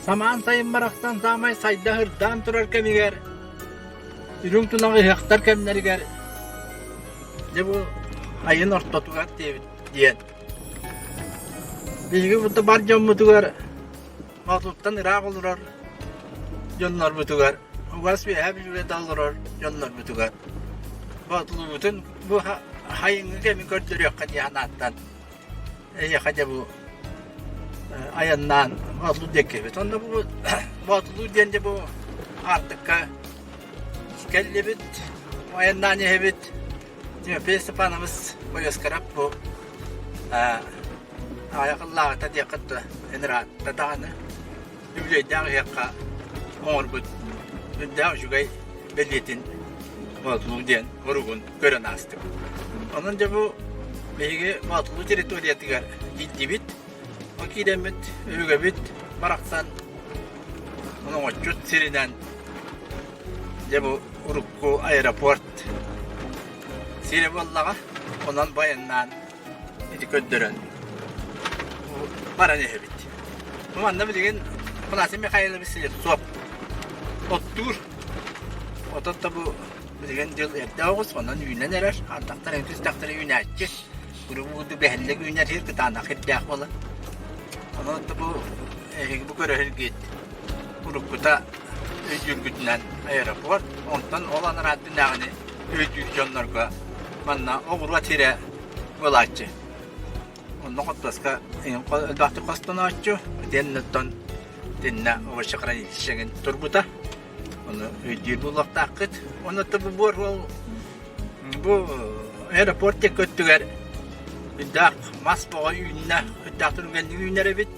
Самаан сайын барахсан саамай сайда ырдаан турар кэмигэр, үрүҥ тунах ыһыахтар кэмнэригэр, дьэ бу айын ортотугар диэбит диэн. Биһиги бу бар дьоммутугар Хотуттан ыраах олорор дьоннорбутугар, угас үөһээ Бүлүүгэ да олорор дьоннорбутугар Боотулуубутун бу хайыҥҥы кэми көрдөрүөххэ дии санааттан эйиэхэ дьэ бу айаннаан Боотулуу диэккибит. Онно бу Боотулуу диэн дьэ бу аартыкка кэллибит, айаннаан иһэбит. Тимофей Степанович Боёскарап бу аҕыйах диэххэ да ыраатта даҕаны үбүлүөйдээх ыһыахха оҥорбут үрдээх үчүгэй бэлиэтин Боотулуу диэн уругун көрөн аастым. Онон дьэ бу биһиги Боотулуу территориятыгар киирдибит. Ол киирэммит өбүгэбит барахсан оҥоччут сиринэн дьэ бу урукку аэропорт сирэ буоллаҕа. Онон баяннаан ити көрдөрөн баран иһэбит. Манна билигин Афанасий Михайлович Слепцов оттуур. Отон да бу билигин дьыл эрдэ оҕус, онон үүнэн эрэр. Ардахтар түстэхтэрэ үүнээччи. Уруу бэһиллик үүнэр сир кытаанах ирдээх буолан. Онон да бу эһиги бу көрөһүргит уруккута өйдүүргүтүнэн аэропорт, онтон ол анарааттынааҕыны өйдүүр дьоннорго манна оҕуруот сирэ буолааччы. Онно хортуоска элбэхтик хостонооччу, итиэннэ оттон итиннэ овощехранилище турбута. Ону өйдүүр буолуохтааххыт. Онно бу буор ол бу аэропорт диэки өттүгэр үрдээх мас боҕо үүннэ, үрдээх түргэнник үүнэр эбит.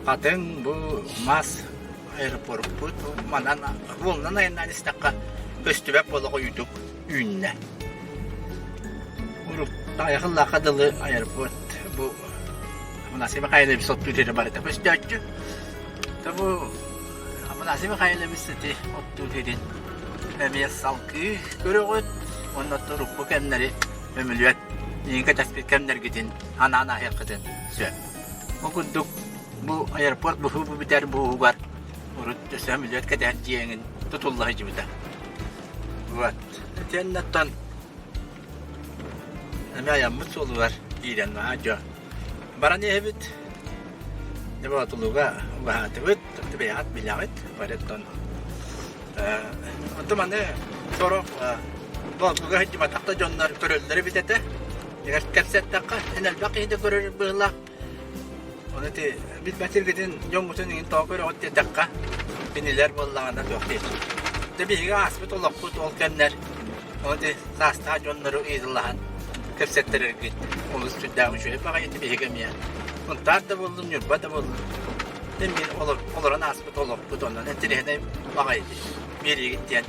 Хатыҥ бу мас аэропорпут манан уолунан айаннаан истэххэ көстүбэт буола хойуутук үүннэ. Урут аҕыйах дылы аэропорт бу Афанасий Михайлович оттуур сирэ барыта көстөөччү. То бу Афанасий Михайлович ити оттуур сирин эмиэ салгыы көрөҕүт уонна урукку кэмнэри көмүлүөт иҥин кэтэспит кэмнэргитин анаан ааһыаххытын сөп. Ол курдук бу аэропорт быһыы бу бүтэр бууһугар урут сөмөлүөт кэтэһэр дьиэҥин тутулла сылдьыбыта. Вот. Итиэннэттэн эмиэ айаммыт суолугар киирэн наһаа дьо баран иһэбит. Дьэ Боотулууга угаһаатыбыт, бэйэҕит билэҕит, барыттан Онтон маны сорох Боотулууга сылдьыбатах да дьоннор көрөллөр эбит этэ. Кэпсэттэххэ, эн элбэх киһи да көрөр быһыылаах. Ону ити билбэт сиргитин дьоҥҥутун иҥин тоҕо көрөҕүт диэтэххэ, кинилэр буоллаҕына туох диэччи. Дьэ биһиги ааспыт олохпут ол кэмнэр ону ити саастаах дьоннору ыйыталаһан кэпсэттэрэргит олус сүрдээх үчүгэй баҕайы ити биһиги эмиэ Сунтаар да буоллун, Ньурба да буоллун эмиэ олорон ааспыт олохпут онон интэриэһинэй баҕайы биэриигит диэн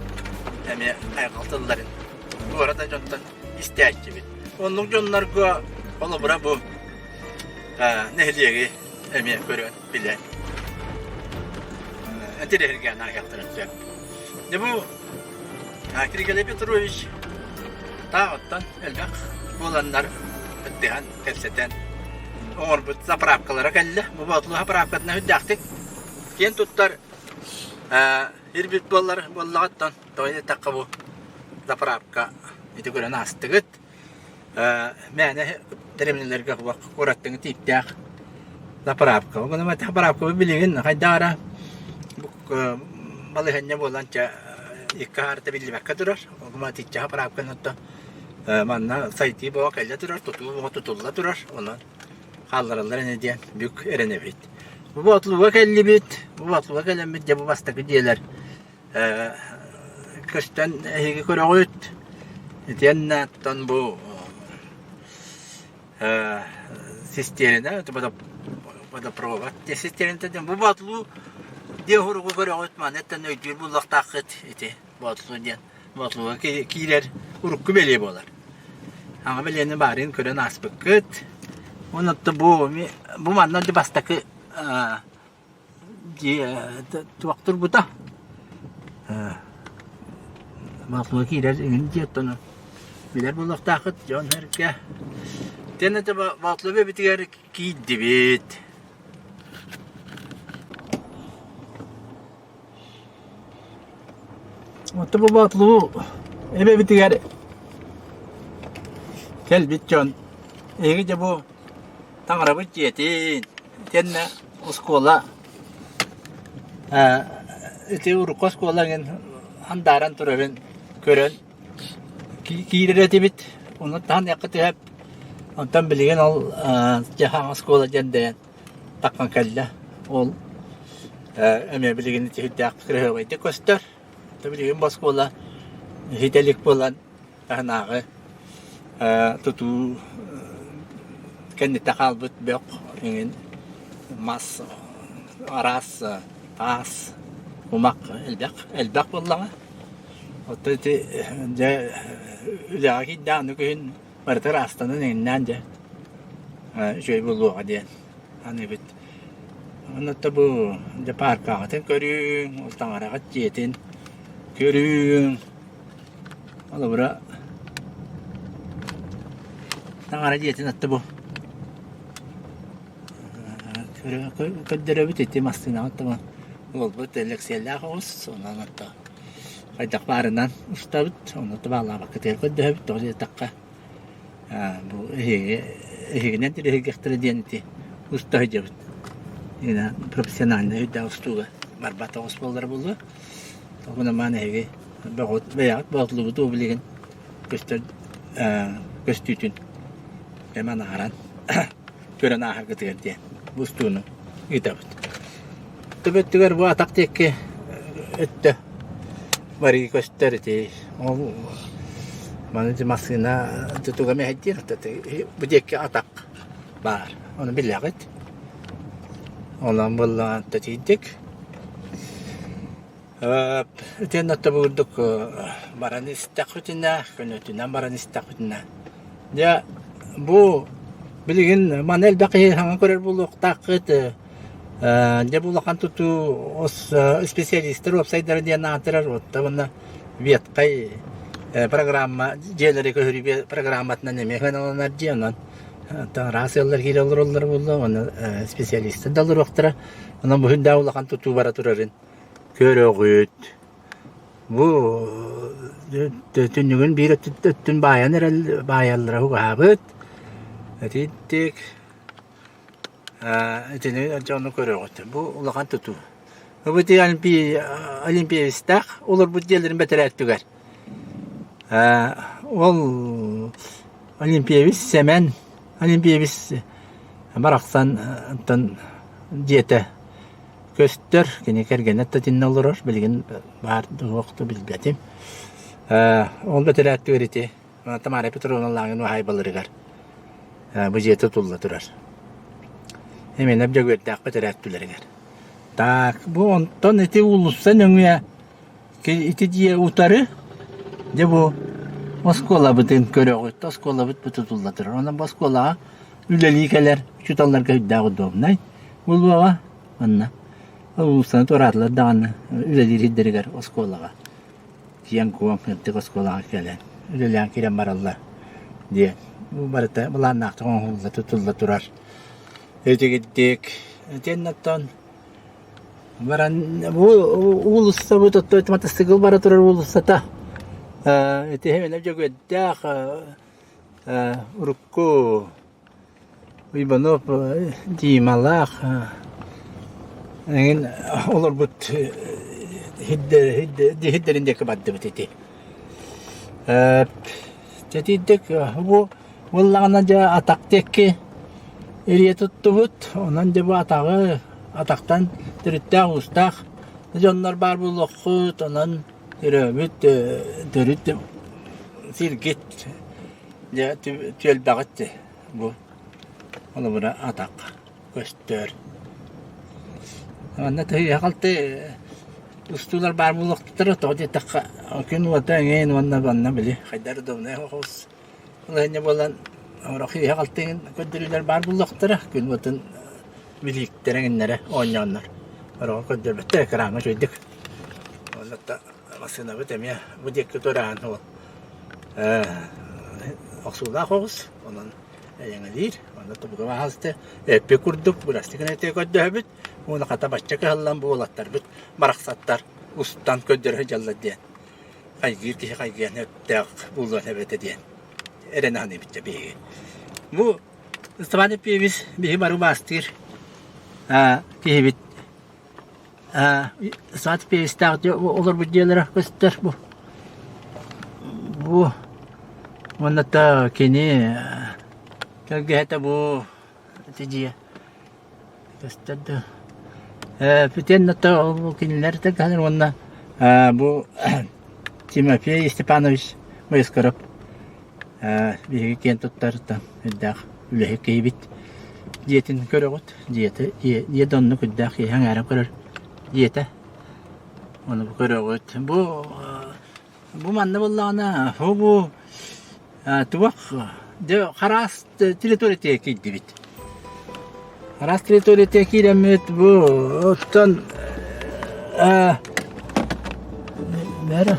эмиэ хайҕал тылларын туора да дьонтон истээччибит. Оннук дьоннорго холобура бу нэһилиэги эмиэ көрөн, билэн интэриэһиргээн ааһыахтарын сөп. Дьэ бу Киргиэлэй Петрович таах оттон элбэх буоланнар кыттыһан, кэпсэтэн оҥорбут заправкалара кэллэ. Бу Боотулуу заправкатынан үрдээхтик киэн туттар ирбит буоллар буоллаҕыттан тоҕо диэтэххэ бу заправка ити көрөн аастыгыт. Мээнэ дэриэбинэлэргэ куораттыҥы тииптээх заправка. Ол гынан заправкабыт билигин хайдах эрэ балаһыанньа буолан чэ икки хаарта биллибэккэ турар. Ол гынан итиччэ заправканы оттон манна сайдыы бөҕө кэлэ турар, тутуу бөҕө тутулла турар. Онон хааллараллар ини диэн бүк эрэнэбит. Бу Боотулууга кэллибит. Бу Боотулууга кэлэммит дьэ бу бастакы дьиэлэр көстөн эһиги көрөҕүт. Итиэннэ оттон бу систиэринэ водопровод систиэринэ диэн бу Боотулуу диэн суругу көрөҕүт маныттан өйдүүр буолуохтааххыт ити Боотулуу диэн Боотулууга киирэр урукку бэлиэ буолар. Аҕа бэлиэни баарын көрөн ааспыккыт. Уонна бу бу манна бастакы Дьиэ туох турбута Боотулууга киирэр иҥин дьиэ оттон билэр буолуохтааххыт дьон сэргэ. Итиэннэ дьэ Боотулуу эбэтигэр киирдибит. Оттон бу Боотулуу эбэбитигэр кэлбит дьон эһиги дьэ бу таҥарабыт дьиэтин итиэннэ оскуола ити урукку оскуола эҥин андааран турарын көрөн киирэр этибит. Ону таһыныахха түһэп. Онтон билигин ол дьаһаҥ оскуола диэн дэйэн таххан кэллэ. Ол эмиэ билигин итиһирдээх кыраһыабайдык көстөр. Билигин бу оскуола иһитэ илик буолан таһынааҕы тутуу кэнниттэн хаалбыт бөх эҥин мас араас таас кумах элбэх элбэх буоллаҕа. Оттон ити дьэ үлэҕэ киирдээх аны күһүн барыта ыраастанан эҥиннээн дьэ үчүгэй буолуоҕа диэн аныыбыт. Онно бу дьэ пааркаҕытын көрүҥ, ол таҥараҕыт дьиэтин көрүҥ. Холобура таҥара дьиэтин атта бу көрдөрөбүт ити массыынаҕыт да уолбут Элэксиэлээх оҕус онон отто хайдах баарынан устабыт онно табаалаабаккытыгар көрдөһөбүт тоҕо диэтэххэ бу эһиги эһигинэн тириһиргэхтэрэ диэн ити уста сылдьабыт профессиональнай өйдөөх устууга барбат оҕус буоллара буолуо онон маан эһиги бэйэҕит боотулугут уу билигин көстөр көстүүтүн эмэн аһаран көрөн ааһаргытыгар диэн бу устууну ыытабыт. Төбөттүгэр бу атах диэки өттө барыы көстөр ити ол маны ити массыына тутуга мэһэйдиир бу диэки атах баар ону билэҕит онон буоллаҕа тэтийдик Итиэннэ оттон курдук баран истэхпитинэ, көнөтүнэн баран истэхпитинэ, дьэ бу билигин маны элбэх киһи саҥа көрөр буолуохтааххыт. Дьэ бу улахан тутуу специалистар уопсайдара диэн аатырар уотта уонна ветхай программа дьиэлэри көһөрүү программатынан эмиэ сыаналанар дьиэ онон араас ыаллар киирэ олороллор буолла уонна специалистар да олоруохтара. Онон бу сүрдээх улахан тутуу бара турарын Көрөҕүт, бу түннүгүн биир өттүн баайан эрэл баайаллара угаһаабыт. Итинник итини дьону көрөҕүт. Бу улахан тутуу. Бу ити олимпиецтаах олорбут дьиэлэрин бэтэрээ өттүгэр. Ол олимпиевич Сэмэн олимпиевич барахсан дьиэтэ Көстөр, кини кэргэнэ да итиннэ олорор, билигин баар суох да билбэтим. Ол бэтэрээттигэр ити Тамара Петровна Лаҥын уһаайбаларыгар бу дьиэтэ тутулла турар. Эмиэнэп Дьөгүөрдээх бэтэрээттилэригэр. Так, бу онтон ити уулусса нөҥүө ити дьиэ утары дьэ бу оскуолабытын көрөҕүт. Оскуолабыт бу тутулла турар. Онон бу оскуолаҕа үлэлии кэлэр учууталларга үрдээх удобнай буолуоҕа. Манна уулуссаны туораатылар даҕаны үлэлиир сирдэригэр оскуолаҕа киэҥ-куоҥ үрдүк оскуолаҕа кэлэн үлэлээн киирэн бараллар диэн бу барыта былааннаахтык оҥоһулла тутулла турар. Итигирдик итиэннэ оттон баран бу уулуссабыт оттон матасыыкыл бара турар уулуссата ити Эмэнэ Дьөгүөрдээх урукку Иванов Дималаах эҥин олорбут сирдэрин диэки бардыбыт ити. Дьэ бу буоллаҕына дьэ атах диэки эрийэ туттубут. Онон дьэ бу атаҕы атахтан төрүттээх-уустаах дьоннор баар буолуоххут. Онон төрөөбүт төрүт сиргит Дьэ түөлбэҕит бу холобура атах көстөр. Манна тыһыйа-халты устуулар баар буолуохтара тоҕо диэтэххэ күн уота эҥин уонна манна били хайдах удобнай оҕус балаһыанньа буолан орох сыыһа-халты эҥин көрдөрүүлэр баар буолуохтара күн уотун билииктэрэ эҥиннэрэ оонньооннор ороҕу көрдөрбөттөр экраҥҥа үчүгэйдик. Онно массыынабыт эмиэ бу диэки туораан ол охсуулаах оҕус, онон эйэҥэлиир, онно тубуга баһаалыста эппит курдук бырастыы гына көрдөһөбүт уонна хата бачча кыһаллан бу уолаттарбыт барахсаттар устан көрдөрө сылдьаллар диэн. хайгыыр киһи хайгыан сөптөөх буолуон эбэтэ диэн эрэнэ саныыбыт дьэ биһиги. Бу Степан Епиевич биһи бары убаастыыр киһибит. Степан Епиевичтээх олорбут дьиэлэрэ көстөр бу. Бу уонна та кини тэлгэһэтэ бу ити дьиэ көстөр да Бүтүн ол кинилэр тэлгэһэлэр уонна бу Тимофей Степанович Боескоров биһиги киэн туттар үрдээх үлэһит киһибит дьиэтин көрөҕүт дьиэтэ дьиэ да оннук үрдээх киһи аҥаара көрөр дьиэтэ ону бу көрөҕүт бу бу манна буоллаҕына бу туох дьэ хараас территория киирдибит хараас территория киирэммит бу оттон бэрэ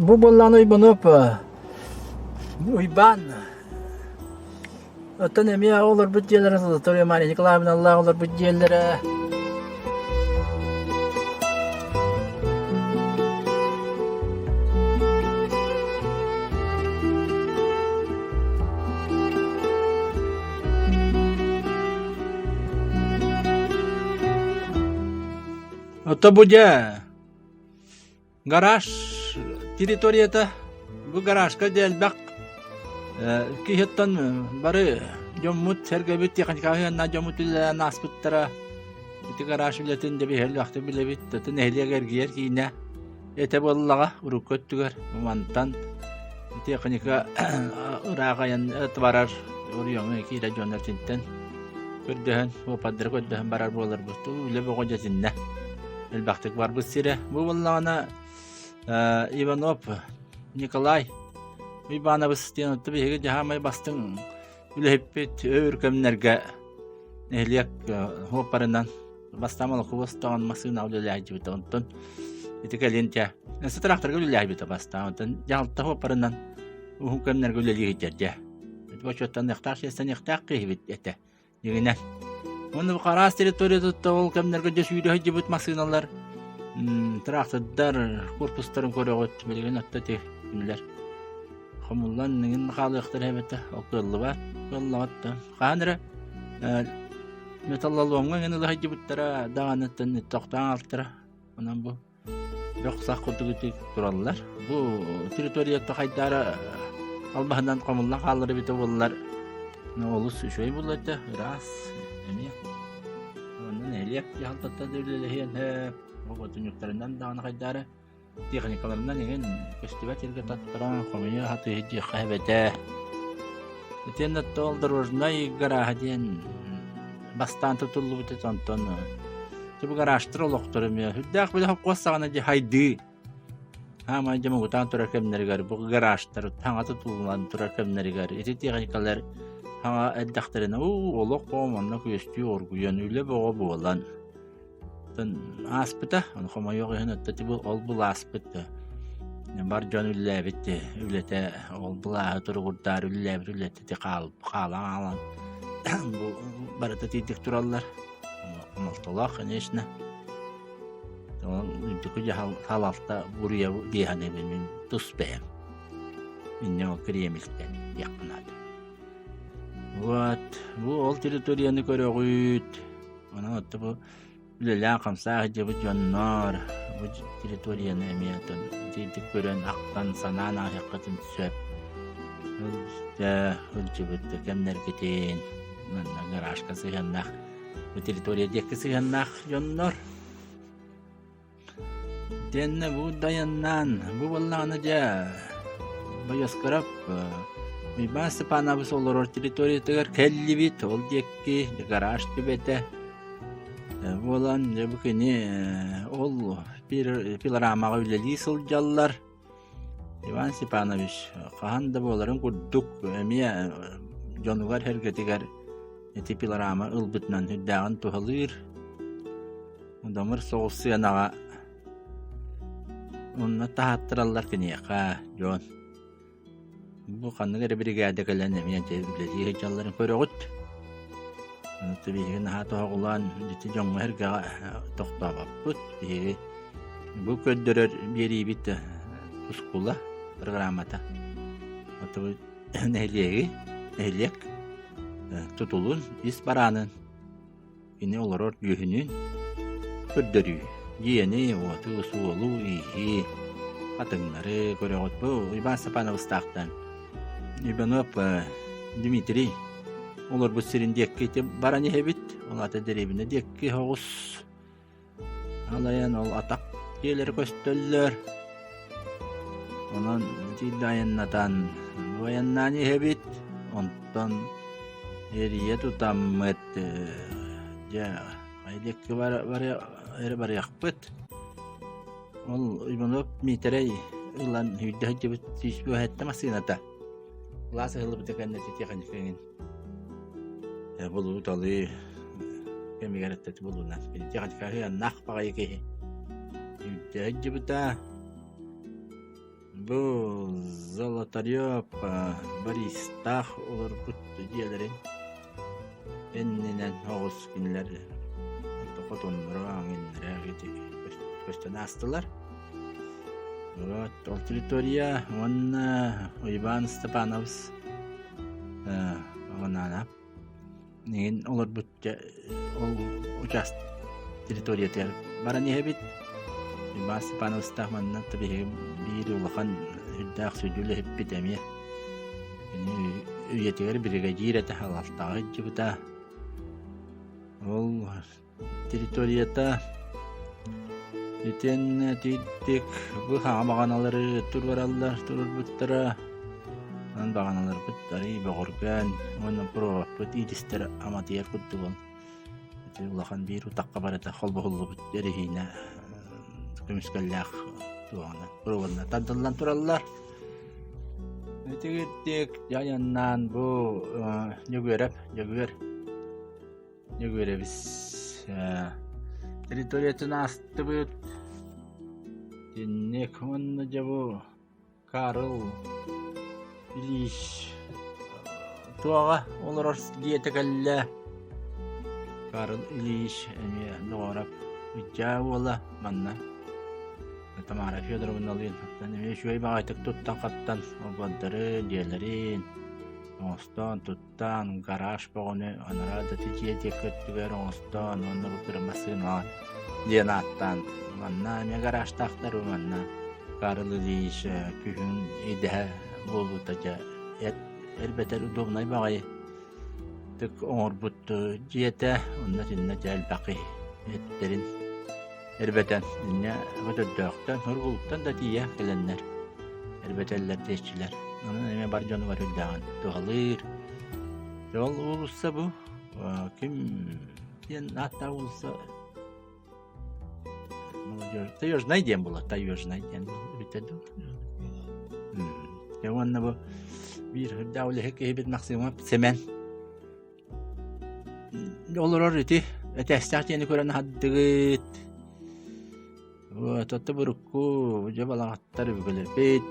Бу буоллаҕына Уйбанов Уйбаан оттон эмиэ олорбут дьиэлэрэ Золотой Мария Николаевналаах олорбут дьиэлэрэ Ото бу дьэ Гараж территорията бу гаражка дьэ элбэх киһиттэн бары дьоммут сэргэбит техникаҕа сыһыаннаах дьоммут үлэлээн ааспыттара. Ити гараж үлэтин дьэ биһиги элбэхтик билэбит. Ити нэһилиэк эргийэр киинэ этэ буоллаҕа урукку өттүгэр мантан техника ыраах айан барар оройуоҥҥа киирэ дьон итинтэн көрдөһөн уоппардары көрдөһөн барар буоларбыт. Үлэ бөҕө дьэтиннэ. Элбэхтик барбыт сирэ. Бу буоллаҕына Иванов Николай Уйбаанабыс диэн отто биһиги дьаһаамай бастыҥ үлэһиппит өр кэмнэргэ нэһилиэк уоппарынан бастаан молокубус тоҕон массыына үлэлээдьибитэ онтон ити кэлин дьэ тракторга үлэлээбитэ бастаан онтон дьаһалта уоппарынан уһун кэмнэргэ үлэлии сылдьар дьэ бочуоттаныахтаах чиэстэниэхтээх киһибит этэ Дьиҥинэн. Уонна бу араас территориятыттан ол кэмнэргэ дьэ сүүрэ сылдьыбыт массыыналар, трактордар корпустарын көрөҕүт. Билигин отто ити кинилэр хомуллан иҥин хаалыахтара эбэтэ. Ол кыаллыбат, кыаллаҕат да. Хаһан эрэ металлоломҥа иҥин ыла сылдьыбыттара даҕаныттан тохтоон хаалтара. Онон бу Бөх-сах курдук ити тураллар. Бу территорията хайдаара албаһынан хомуллан хаалар эбитэ буоллар, олус үчүгэй буолуо этэ, ыраас эмиэ. Онно нэһилиэк дьаһалтата да үлэлэһиэн сөп, оҕотунньуктарынан даҕаны хайдаара техникаларынан иҥин көстүбэт сиргэ таттаран хомуйа сатыы сылдьыахха сөп этэ. Итиэннэ ол дорожнай гарааһа диэн бастаан тутуллубут этэ, онтон Бу гаражтар олохторо эмиэ сүрдээх били холкуос саҕана дьэ хайдыы хаамай дьэ муҥутаан турар кэмнэригэр бу гаражтар саҥа тутуллан турар кэмнэригэр ити техникалар саҥа эрдэхтэринэ уу олох манна күөстүү оргуйан үлэ бөҕө буолан ааспыта ону хомойуох иһин отто бу ол былааспыт бар дьон үлэлээбит үлэтэ ол былааһы туругурдаары үлэлээбит үлэтэ хаалан хаалан бу барыта тиийдик тураллар Хомолтолоох, конечно. Үрдүкү дьаһал салалта буруйа дии саныыбын мин тус бэйэм. Инньэ ол Кремльтэн диэххэ наада. Вот, бу ол территорияны көрөҕүт. Онон отто бу үлэлээн-хамсаан сылдьыбыт дьоннор бу территорияны эмиэ оттон итиитик көрөн, ахтан, санаан ааһыаххытын сөп. Сылдьыбыт кэмнэргитин манна гаражка сыһыаннаах бу территория диэки сыһыаннаах дьоннор Итиэннэ бу дайаннаан бу буоллаҕына дьэ Боёскоров Уйбаан Степанович олорор территориятыгар кэллибит ол диэки гараж түбэтэ буолан дьэ бу кини ол пилорамаҕа үлэлии сылдьаллар Иван Степанович хаһан да буоларын курдук эмиэ дьонугар-сэргэтигэр ити пилорама ылбытынан сүрдээҕин туһалыыр. Удамыр соҕус сыанаҕа онно таһааттараллар киниэхэ дьон. Бу ханнык эрэ биригээдэ кэлэн эмиэ үлэлии сылдьалларын көрөҕүт. Биһиги наһаа тоһоҕолоон ити дьоҥҥо-сэргэҕэ тохтообоппут. Биһиги бу көрдөрөр биэриибит тускула, программата. Нэһилиэги, нэһилиэк тутулун, ис бараанын Кини олорор дьүһүнүн көрдөрүү, дьиэни, уоту, суолу, ииһи, хатыҥнары көрөҕүт. Бу Иван Степановичтаахтан Иванов Дмитрий олорбут сирин диэки ити баран иһэбит. Ол аата дэриэбинэ диэки соҕус Алайан ол атах дьиэлэрэ көстөллөр. Онон итиилэ айаннатан бу айаннаан иһэбит. Онтон эрийэ тутаммыт дьэ хайа диэки эрэ барыахпыт. Ол Иванов Миитэрэй ылан сүүрдэ сылдьыбыт 107 массыыната. Кылаас ыһыллыбыта кэннэ ити тиэхиньикэ эҥин Булуу-талыы кэмигэр эттэ булуунан тиэхиньикэ баҕайы киһи үүрдэ сылдьыбыта. Бу Золотарев Бористаах олорбут дьиэлэрин иннинэн оҕус кинилэр хотонноро аҥиннара көстөн аастылар. Вот ол территория уонна Иван Степанович Оҕонаана Миигин олорбут ол участ территориятыгар баран иһэбит. Иван Степановичтаах манна биһиги биир улахан үрдээх сүдү үлэһиппит эмиэ. Кини үйэтигэр биригэдьиир этэ, халалтаҕа сылдьыбыта. Ол территорията итиэннэ тиийдик бу хаҥа баҕаналары туруораллар туруорбуттара онон баҕаналарбыт арыый бөҕөргөөн уонна проводпыт иитистэр аматыйар курдугун ити улахан биир утахха барыта холбоһуллубут эрэһиинэ көмүскэллээх туоҕунан проводынан тардыллан тураллар. Итигирдик дьайаннаан бу Дьөгүөрэп Дьөгүөр Дьөгүөрэбис территориятын аастыбыт. Итинник уонна дьэ бу Карл Ильич туоҕа олорор дьиэтэ кэллэ. Карл Ильич эмиэ доҕоро Ыччаа уола манна Тамара Федоровналыын эмиэ үчүгэй баҕайытык туттан-хаптан олбуордарын, дьиэлэрин оҥостон тут Таан гараж бөҕөнү анараа да дьиэ диэки өттүгэр оҥостоон уонна бу кыра массыынаҕа диэн ааттаан манна эмиэ гаражтаахтар манна Карл Ильич күһүн идэһэ буолбута дьэ эрбэтэр удобнай баҕайы тык оҥорбут дьиэтэ онно итиннэ дьэ элбэх киһи эттэрин эрбэтэн инньэ өтөрдөөхтөн Нургулуттан да тиийэ кэлэннэр эрбэтэллэр диэччилэр. Онон эмиэ бар дьонугар үрдээҕин туһалыыр. Ол уулусса бу ким диэн ааттаах уулусса Таежнай диэн буолар, Таежнай диэн эбитэ дуу. Дьэ уонна бу биир үрдээх үлэһит киһибит Максимов Сэмэн Олорор ити этээстээх дьиэни көрөн аһардыгыт. Вот, оттон урукку дьэ балаҕаттар өбүгэлэрбит,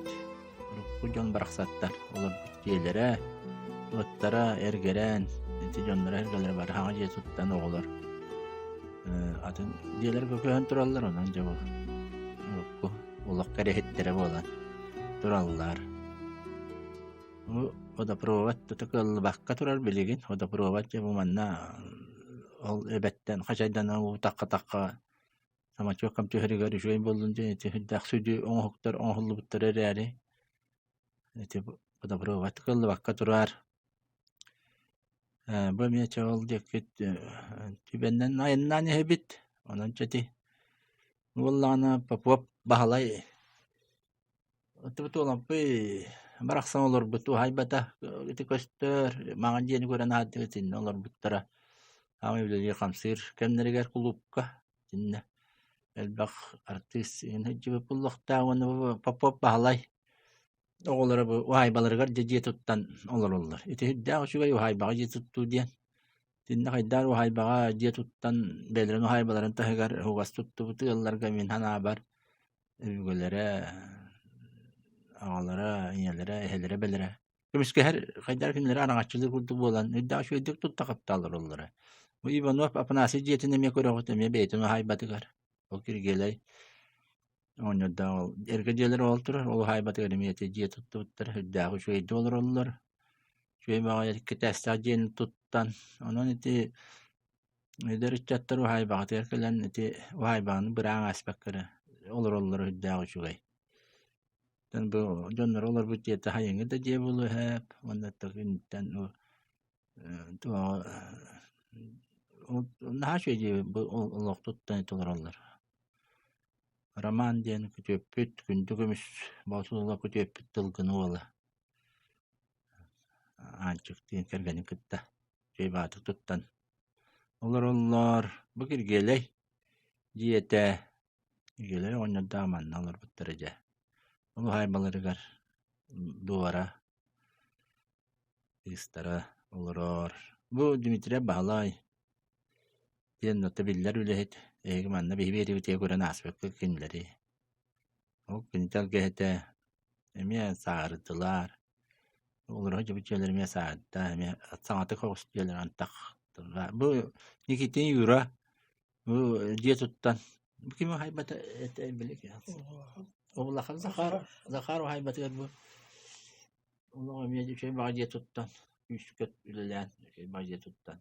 урукку дьон барахсаттар олорбут дьиэлэрэ, уоттара эргэрэн, ити дьонноро эргэлэрэ бары саҥа дьиэ туттан оҕолор атын дьиэлэргэ көһөн тураллар, онон дьэ бу урукку олох кэрэһиттэрэ буолан тураллар. Бу водопровод тута кыаллыбакка турар билигин. Водопровод дьэ бу манна ол эбэттэн хачайданан уу тахха-тахха самочуоккам түһэригэр үчүгэй буоллун диэн ити сүрдээх сүдү оҥоһуктар оҥоһуллубуттар эрээри ити водопровод кыаллыбакка турар. Бу эмиэ чэ ол диэккит түбэннэн айаннаан иһэбит. Онон чэ ити буоллаҕына Попов Баһылай Оттубут уолаппый барахсан олорбут уһайбата ити көстөр маҥан дьиэни көрөн аһардыгыт итиннэ олорбуттара саамай үлэлиир-хамсыыр кэмнэригэр кулуупка итиннэ элбэх артыыс иһин сылдьыбыт буолуохтаах уонна бу Попов Баһылай оҕолоро бу уһаайбаларыгар дьэ дьиэ туттан олороллор. Ити сүрдээх үчүгэй уһаайбаҕа дьиэ туттуу диэн. Итиннэ хайдах уһаайбаҕа дьиэ туттан бэйэлэрин уһаайбаларын таһыгар угас туттубут ыалларга мин санаабар Өбүгэлэрэ, аҕалара, ийэлэрэ, эһэлэрэ, эбэлэрэ. Көмүскэһэр хайдах кинилэри араҥаччылыыр курдук буолан, үрдээх үчүгэйдик тутта хапта олороллоро. Бу Иванов Афанасий дьиэтин эмиэ көрөҕүт, эмиэ бэйэтин уһаайбатыгар. Ол Киргиэлэй оҕонньордоох ол эргэ дьиэлэр ол турар, ол уһаайбатыгар эмиэ ити дьиэ туттубуттар, үрдээх үчүгэйдик олороллор. Үчүгэй баҕайы иккитээстээх дьиэни туттан, онон ити эдэр ыччаттар уһаайбаҕытыгар кэлэн ити уһаайбаны быраан ааспакка эрэ олороллоро үрдээх үчүгэй. Оттон бу дьонноро олорбут дьиэтэ хайыҥы да дьиэ буолуо эһээп уонна күнтэн наһаа үчүгэй дьиэ бу олох туттан олороллор. Роман диэн күтүөппүт, күндү көмүс боотулула күтүөппүт тылгыны уола Аанчыктыын кэргэнин кытта үчүгэй баҕатык туттан олороллор. Бу Киргиэлэй дьиэтэ Ийэлэрэ оҕонньордоох манна олорбуттара дьэ. Ол уһаайбаларыгар Дуора кыыстара олорор. Бу Дмитрий Баһылай диэн ото биллэр үлэһит. Эһиги манна биһи биэриибитигэр көрөн ааспыккыт кинилэри. Ол кини тэлгэһэтэ эмиэ сааһырдылар. Олоро сылдьыбыт дьиэлэр эмиэ сааһырда, эмиэ саҥатык соҕус дьиэлэр антах. Бу Никитин Юра Бу дьиэ туттан бу ким уһайбата этэ били Улахан Захар Захар уһайбатыгар бу олох эмиэ үчүгэй баҕа дьиэ туттан күүскэ үлэлээн үчүгэй баҕа дьиэ туттан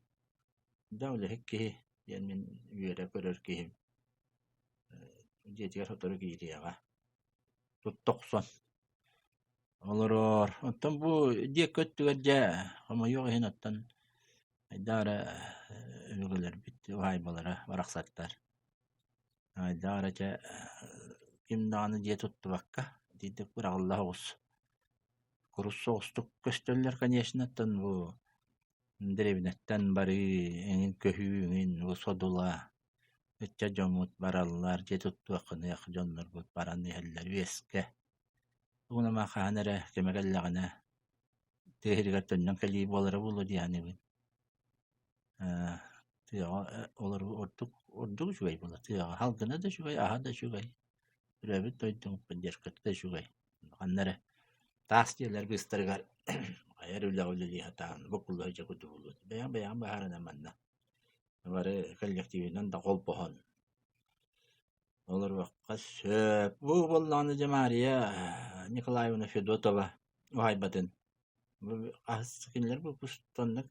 да үлэһит киһи диэн мин үөрэ көрөр киһим дьиэтигэр сотору киириэҕэ тутта охсон олорор. Оттон бу диэки өттүгэр дьэ хомойуох иһин оттон хайдах эрэ өбүгэлэрбит уһаайбалара барахсаттар. Хайдах эрэ чэ ким даҕаны дьиэ туттубакка итинник быраҕылла соҕус курус соҕустук көстөллөр конечно оттон бу дэриэбинэттэн барыы эҥин көһүү эҥин бу содула ыччат дьоммут бараллар дьиэ туттуох-гыныах дьоннорбут баран иһэллэр үөскэ Уонна хаһан эрэ кэмэ кэллэҕинэ тыа сиригэр төннөн кэлии буолара буолуо дии саныыбын. Ээ тыаҕа олоруу ордук ордук үчүгэй буолар. Тыаҕа салгына да үчүгэй, аһа да үчүгэй, төрөөбүт дойдуҥ поддержката да үчүгэй. Ханна эрэ таас дьиэлэр быыстарыгар айар үлэҕэ үлэлии сатаан буккулла сылдьар курдук буолуо. Бэйэҥ бэйэҕин быһаарынан манна бары коллективынан да холбоһон Олоруохха сөп. Бу буоллаҕына дьэ Мария Николаевна Федотова уһаайбатын бу хаһыс кинилэр выпусктаннык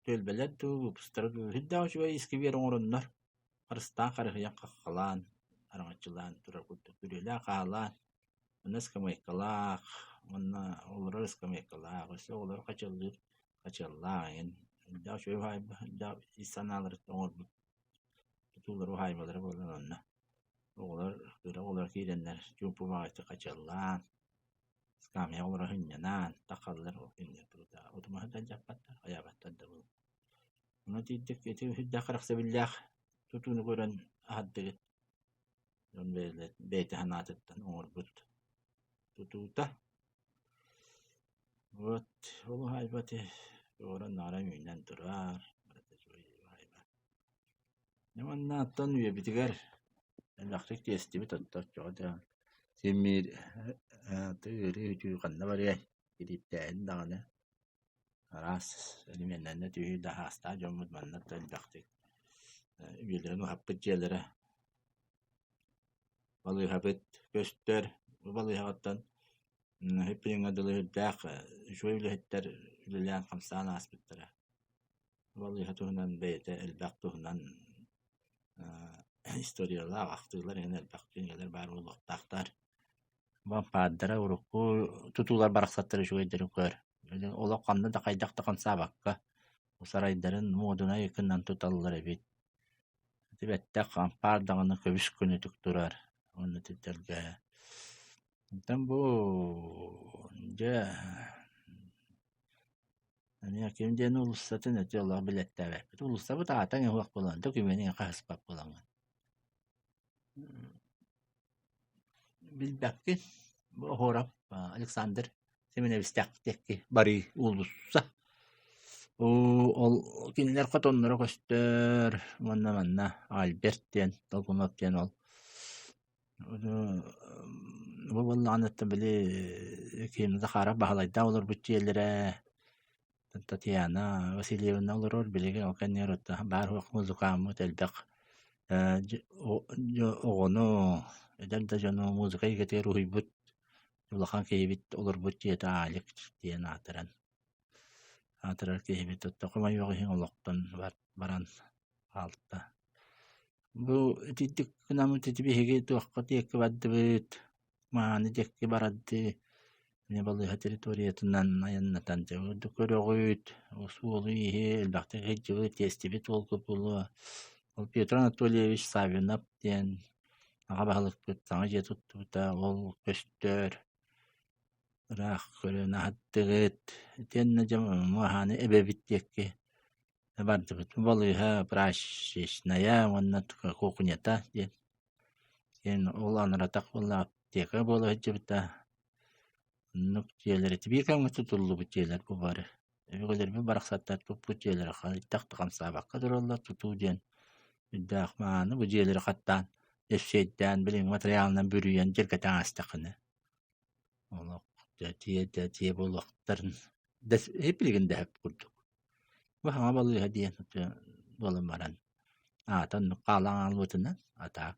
түөлбэлэр дуу, выпустара дуу сүрдээх үчүгэй искибиэр оҥороннор харыстаан харыһыйан хаххалаан, араҥаччылаан турар курдук күрүөлээх-хаалаан уонна ыскамыайкалаах уонна олорор ыскамыайкалаах өссө оҕолору хачыаллыыр хачыаллаах эҥин элбэх үчүгэй уһаайба элбэх ис санааларыттан оҥорбут Тутуулар уһаайбалара буолан онно оҕолор кыра оҕолор киирэннэр чуумпу баҕайытык хачыаллаан, скамья олоро сынньанан таххаллар ол кинилэр утумаһы да алдьаппаттар, хайаабаттар да буолуо. Ону итиитик ити сүрдээх харахсабыллаах тутууну көрөн аһардыгыт. Дьон бэйэтэ санаатыттан оҥорбут тутуута. Вот ол уһаайба ити уоран-наара үүнэн турар, барыта үчүгэй уһаайба. Дьэ уонна оттон үйэбитигэр элбэхтик тиэстибит оттон оччоҕо да симмиир ыарыы үтүү ханна барыай кирииптээһин даҕаны араас элимиэннэннэ түһүү да аһаастаах дьоммут манна да элбэхтик үйэлэрин уһаппыт дьиэлэрэ балыыһабыт көстөр бу балыыһаҕыттан Хиппиҥҥэ дылы үрдээх үчүгэй үлэһиттэр үлэлээн-хамсаан ааспыттара. Балыыһа туһунан бэйэтэ элбэх туһунан историялаах ахтыылар эҥин элбэх кинигэлэр баар буолуохтаахтар. Баардара урукку тутуулар барахсаттар үчүгэйдэрин көр. Олох ханна да хайдах да хамсаабакка сарайдарын муодунай гынан туталлар эбит. Ити бэттэх ампаар даҕаны көбүс көнөтүк турар уонна тэлгэһэ. Онтон бу дьэ эмиэ ким диэн уулуссатын ити олох билэттээбэппит. Уулуссабыт аата эҥин буолан докумуонун хаһыспат буолаҥҥын. Билбэккин бу Оһуорап Александр Семеновичтаах диэки барыы уулусса. Ол кинилэр хотонноро көстөр уонна манна Альберт диэн Толкунов диэн ол. Бу буоллаҕына били ким Захаров Баһылайдаах олорбут дьиэлэрэ Татьяна Васильевна олорор, билигин ол кэннигэр баар-суох музыкааммыт элбэх оҕону, эдэр да дьону музыка эйгэтигэр уһуйбут улахан киһибит олорбут дьиэтэ Алик диэн аатыран аатырар киһибит оттон хомойуох иһин олохтон баран хаалта. Бу итинник гынаммыт ити биһиги туохха диэки бардыбыт, мааны диэки барардыы эмиэ балыыһа территориятынан айаннатан дьэ ордук көрөҕүт, суолу-ииһи элбэхтик сылдьыбыт, тиэстибит уолгут буолуо. Ол Петр Анатольевич Саввинов диэн аҕа баһылыкпыт саҥа дьиэ туттубута, ол көстөр, ыраах көрөн аһаттыгыт. Итиэннэ дьэ муоһааны эбэбит диэки бардыбыт. Балыыһа прачечная уонна кухнята диэн. Диэн ол анаратах буолла аптека буола сылдьыбыта. Оннук дьиэлэр ити биир кэмҥэ тутуллубут дьиэлэр бу бары. Өбүгэлэрбит барахсаттар туппут дьиэлэрэ хайдах да хамсаабакка тураллар тутуу диэн үрдээх мааны бу дьиэлэри хаттаан эпсиэйдээн билиҥҥи матырыйаалынан бүрүйэн дьэргэтэн аастаххына олох дьэ дьиэ да дьиэ буолуохтарын билигин да сөп курдук. Бу саҥа балыыһа диэн буолан баран аата оннук хаалан хаалбытынан атаак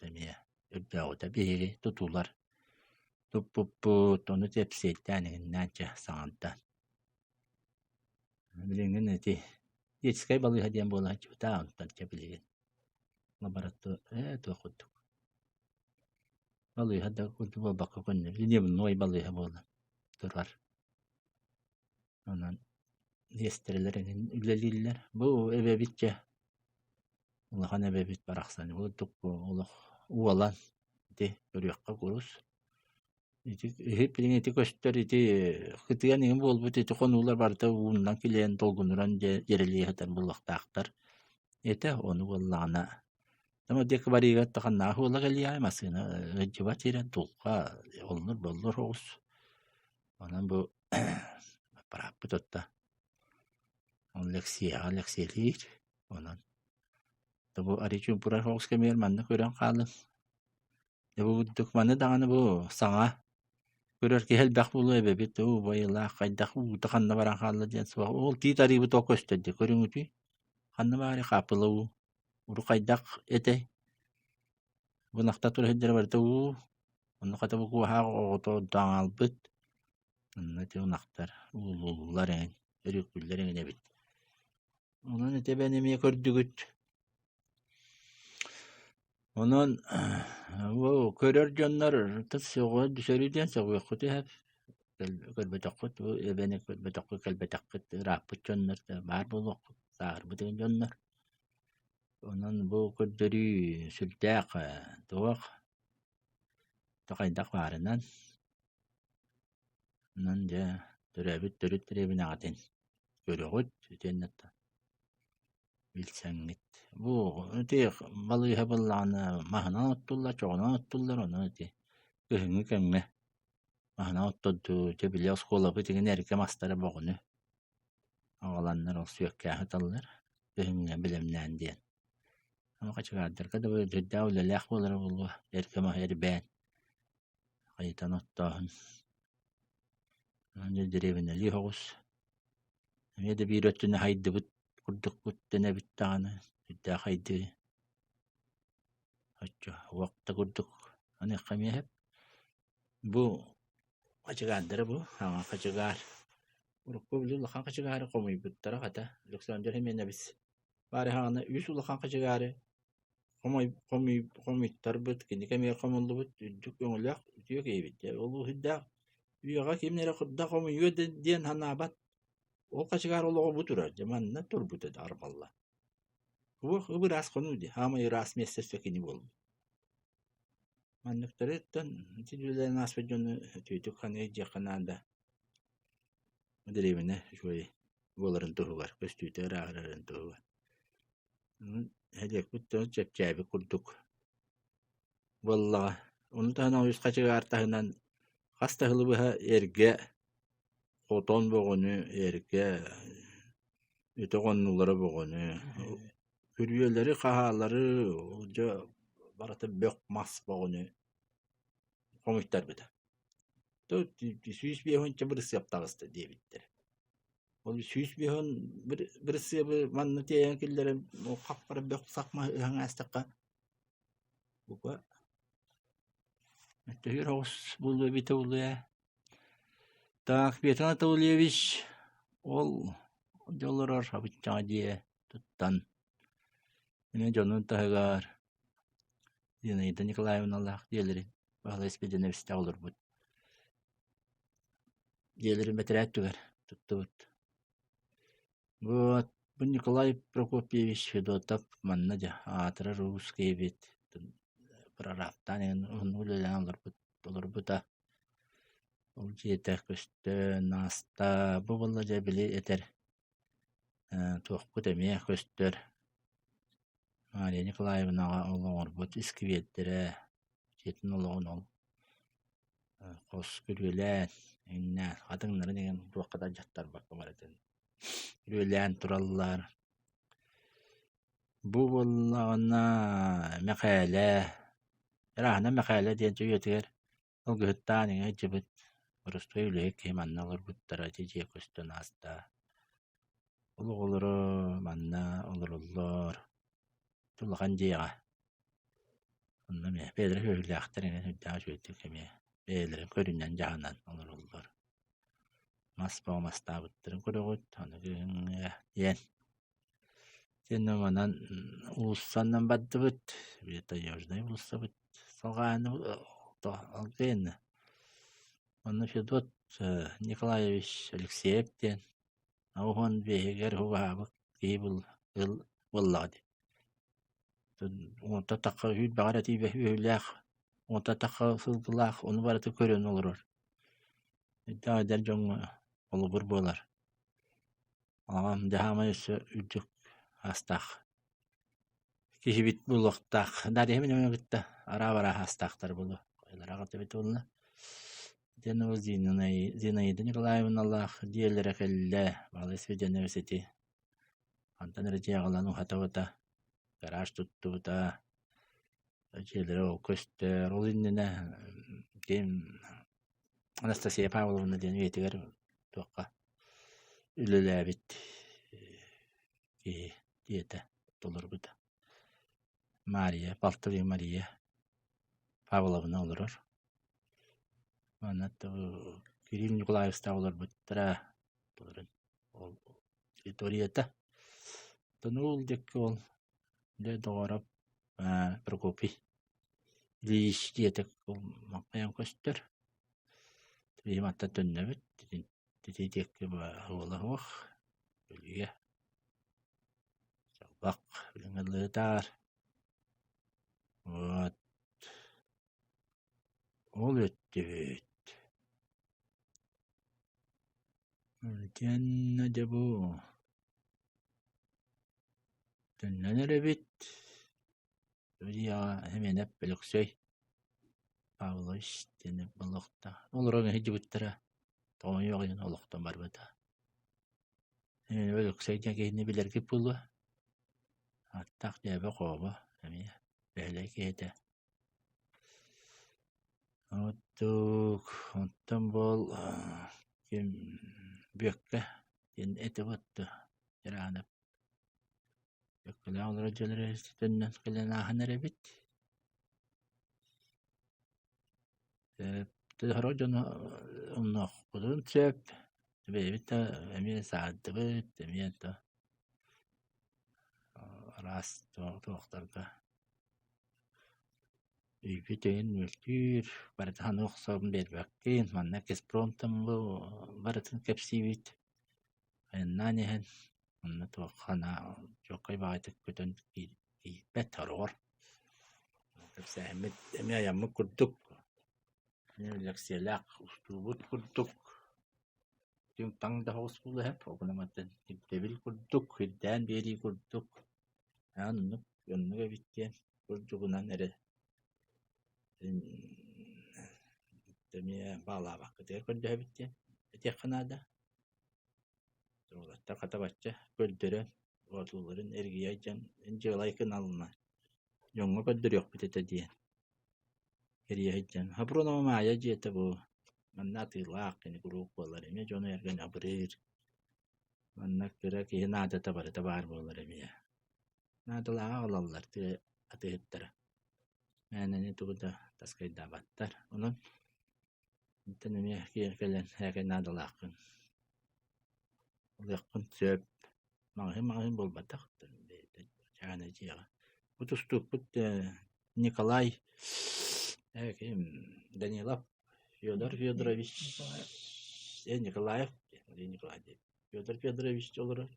эмиэ үрдээҕитэ биһиги тутуулар туппуппут, ону тэпсиэйдээн иҥиннээн чэ саҥардан. Билиҥҥин ити детскай балыыһа диэн буола сылдьыбыта онтон чэ билигин лаборатория ээ туох курдук балыыһа да курдук буолбакка көннөрү дневной балыыһа буолан турар. Онон миэстэлэр эҥин үлэлииллэр. Бу эбэбит дьэ улахан эбэбит барахсан курдук олох уолан ити көрүөххэ курус. Ити иһит ити көстөр ити кытыан иһин буолбут ити хонуулар барыта ууннан килийэн долгунуран дьэ дьэрэлиэ сытар буолуохтаахтар. Этэ ону буоллаҕына Тама диэки барыыга таханнаах уола кэлиэҕэ массыына ыалдьыбат сирэ дулҕа оллур-боллур оҕус. Онон бу аппарааппыт отто ол Лексияҕа Лексиэлиир онон бу арыый чуумпурар соҕус кэмигэр манна көрөн хаалыҥ. Дьэ бу курдук маны даҕаны бу саҥа көрөр киһи элбэх буолуо эбэбит оо байылаах хайдах уута ханна баран хаалла диэн суох. Ол тиит арыыбыт ол көстөр дии көрүҥүтүй ханна баарый хааппыла уу урут хайдах этэй бу ынахтар турар сирдэрэ барыта уу онно хата бу куоһаах оҕото даҥалбыт онно ити ынахтар уулууллар эҥин өрүккүллэр эҥин эбит онон ити эбэни эмиэ көрдүгүт онон бу көрөр дьоннор сөҕү диэн сөҕүөххүт үһү көрбөтөххүт бу эбэни көрбөтөххүт кэлбэтэххит ырааппыт дьоннор да баар буолуоххут сааһырбыт дьоннор Онон бу көрдөрүү сүрдээх туох хайдах баарынан онон дьэ төрөөбүт төрүт дэриэбинэҕитин көрөҕүт итиэннэ билсэҥҥит. Бу ити балыыһа буоллаҕына маһынан оттуллар, чоҕунан оттуллар, онон ити кыһыҥҥы кэмҥэ маһынан оттордуу дьэ били оскуолабыт игин эргэ мастара бөҕөнү Аҕаланнар ол сүөккээһи ыталлар, күһүҥҥэ бэлэмнээн диэн. Ама хачыгаардарга да сүрдээх үлэлээх буолара буолуо, эргэ маһы эрбээн, хайытан оттооһун. Онон дьэ дэриэбинэлии соҕус. Эмиэ да биир өттүнэн хайдыбыт курдукпут дэнэбит даҕаны, сүрдээх хайдыы. Оччо уох да курдук аныахха эмиэ сөп. Бу хачыгаардара бу, хаҥа хачыгаар. Урукку били улахан хачыгаары хомуйбуттара хата Александр Семенович баар аһаҕына үс улахан хачыгаары хомуй хомуй хомуйтарбыт, кини кэмигэр хомуллубут үрдүк өҥөлөөх үтүө киһибит. Дьэ ол уһуйдаах үйэҕэ ким эрэ да хомуйуо диэн санаабат. Ол хачыгаар олоҕо бу турар, дьэ манна турбут этэ арбалла. Туох ып-ыраас хонуу дии, хаамай ыраас миэстэ өссө кини буолбут. Манныктарыттан ити үлэлээн ааспыт дьону үтүөтүк ханыыр диэххэ наада. Дэриэбинэ үчүгэй буоларын туһугар, көстүүтэ ырааһырарын туһугар. Нэһилиэкпит да чэпчээбит курдук буоллаҕа. Ону таһынан үс хачыгаар таһынан хас да сылы быһа эргэ хотон бөҕөнү, эргэ өтөх оннулара бөҕөнү Күрүөлэри, хаһаалары дьэ барыта бөх мас бөҕөнү. хомуйтарбыта. 150 бырысыап таҕыста диэбиттэрэ. Ол 150 бырысыабы манна тиэйэн киллэрэн хап-хара бөх сах маһы ыһан аастахха бука төһүүр оҕус буолуо эбитэ буолуо ээ. Так, Петр Анатольевич ол дьэ олорор абыччаҕа дьиэ туттан эмиэ дьонун таһыгар Зинаида Николаевналаах дьиэлэрин Баһылай Спиридоновичтаах олорбут дьиэлэрин бэтэрээ өттүгэр туттубут. Вот бу Николай Прокопьевич Федотов манна дьэ аатырар уус киһибит прорабтаан иһэн уһуннук үлэлээн олорбут олорбута. Ол дьиэтэ көстөн ааста. Бу буолла дьэ били этэр туохпут эмиэ көстөр. Мария Николаевнаҕа ол оҥорбут искибиэрдэрэ дьиэтин олоҕун ол хос күрүөлээн иҥнээн хатыҥнарын иҥэн туохха да дьахтарбакка барытын күрүөлээн тураллар. Бу буоллаҕына Мэхээлэ, ырааһына Мэхээлэ диэн үйэтигэр Алгыһыттаан иҥэ сылдьыбыт боростуой үлэһит киһи манна олорбуттара ити дьиэ көстөн ааста. Ол оҕолоро манна олороллор, улахан дьиэҕэ. Онно эмиэ бэйэлэрэ сүөһүлээхтэр эҥин сүрдээх үчүгэйдик эмиэ бэйэлэрин көрүнэн дьаһанан олороллор. Мас бөҕө мастаабыттарын көрөҕүт, аны күһүҥҥэ диэн. Итиэннэ манан уулуссанан бардыбыт, били таежнай уулуссабыт салҕааны алгыйынна. Онно Федот Николаевич Алексеев диэн 85-игэр уһаабыт киһи буоллаҕа дии. Уонтан тахха сүүрбэҕэ эрэ тиийбэт үһүлээх, уонтан тахха сылгылаах, ону барытын көрөн олорор. Өйдөөх эдэр дьоҥҥо холобур буолар. Аҕам дьаһаамай өссө үрдүк аастаах киһибит буолуохтаах. Дарья мин кытта араа-бараа аастаахтар буолуо. Хайалара эбит буолла. Итиэннэ ол Зинаида Николаевналаах дьиэлэрэ кэллэ. Баҕалай Свидяневич ити хантан эрэ дьиэ аҕалан уһатабыта, гараж туттубута. Дьиэлэрэ ол көстөр. Ол иннинэ ким Анастасия Павловна диэн үйэтигэр туохха үлэлээбит киһи диэтэ толорбута. Мария, балтыбый Мария Павловна олорор. Манна Кирилл Николаевичтаах олорбуттара толорун ол территорията. Оттон ол диэки ол дьэ доҕоро Прокопий Ильич диэтэ маҥхайан көстөр. Биһи мантан төннөбүт ити диэки уола суох Өлүйэ Чалбах билиҥҥи Вот ол өттүбүт. Итиэннэ дьэ бу төннөн эрэбит. Өлүйэҕэ Өлөксөй Павлович диэн олохтоох. Олорон сылдьыбыттара тоҕойуох иһин олохтон барбыта. Өлөксөй диэн киһини билэргит буолуо. Аттаах дьээбэ-хообо эмиэ бэһэлэй киһи этэ. Оттук онтон буол ким Бүөккэ диэн этэ буотта Дьараанап Өккөлөөх олорор дьиэлэрэ төннөн кэлэн ааһан эрэбит. Сорох дьону умнуохпутун сөп. Бэйэбит да эмиэ саардыбыт, эмиэ да араас туохтарга өйбүт өйүн мөлтүүр, барыта ханна охсон биэрбэккин, манна экспромтом барытын кэпсиибит. Айаннаан иһэн Онно туохха чуолкай баҕайытык көтөн киирбэт сороҕор. Кэпсээммит эмиэ айаммыт курдук, эмиэ лэксийэлээх устуубут курдук, түҥ-таҥ да соҕус буолуо ол гынан баран ирдэбил курдук, ирдээн биэрии курдук, оннук оннук эбит диэн курдугунан эрэ эмиэ баалаабаккытыгар көрдөһөбүт диэн этиэххэ наада. Уолаттар хата бачча көрдөрөн, боотулларын эргийэ дьон дьыалай гыналлар, дьоҥҥо көрдөрүөхпүт этэ диэн. Кэрийэ сылдьан Хапронова Маайа дьиэтэ бу манна атыылаах кини куруук буолар эмиэ дьону эргэн абырыыр. Манна кыра киһи наадата барыта баар буолар эмиэ. Наадалааҕы аҕалаллар тыа атыыһыттара. Мээнэни тугу да таскайдаабаттар. Онон итинтэн эмиэ кэлэн һээкэй наадалааххын ылыаххын сөп. Маҕаһыын-маҕаһыын буолбатах чаана дьиэҕэ. Бу тустуукпут Николай ким Данилов Федор Федорович Николаев Николай Федор Федорович олорор.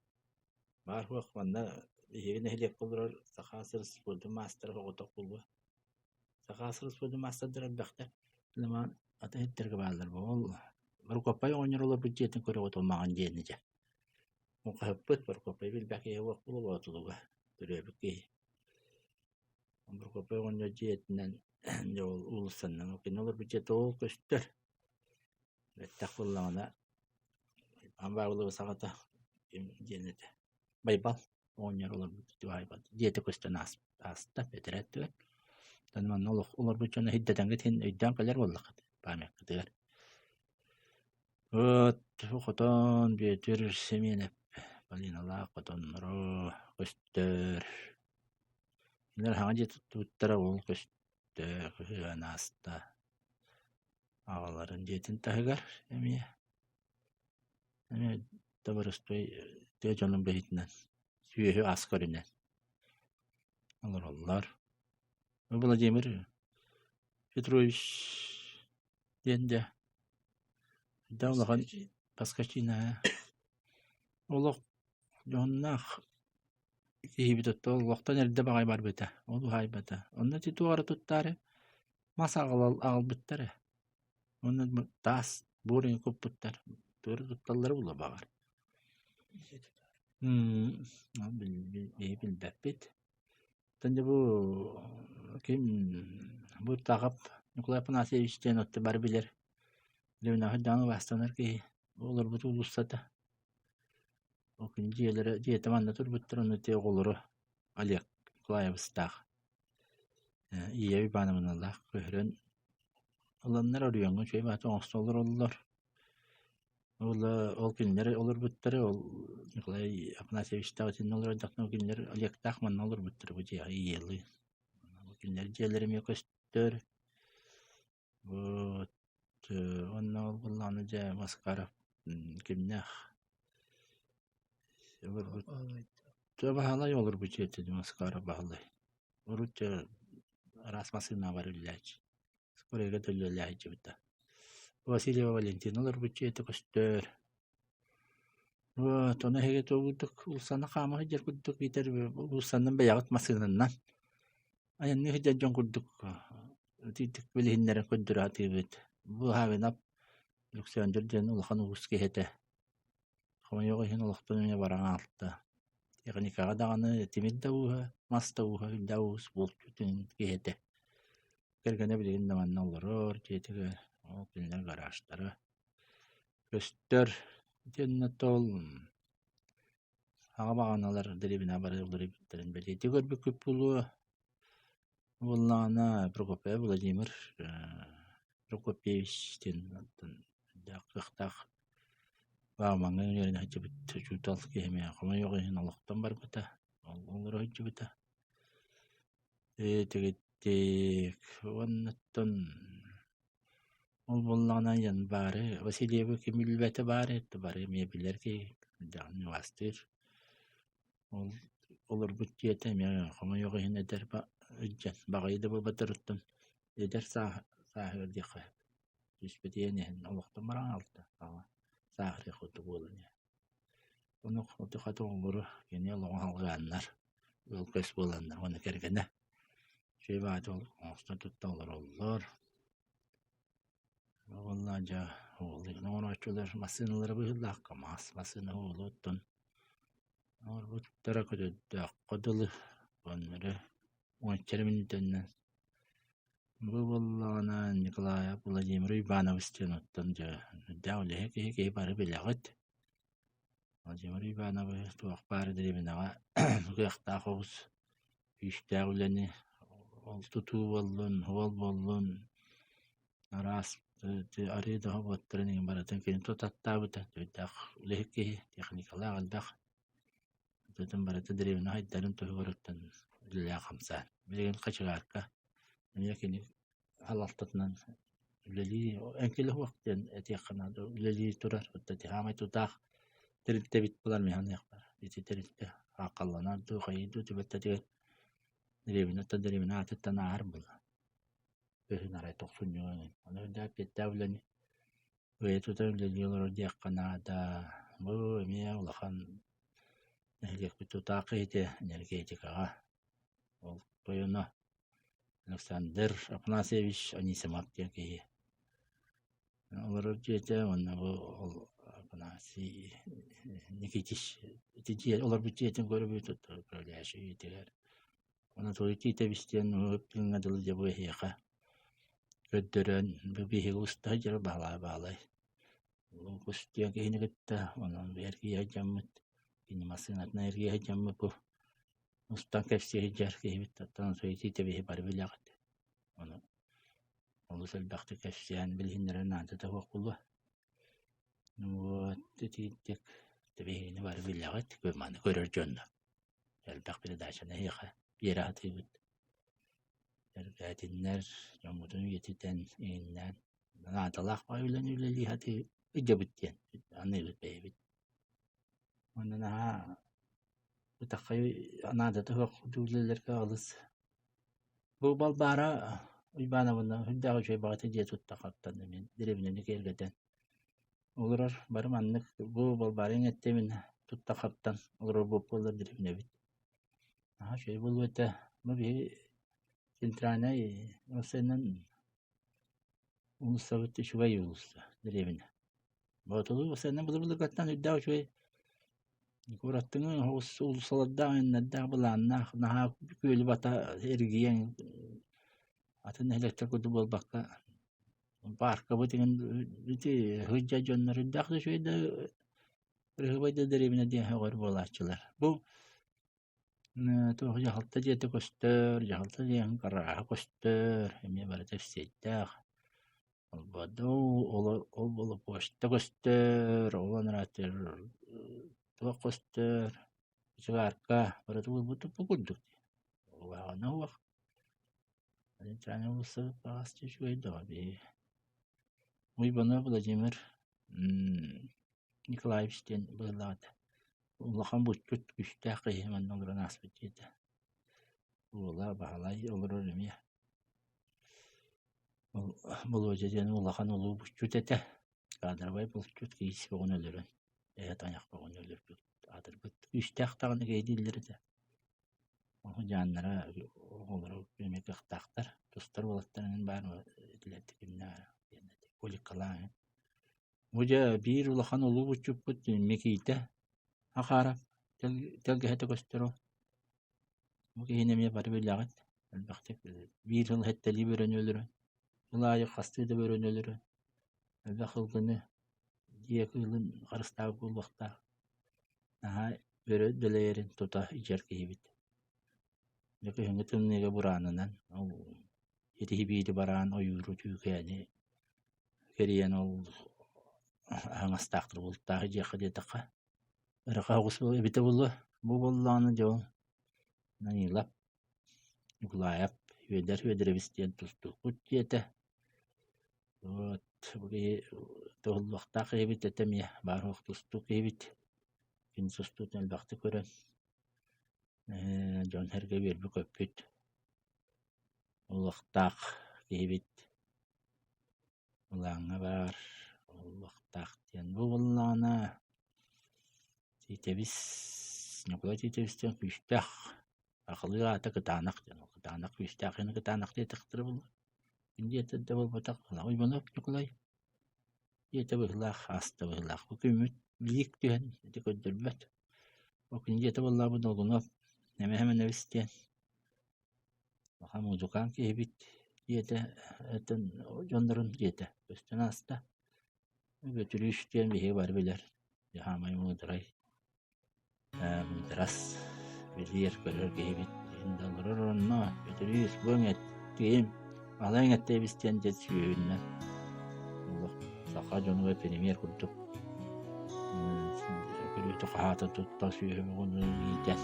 Баар суох манна биһиги нэһилиэккэ олорор Саха сир спордун маастара соҕотох буолуо. Саха сир спордун маастардара элбэхтэр. Ылымаан атын сирдэргэ бааллар. Ол Борукуоппай оҕонньор олорбут дьиэтин көрөҕүт ол маҥан дьиэни дьэ. Муҥхаһыппыт Борукуоппай билбэт киһи уох буолуо Боотулуга төрөөбүт киһи. Борукуоппай оҕонньор дьиэтинэн дьэ ол уулуссаннан кини олорбут дьиэтэ ол көстөр. Бэттэх буоллаҕына Иван Павлович аҕата ким диэн этэ Байбал оҕонньор олорбут туһаайбат дьиэтэ көстөн ааста бэтэрээ өттүгэр. Оттон манна олох олорбут дьону сирдэтэҥҥит иһин өйдөөн кэлэр буоллаххыт памятникытыгар. Вот хотон Бүөтүр Семенов Полиналаах хотонноро көстөр. Кинилэр саҥа дьиэ туттубуттара ол көстөр ыан ааста. Аҕаларын дьиэтин таһыгар эмиэ эмиэ табарыстай тыа дьонун быһыытынан сүөһү ас көрүнэн олороллор. Владимир Петрович диэн дьэ да улахан Поскачина олох дьоһуннаах киһибит оттон олохтон эрдэ баҕайы барбыта, ол уһаайбата. Онно ити туох эрэ туттаары мас аҕалбыттар ээ. Уонна таас буор иҥин куппуттар. Тугу эрэ тутталлара буолуо баҕар. Биһи билбэппит. Оттон дьэ бу ким бу Таҕап Николай Афанасьевич диэн оттон бары билэр Ленаҕа даҕаны убаастанар киһи олорбут уулуссата. Ол күн дьиэлэрэ дьиэтэ манна турбуттар уонна ити оҕолоро Олег Николаевичтаах Ия Ивановналаах көһөрөн ыланнар оройуоҥҥа үчүгэй баҕайытык оҥосто олороллор. Ол ол кинилэр олорбуттара ол Николай Афанасьевичтаах итиннэ олордохторуна кинилэр Олегтаах манна олорбуттара бу дьиэҕэ ийэлии. Кинилэр дьиэлэрэ эмиэ көстөр. Вот уонна ол буоллаҕына дьэ Маскаров кимнээх олорбут Баһылай олорбут дьиэтэ Маскаров Баһылай. Урут дьэ араас массыынаҕа бар үлэлээччи. Скорайга да үлэлээх сылдьыбыта. Васильева Валентина олорбут дьиэтэ көстөр. Вот ону эһиги тугу уулуссаны хаама сылдьар курдук биитэр уулуссанан бэйэҕит массыынанан айанныы сылдьар дьон курдук итиитик билиһиннэрэн көрдөрө сатыыбыт. Бу Хавинап Александр диэн улахан уус киһи этэ. Хомойуох иһин олохтон эмиэ баран хаалта. Техникаҕа даҕаны тимир да ууһа, мас да ууһа, үрдээх уус булчут киһи этэ. Кэргэнэ билигин да манна олорор дьиэтигэр, ол кинилэр гаражтара көстөр. Итиэннэ ол аҕа баҕаналар дэриэбинэҕэ бары уларыйбыттарын бэлиэтии көрбүккүт буолуо. Буоллаҕына Прокопьев Владимир Прокопьевич диэн элбэх кыахтаах баамаҥҥа үөрэнэ сылдьыбыт учуутал киһи эмиэ хомойуох иһин олохтон барбыта, олоро сылдьыбыта. Итигиттик уоннаттан ол буоллаҕына Янбары Васильевы ким билбэтэ баар это бары эмиэ билэр киһи даҕаны убаастыыр. Ол олорбут дьиэтэ эмиэ хомойуох иһин эдэр ыччат баҕайы да буолбатарыттан эдэр сааһыгар диэххэ сөп. Түспэтийэн иһэн олохтон баран хаалта сааһырыах курдук буолан иһэр. Ону хата оҕолоро кини олоҕун алҕааннар, ыал-көс буоланнар уонна кэргэнэ үчүгэй баҕайытык оҥостон тутта олороллор. Уонна дьэ уолугун оҥорооччулар массыыналара быһыылаах КамАЗ массыына уолу оттон оҥорбуттара көтөрдөөххө дылы уоннары уонча эрэ мүнүүтэннэн бу буоллаҕына Николаев Владимир Иванович диэн оттон дьэ үрдээх үлэһит киһи киһи бары билэҕит Владимир Иванович туох баар дэриэбинэҕэ кыахтаах оҕус күүстээх үлэни ол тутуу буоллун, уол буоллун. Араас арыы да уоттарын иһин барытын кини тутаттаабыта, сүрдээх үлэһит киһи, техникалаах элбэх. Ытытын барыта дэриэбинэ хайдарын туһугар-оттон үлэлээн-хамсаан. Билигин хачыгаарка эмиэ кини салалтатынан үлэлии эҥкилэ суох диэн этиэххэ наада үлэлии турар. Оттон ити саамай тутаах тэрилтэбит буолар мин саныахпар. Ити тэрилтэ ааххалланар дуу, хайыы дуу түбэлтэтигэр дэриэбинэттэн дэриэбинэ аатыттан ааһар буолла. Күһүн арай тохсунньуга эҥин. Ону үрдээх эппиэттээх үлэни бэйэ тута үлэлии олорор диэххэ наада. Бу эмиэ улахан нэһилиэкпит тутаах киһитэ энергетикаҕа. Ол тойоно Александр Афанасьевич Анисимов диэн киһи олорор дьиэтэ уонна бу ол Афанасий Никитич ити дьиэ олорбут дьиэтин көрөбүт управляющай үйэтигэр Онон суруйуу тэбис диэн тыыҥҥа дылы дьэ бу эһиэхэ көрдөрөн бу биһиги уста сылдьар баһылай баһылай Луукус диэн киһини кытта онон эргийэ сылдьаммыт кини массыынатынан эргийэ сылдьаммыт бу устан кэпсии сылдьар киһибит оттон суруйуу тэбиһи бары билэҕит ону олус элбэхтик кэпсээн билиһиннэрэр наадата суох буолуо вот итиитик тэбиһини бары билэҕит маны көрөр дьонно элбэх передачаны эһиэхэ биэрэ сатыыбыт. Эргээтиннэр, дьоммутун үйэтитэн, иҥиннээн, наадалаах баҕайы үлэни үлэлии сатыы ыдьабыт диэн аныыбыт бэйэбит. Уонна наһаа бытаххай наадата суох үлэлэргэ алыс. Бу Балбаара Уйбаанабына сүрдээх үчүгэй баҕайытык дьиэ тутта хаптан эмиэ дэриэбинэни киэргэтэн олорор. Бары маннык бу Балбаара иҥэттэмин тутта-хаптан олорор буоллар дэриэбинэбит. Наһаа үчүгэй буолуо этэ. Бу биһиги центральнай уулуссанан уулуссабыт үчүгэй уулусса дэриэбинэ. Боотулуу уулуссанан былыр-былыргаттан үрдээх үчүгэй куораттыҥы уулуссалардаах айаннардаах былааннаах наһаа күөлү бата эргийэн атын нэһилиэктэр курдук буолбакка Пааркабыт иҥин ити сылдьар дьоннор үрдээх да үчүгэй да кырыһыбай да дэриэбинэ диэн сөҕөр буолааччылар. Бу туох дьаһалта дьиэтэ көстөр, дьаһалта диэн гарааһа көстөр, эмиэ барыта эпсиэйдээх. Ол ол буола почта көстөр, ол анараатыгар туох көстөр, чыгаарка барыта буолбут бу курдук дии. Улаҕана уох Үчүгэй даҕа биһиги Уйбанов Владимир Николаевич диэн быһыылаах этэ. Улахан булчут күүстээх киһи манна олорон ааспыт дьиэтэ. Уола Баһылай олорор эмиэ. Ол Болуодьа диэн улахан улуу булчут этэ. Кадровай булчут киис бөҕөнү өлөрөн, эһэ тайах бөҕөнү өлөрбүт, аатырбыт. Күүстээх даҕаны киһи дииллэр этэ. Уһуйааннара оҕолоро эмиэ кыахтаахтар, тустар уолаттарынан баар этилэр Коликалаан. Бу дьэ биир улахан улуу буччуппут Микиитэ Ахаров тэлгэһэтэ көстөр ол. Бу киһини эмиэ бары билэҕит элбэхтик биир сыл сэттэлии бөрөнү өлөрөн, сыл аайы хастыы да бөрөнү өлөрөн, элбэх сылгыны дьиэ кыылын харыстаабыт буолуохтаах. Наһаа өрө дэлэйэрин тута иһэр киһибит. Дьэ кыһыҥҥы тымныыга бураанынан ол итиһи-биири бараан ойууру түүкээни кэрийэн ол аһаҥастаахтар бултаах дьиэххэ диэтэххэ ыраха оҕус эбитэ буолуо. Бу буоллаҕына дьэ ол Данилов Ньукулаайап Үөдэр Үөдэрэбис диэн тустуукпут дьиэтэ. Вот бу киһи туһуллуохтаах киһибит этэ эмиэ баар суох тустуук киһибит. Кини тустуутун элбэхтик көрөн дьон-сэргэ үөрбүт-көппүт улуохтаах киһибит. Былааҥҥа баар улуохтаах диэн. Бу буоллаҕына Тиитэбис Ньукулай Тиитэбис диэн күүстээх сахалыы аата Кытаанах диэн. Ол Кытаанах күүстээх иһин Кытаанах диэтэхтэрэ буолуо. Диэтэ да буолбатах Уйбанов Ньукулай диэтэ быһыылаах, ааста быһыылаах. Бу күммүт лиик түһэн ити көрдөрбөт. Ол күн диэтэ буоллаҕа Долгунов Эмэһэмэнэбис диэн улахан музыкант киһибит диэтэ дьоннорун диэтэ көстөн ааста. Бөтүрүүс диэн биһиги бары билэр хаамай муударай муударас билиэр көрөр киһибит билигин да олорор онно Бөтүрүүс бу эҥэттиим. Алаҥ эттэбис диэн дьэ сүөһүннэн олох саха дьонугар премьер курдук күрүөтэ хаһаата тутта сүөһү оҕону иитэн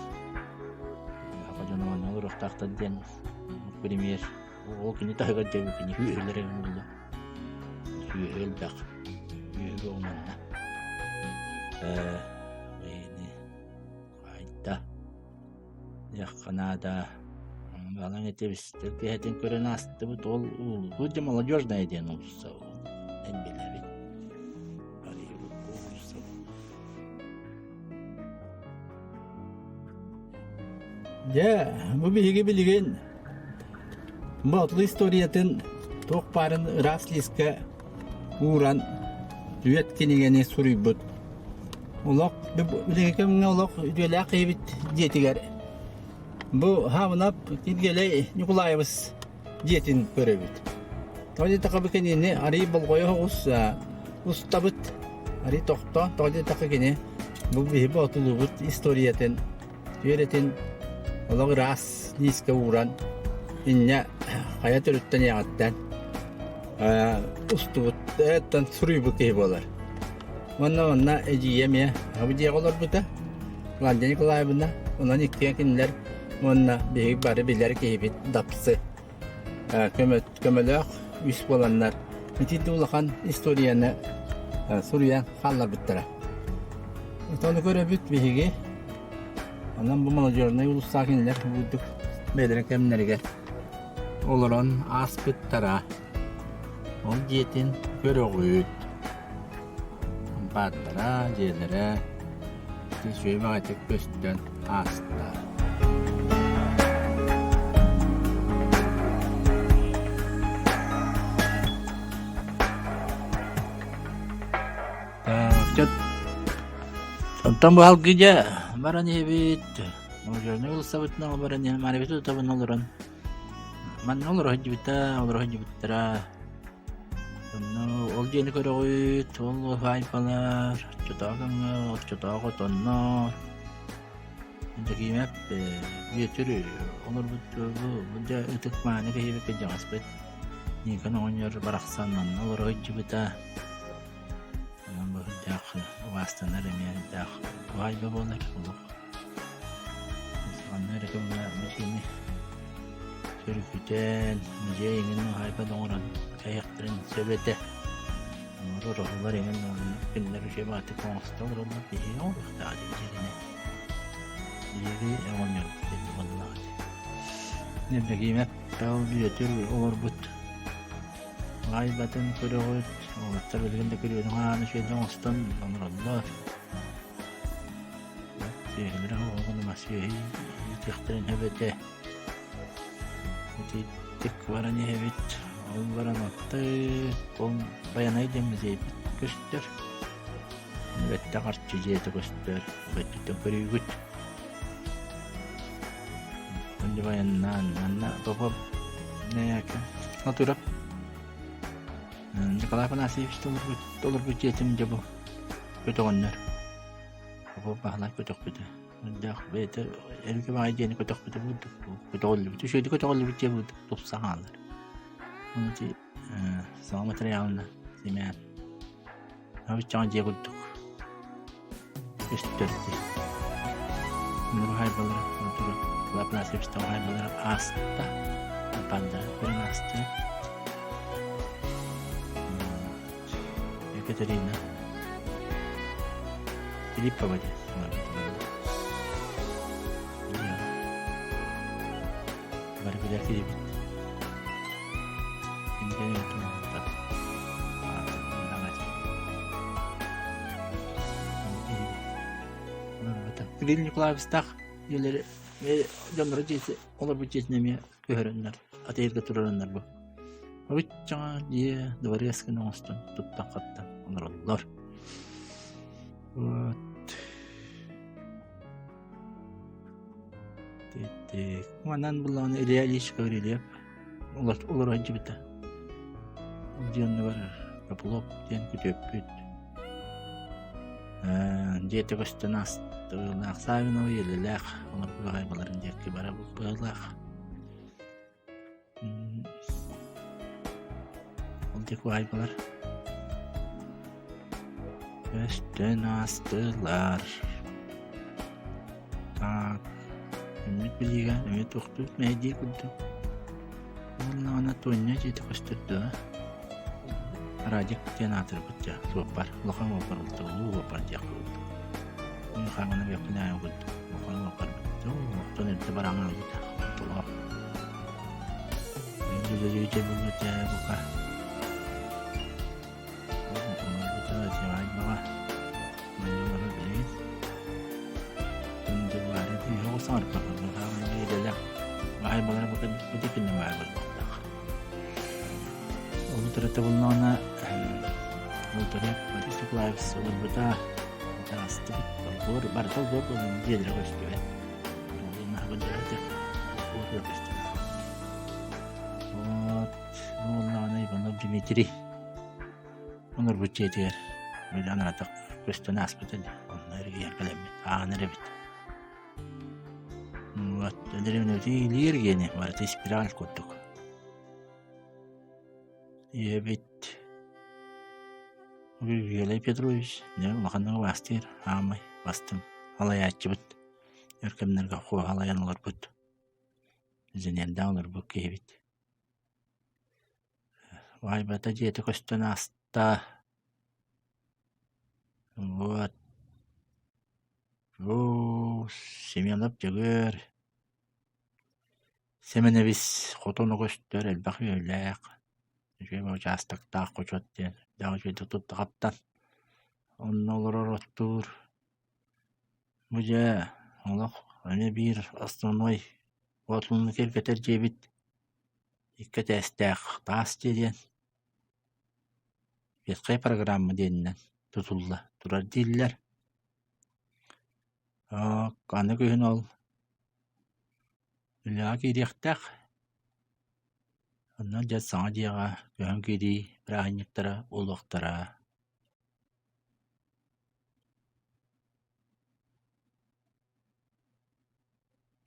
саха дьоно манна олоруохтаахтар диэн премьер ол кини таһыгар дьэ кини сүөһүлэрэ буолла сүөһү элбэх сүөһү манна ээ хайда Диэххэ наада. Балаҥ этибистэр киһитин көрөн аастыбыт ол бу дьэ молодежная диэн уулусса эн билэбин. Уулусса. Дьэ, бу биһиги билигин Боотулу историятын туох баарын ыраас лиискэ ууран үөт кинигэни суруйбут. Олох билиҥҥи кэмҥэ олох үтүөлээх киһибит дьиэтигэр бу Хаамынап Киргиэлэй Ньукулаайабыс дьиэтин көрөбүт. Тоҕо диэтэххэ бу кинини арыый болҕойо соҕус устабыт, арыый тохтоон, тоҕо диэтэххэ кини бу биһи боотулуубут историятын Үөрэтин олох ыраас лиискэ ууран, инньэ хайа төрүттэн ийэҕиттэн устубут эттэн суруйбут киһи буолар. Уонна онно эдьиийэ эмиэ бу дьиэҕэ олорбута Клавдия Николаевна, онон иккиэн кинилэр уонна биһиги бары билэр киһибит Дапсы көмөлөөх үс буоланнар ити да улахан историяны суруйан хаалларбыттара. Ону көрөбүт биһиги. Онон бу молодежнай улуустаах кинилэр бурдук бэйэлэрин кэмнэригэр олорон ааспыттара. Ол дьиэтин көрөҕүт. Бааттара, дьиэлэрэ үчүгэй баҕайытык көстөн ааста. Онтон бу алгы дьэ баран иһэбит. Молодежнай уулуссабытынан баран иһэн Марибит тутабын олорон манна олоро сылдьыбыта, олоро сылдьыбыттара. Онно ол дьиэни көрөҕүт, ол уһаайбалар, оччотооҕу кэмҥэ оччотооҕу отоннор. Дьэкиимэп Бүөтүр олорбут бу дьэ ытык-мааны киһибит кырдьаҕаспыт Никон оҕонньор барахсан манна олоро сылдьыбыта. Онон бу сүрдээх убаастанар эмиэ сүрдээх уһаайба буолар олох. Онно эрэ кэмҥэ бу дьиэни сөргүтэн, дьиэ эҥин уһаайба да оҥорон кэһиэхтэрин сөп этэ. Олорор оҕолор эҥин кинилэр үчүгэй баҕайытык оҥосто олороллор киһи оҥоруохтаах этэ дьиэни. Биһиги оҕонньорбут диэн буоллаҕа дии. Евдокимов Павел Бүөтүр олорбут Аайбатын көрөҕүт, уолаттар билигин да күрүөнү хааны үчүгэйдик оҥостон олороллор. Сүөһүлэрэ оҕону мас сүөһү иитиэхтэрин сөп этэ. Итиитик баран иһэбит, ол баран оттык, ол Байанай диэн музейбыт көстөр. Бэттэх арчы дьиэтэ көстөр, бэттиттэн көрүүгүт. Онно байаннаан, манна Попов Натуров Николай Афанасьевич толорбут, толорбут дьиэтин дьэ бу көтөҕөннөр. Попов Баһылай көтөхпүтэ. Үрдээх бэйэтэ эргэ баҕайы дьиэни көтөхпүтэ бурдук көтөҕүллүбүт. Үчүгэйдик көтөҕүллүбүт дьиэ бурдук тупса хаалар. Ону ити саҥа материалына симээн Абыччаҕа дьиэ курдук көстөр дии. Уһаайбалара Лапнасевичтар уһаайбалара ааста. Пандара көрөн ааста. Екатерина Филиппова диэн Бары билэр киһибит. Кирилл Николаевичтаах дьиэлэри дьонноро дьиэти олорбут дьиэтин эмиэ көһөрөннөр атыырга туруораннар бу Обыччаҕа дьиэ дворец гына оҥостон туттан-хаптан олороллор. Вот. Манан буллаҕына Илья Ильич Гаврильев олоро сылдьыбыта. Дьиэ оннугар Копылов диэн күтүөппүт. Дьиэтэ көстөн ааста Савинова ийэлээх олорбут аҕай баларын диэки бара быһыылаах. диэки уһаайбалар көстөн аастылар. Так, күммүт билиигэ эмиэ тохтуут мэһэйдии курдук. Уонна Туонньа дьиэтэ көстөр дуо? Радик диэн аатырбыт дьэ, суоппар, улахан уоппар буолта, улуу уоппар диэх курдук. Мин хаамана бэйэппин аайы курдук, улахан уоппар оттон эрдэ бараҥа ылбыта, толоох. Дьэ бука бука. Булнаҕына Борис Николаевич олорбута астыбыт олбуор барыта олбуор буолан дьиэлэрэ көстүбэт Вот буоллаҕына Иванов Дмитрий Оҥорбут дьиэтигэр били анаатах көстөн ааспыта дии, онно эргийэн кэлэммит, ааһан эрэбит. Вот, дэриэбинэбитин эргиэни барыта спираль курдук. Ийэбит Вилий Петрович дьэ улаханнык убаастыыр, аамай бастыҥ салайааччыбыт, өр кэмнэргэ куоһалайан олорбут, инженердээх олорбут киһибит. Уһаайбата дьиэтэ көстөн ааста. Вот. Оо, Семенов Дьөгүөр Сэмэнэбис хотоно көстөр элбэх үөлээх, үчүгэй учаастактаах хочот диэн элбэх үчүгэйдик тутта-хаптан онно олорор оттуур. Бу дьэ олох эмиэ биир основной уотунну киэргэтэр дьиэбит икки этээстээх таас дьиэ диэн ветхай программа диэнинэн тутулла турар дииллэр. Аны күһүн ол үлэҕэ киириэхтээх. Онно дьэ саҥа дьиэҕэ көһөн киирии бырааһынньыктара буолуохтара.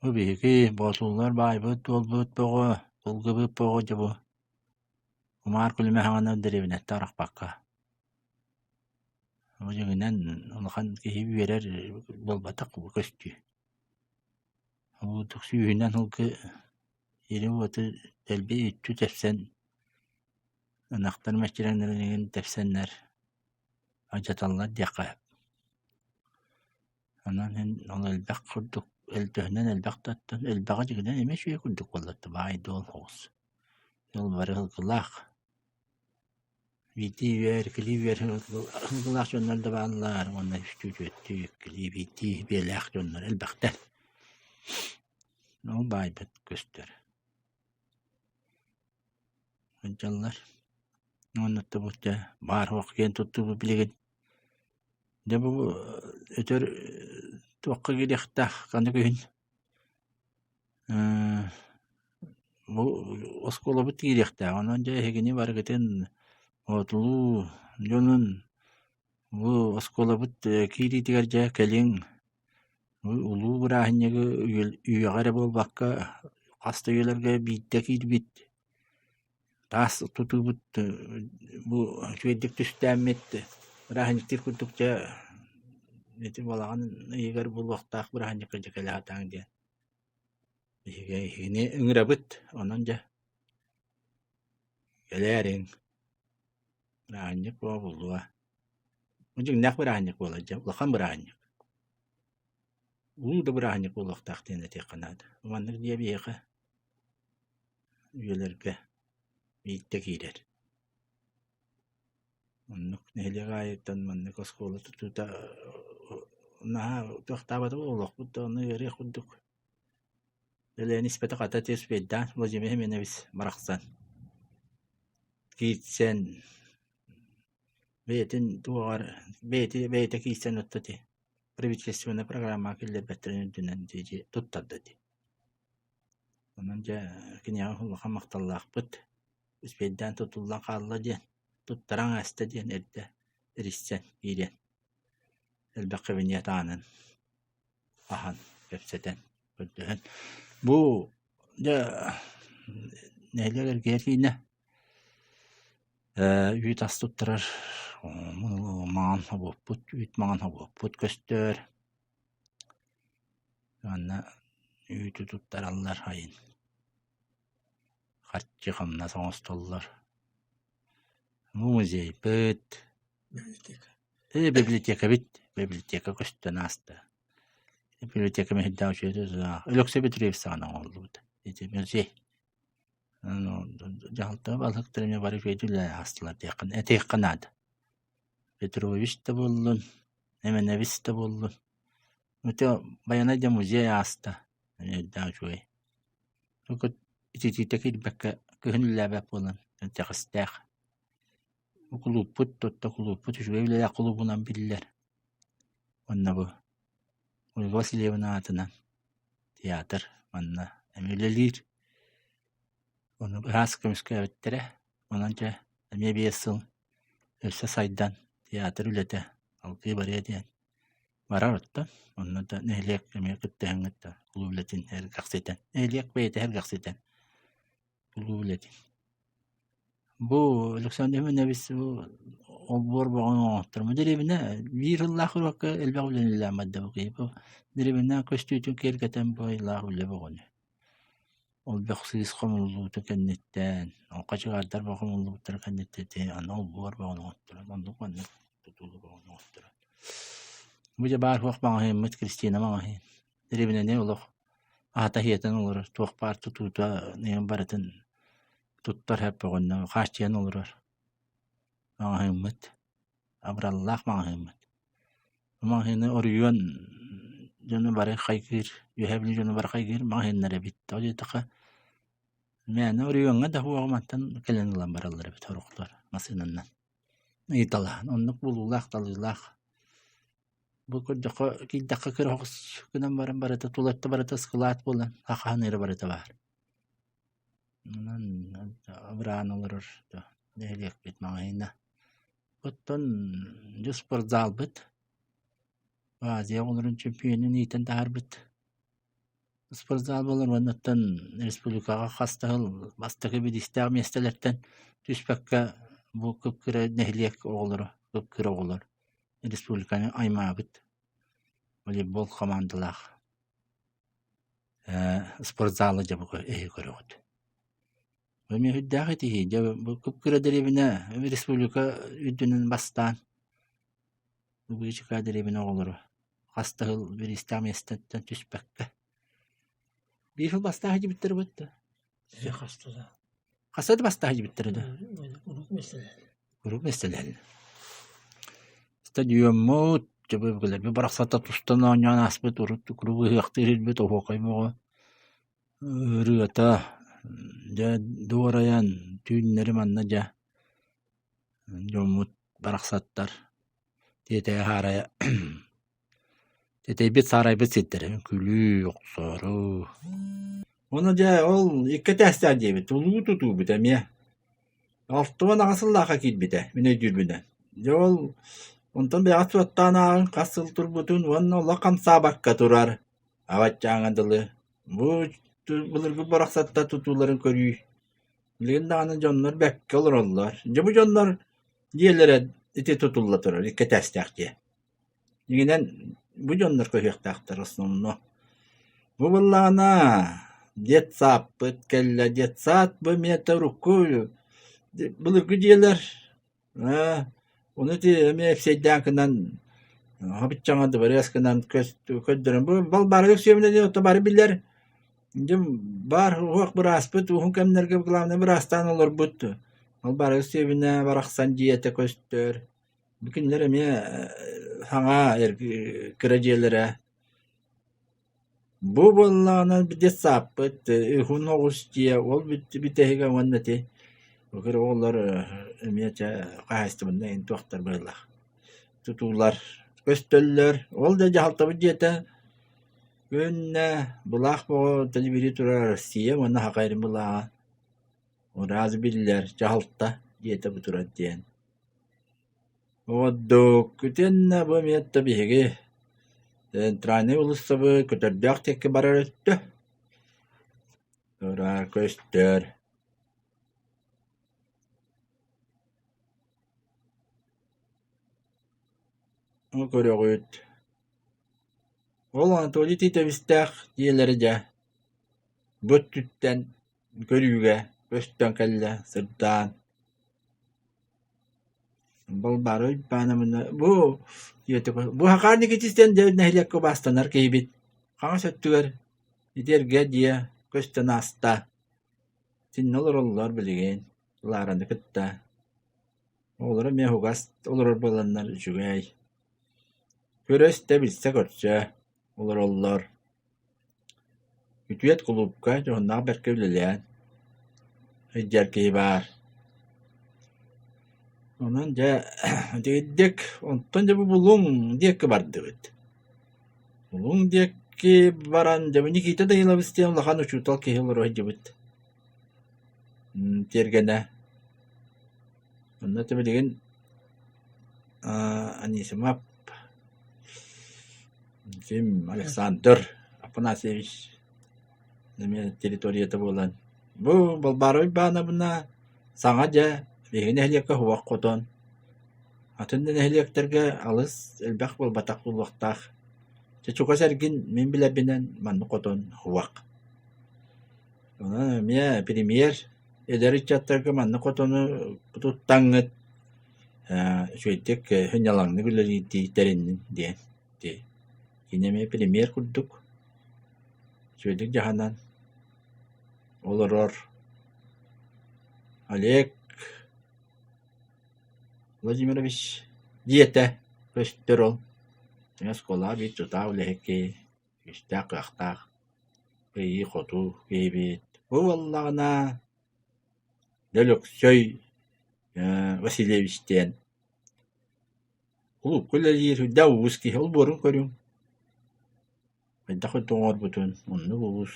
Бу биһиги боотуллар баайбыт-дуолбут бөҕө, сылгыбыт бөҕө дьэ бу кумаар күлүмэһэҕинэ дэриэбинэттэн арахпакка Бу дьиҥинэн улахан киһи үөрэр буолбатах бу көстүү. Ол сүүһүнэн сылгы сири-уоту дэлби үттү тэпсэн ынахтар мэччирэҥнэрин иһин тэпсэннэр алдьаталлар диэххэ сөп. Онон иһин ол элбэх курдук төһөнөн элбэх да оттон элбэҕи дьиҥинэн эмиэ үчүгэй курдук буолла баай-дуол соҕус. Ол бары сылгылаах Биирдии үөр, иккилии үөр сылгылаах дьоннор да бааллар уонна үстүү, түөртүү, иккилии, биирдии биэлээх дьоннор элбэхтэр. Ол баайбыт көстөр. Сылдьаллар. Уонна бу баар суох киэн туттуубут билигин. Дьэ бу өтөр туохха киириэхтээх ханнык күһүн Бу оскуолабыт киириэхтээх, онон дьэ эһигини барыгытын Боотулуу дьонун бу оскуолабыт киириитигэр дьэ кэлиҥ бу улуу бырааһынньыгы үйэҕэ эрэ буолбакка хас да үйэлэргэ биирдэ киирбит таас тутуубут бу үчүгэйдик түстээммит бырааһынньыктыыр курдук дьэ ити балаҕан ыйыгар буолуохтаах бырааһынньыкка дьэ кэлэ сатааҥ диэн Биһиги эһигини ыҥырабыт, онон дьэ кэлээриҥ, бырааһынньык буолуо. Бу дьиҥнээх бырааһынньык буолар дьэ, улахан бырааһынньык. Улуу да бырааһынньык буолуохтаах диэн этиэххэ наада. Маннык дьиэ биһиэхэ үйэлэргэ биирдэ киирэр. Оннук нэһилиэк аайыттан маннык оскуола тутуута наһаа туохтаабатыбыт олохпут да ону ыарыах курдук. Үлэни испэтэх ата Успейдаан Владимир Семенович барахсан киирсэн бэйэтин туоҕар бэйэтэ бэйэтэ киирсэн отто ити правительственнай программаҕа киллэрбэттэрин үрдүнэн дии туттарда дии. Онон дьэ киниэхэ улахан махталлаахпыт. Успейдаан тутуллан хаалла диэн, туттаран ааста диэн эрдэ эрийсэн киириэн элбэх кабинет аанын аһан кэпсэтэн көрдөһөн бу дьэ нэһилиэк эргийэр киинэ. Үүт ас туттарар маҥан собуоппут, үүт маҥан собуоппут көстөр. Уонна үүтү туттараллар айын. Харчы хамнас оҥостоллор. Бу музейбыт, библиотекабыт, библиотека көстөн ааста. Библиотека мэһэйдээх үчүгэй Өлөксөй Петрович саҕана оҥоһуллубут. Ити музей. Дьаһалта балыктар эмиэ бары үчүгэйдик үлэлээн аастылар диэххэ этиэххэ наада. Петрович да буоллун, Эмэнэбис да буоллун. Ити Байанай диэн музей ааста, эмиэ үрдээх үчүгэй. Ититиитэ киирбэккэ кыһын үлэлээбэт буолан итэҕэстээх. Кулууппут тутта кулууппут үчүгэй үлэлээх кулуубунан биллэр. Уонна бу Ольга Васильевна аатынан театр манна эмиэ үлэлиир. Ону ыраас көмүскээбиттэрэ. Онон дьэ эмиэ 5 сыл өссө сайдан театр үлэтэ салгыы барыа диэн барар оттон. Онно да нэһилиэк эмиэ кыттыһаҥҥыт да кулууп үлэтин сэргэхситэн, нэһилиэк бэйэтэ сэргэхситэн кулууп үлэтин. Бу Александр Иванович бу олбуор бөҕөнү оҥотторо. Бу дэриэбинэ биир сыллаах уруокка элбэх үлэни үлэлээн барда бу киһи. Бу дэриэбинэ көстүүтүн киэргэтэн бу айылаах үлэ бөҕөнү. Ол бөх сыыс хомуллубутун кэнниттэн, ол хачыгаардар бөҕө хомуллубуттарын кэнниттэн ити аны олбуор бөҕөнү оҥотторон, оннук маннык тутуулу бөҕөнү оҥотторон. Бу дьэ баар суох маҕаһыыммыт Кристина маҕаһыын. Дэриэбинэни олох аһата-сиэтэн олорор, туох баар тутуута барытын туттар сөп бөҕөннө хааччыйан олорор маҕаһыыммыт, абыраллаах маҕаһыыммыт. Маҕаһыыны оройуон дьоно бары хайгыыр, Үөһээ Бүлүү дьоно бары хайгыыр маҕаһыыннара эбит. Тоҕо диэтэххэ, мээнэ оройуоҥҥа да суоҕа мантан кэлэн ылан бараллар эбит сорохтор массыынанан ыйыталаһан. Оннук булуулаах-талыылаах. Бу көрдөххө, киирдэххэ кыра оҕус гынан баран барыта тулатта барыта ыскылаат буолан хахаһыныыра барыта баар. Онон абыраан олорор нэһилиэкпит маҕаһыына. Оттон дьэ спортзалбыт Азия оҕолорун чөмпүйүөнүн иитэн таһаарбыт спортзал буолар уонна оттон республикаҕа хас да сыл бастакы бириистээх миэстэлэртэн түспэккэ бу кып-кыра нэһилиэк оҕолоро, кып-кыра оҕолор республиканы аймаабыт волейбол хамаандалаах спортзалы дьэ бу эһи көрөҕүт. Эмиэ сүрдээх итиһии. Дьэ бу кып-кыра дэриэбинэ республика үрдүнэн бастаан Быычыкаа дэриэбинэ оҕолоро хас да сыл бириистээх миэстэттэн түспэккэ. Биир сыл бастаах дьибиттэрэ бытта. Хаста да. Хаста да бастаах дьибиттэрэ да. Куруук миэстэлэһэллэр. Куруук миэстэлэһэллэр. Стадиоммут, дьэ барахсата тустан оонньоон ааспыт урут куруук ыһыахтыыр ирбит оһуокай бөҕө ырыата дьэ дуорайан түүннэри манна дьэ дьоммут барахсаттар тиэтэйэ саарайа тиэтэйбит саарайбыт сирдэрэ күлүү охсоору Ону дьэ ол икки этээстээх диэбит улуу тутуубут эмиэ 68 сыллаахха киирбитэ мин өйдүүрбүнэн. Дьэ ол онтон бэйэҕит суоттаан ааҕыҥ хас сыл турбутун уонна олох хамсаабакка турар абаччааҥҥа дылы. Бу былыргы барахсаттар тутууларын көрүү. Билигин даҕаны дьоннор бэккэ олороллор. Дьэ бу дьоннор дьиэлэрэ ити тутулла турар икки этээстээх дьиэ. Дьиҥинэн бу дьоннор көһүөхтээхтэр основно. Бу буоллаҕына детсадпыт кэллэ. Детсад бу эмиэ урукку былыргы дьиэлэр Ээ, ону ити эмиэ эпсиэйдээн гынан хабыччаҥа дыбарыас гынан көрдөрөн бу Балбаара Өксүөмүнэ диэн ото бары билэр. Дьэ баар уһуох бырааспыт уһун кэмнэргэ главнай быраастаан олорбут Балбаара Өксүөбүнэ барахсан дьиэтэ көстөр. Бу кинилэр эмиэ саҥа кыра дьиэлэрэ Бу буоллаҕына детсадпыт уһун оҕус дьиэ ол бүтэһигэ уонна ити кыра оҕолор эмиэ чэ хаһаайыстыбаннай туохтар быһыылаах тутуулар көстөллөр. Ол да дьаһалтабыт дьиэтэ күннэ былаах бөҕө тэлибирии турар Россия уонна Саха сирин былааҕа ыраас биллэр дьаһалта дьиэтэ бу турар диэн. Ордук итиэннэ бу эмиэ да биһиги центральнай уулуссабыт Көтөрдөөх диэки барар өттө турар көстөр. Ол көрөҕүт. Ол Анатолий Титовичтаах дьиэлэрэ дьэ бу өттүттэн көрүүгэ көстөн кэллэ, сырдаан. Балбаара Уйбаанабына бу бу Хахаан Никитич диэн дьэ нэһилиэккэ убаастанар киһибит. Хаҥас өттүгэр ити эргэ дьиэ көстөн ааста. Итиннэ олороллор билигин Лараны кытта. Оҕолоро эмиэ угас олорор буоланнар үчүгэй. Көрө-истэ, билсэ-көрсө олороллор. Үтүөт кулуупка дьоһуннаах бэркэ үлэлээн сылдьар киһи баар. Онон дьэ итирдик онтон дьэ бу Булуҥ диэки бардыбыт. Булуҥ диэки баран дьэ бу Никита Данилович диэн улахан учуутал киһи олоро сылдьыбыт тиэргэнэ. Онно ити билигин Анисимов Ким Александр Афанасьевич эмиэ территорията буолан бу Балбаара Уйбаанабына саҥа дьэ биһиги нэһилиэккэ уһуох хотон атын да нэһилиэктэргэ алыс элбэх буолбатах буолуохтаах. Чэ чугас эргин мин билэрбинэн маннык хотон уһуох. Онон эмиэ премьер эдэр ыччаттарга маннык хотону туттаҥҥыт үчүгэйдик сынньалаҥнык үлэлиирдии тэриннин диэн Кини эмиэ премьер курдук үчүгэйдик дьаһанан олорор. Олег Владимирович дьиэтэ көстөр ол. Оскуолаҕа биир тутаах үлэһит киһи, күүстээх-кыахтаах, кыайыы-хотуу киһибит. Бу буоллаҕына Өлөксөй Васильевич диэн Кулуупка үлэлиир үрдээх уус киһи олбуорун көрүҥ, хайдах оҥорбутун, оннук уус.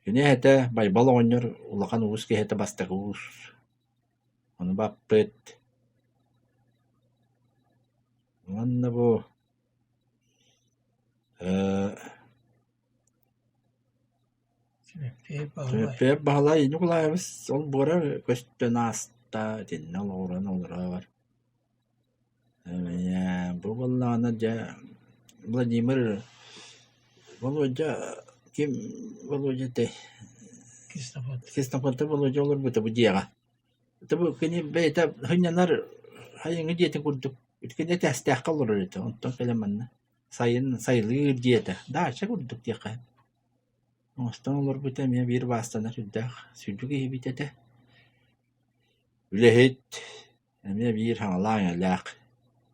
Кини эһэтэ Байбал оҕонньор улахан уус киһитэ бастакы уус. Ону баппыт. Уонна бу Симэппиэп Баһылай Ньукулаайабыс олбуора көстөн ааста, итиннэ олоҕуран олорор. Бу буоллаҕына дьэ Владимир Володя ким Володя этэй? Ксенофонтов Володя олорбута бу дьиэҕэ. Бу кини бэйэтэ сынньанар сайыҥҥы дьиэтин курдук кини этээстээххэ олорор этэ, онтон кэлэн манна сайын сайылыыр дьиэтэ, даача курдук диэххэ Оҥостон олорбута эмиэ биир баастанар сүрдээх сүдү киһибит этэ. Үлэһит эмиэ биир саҥалаах-иҥэлээх,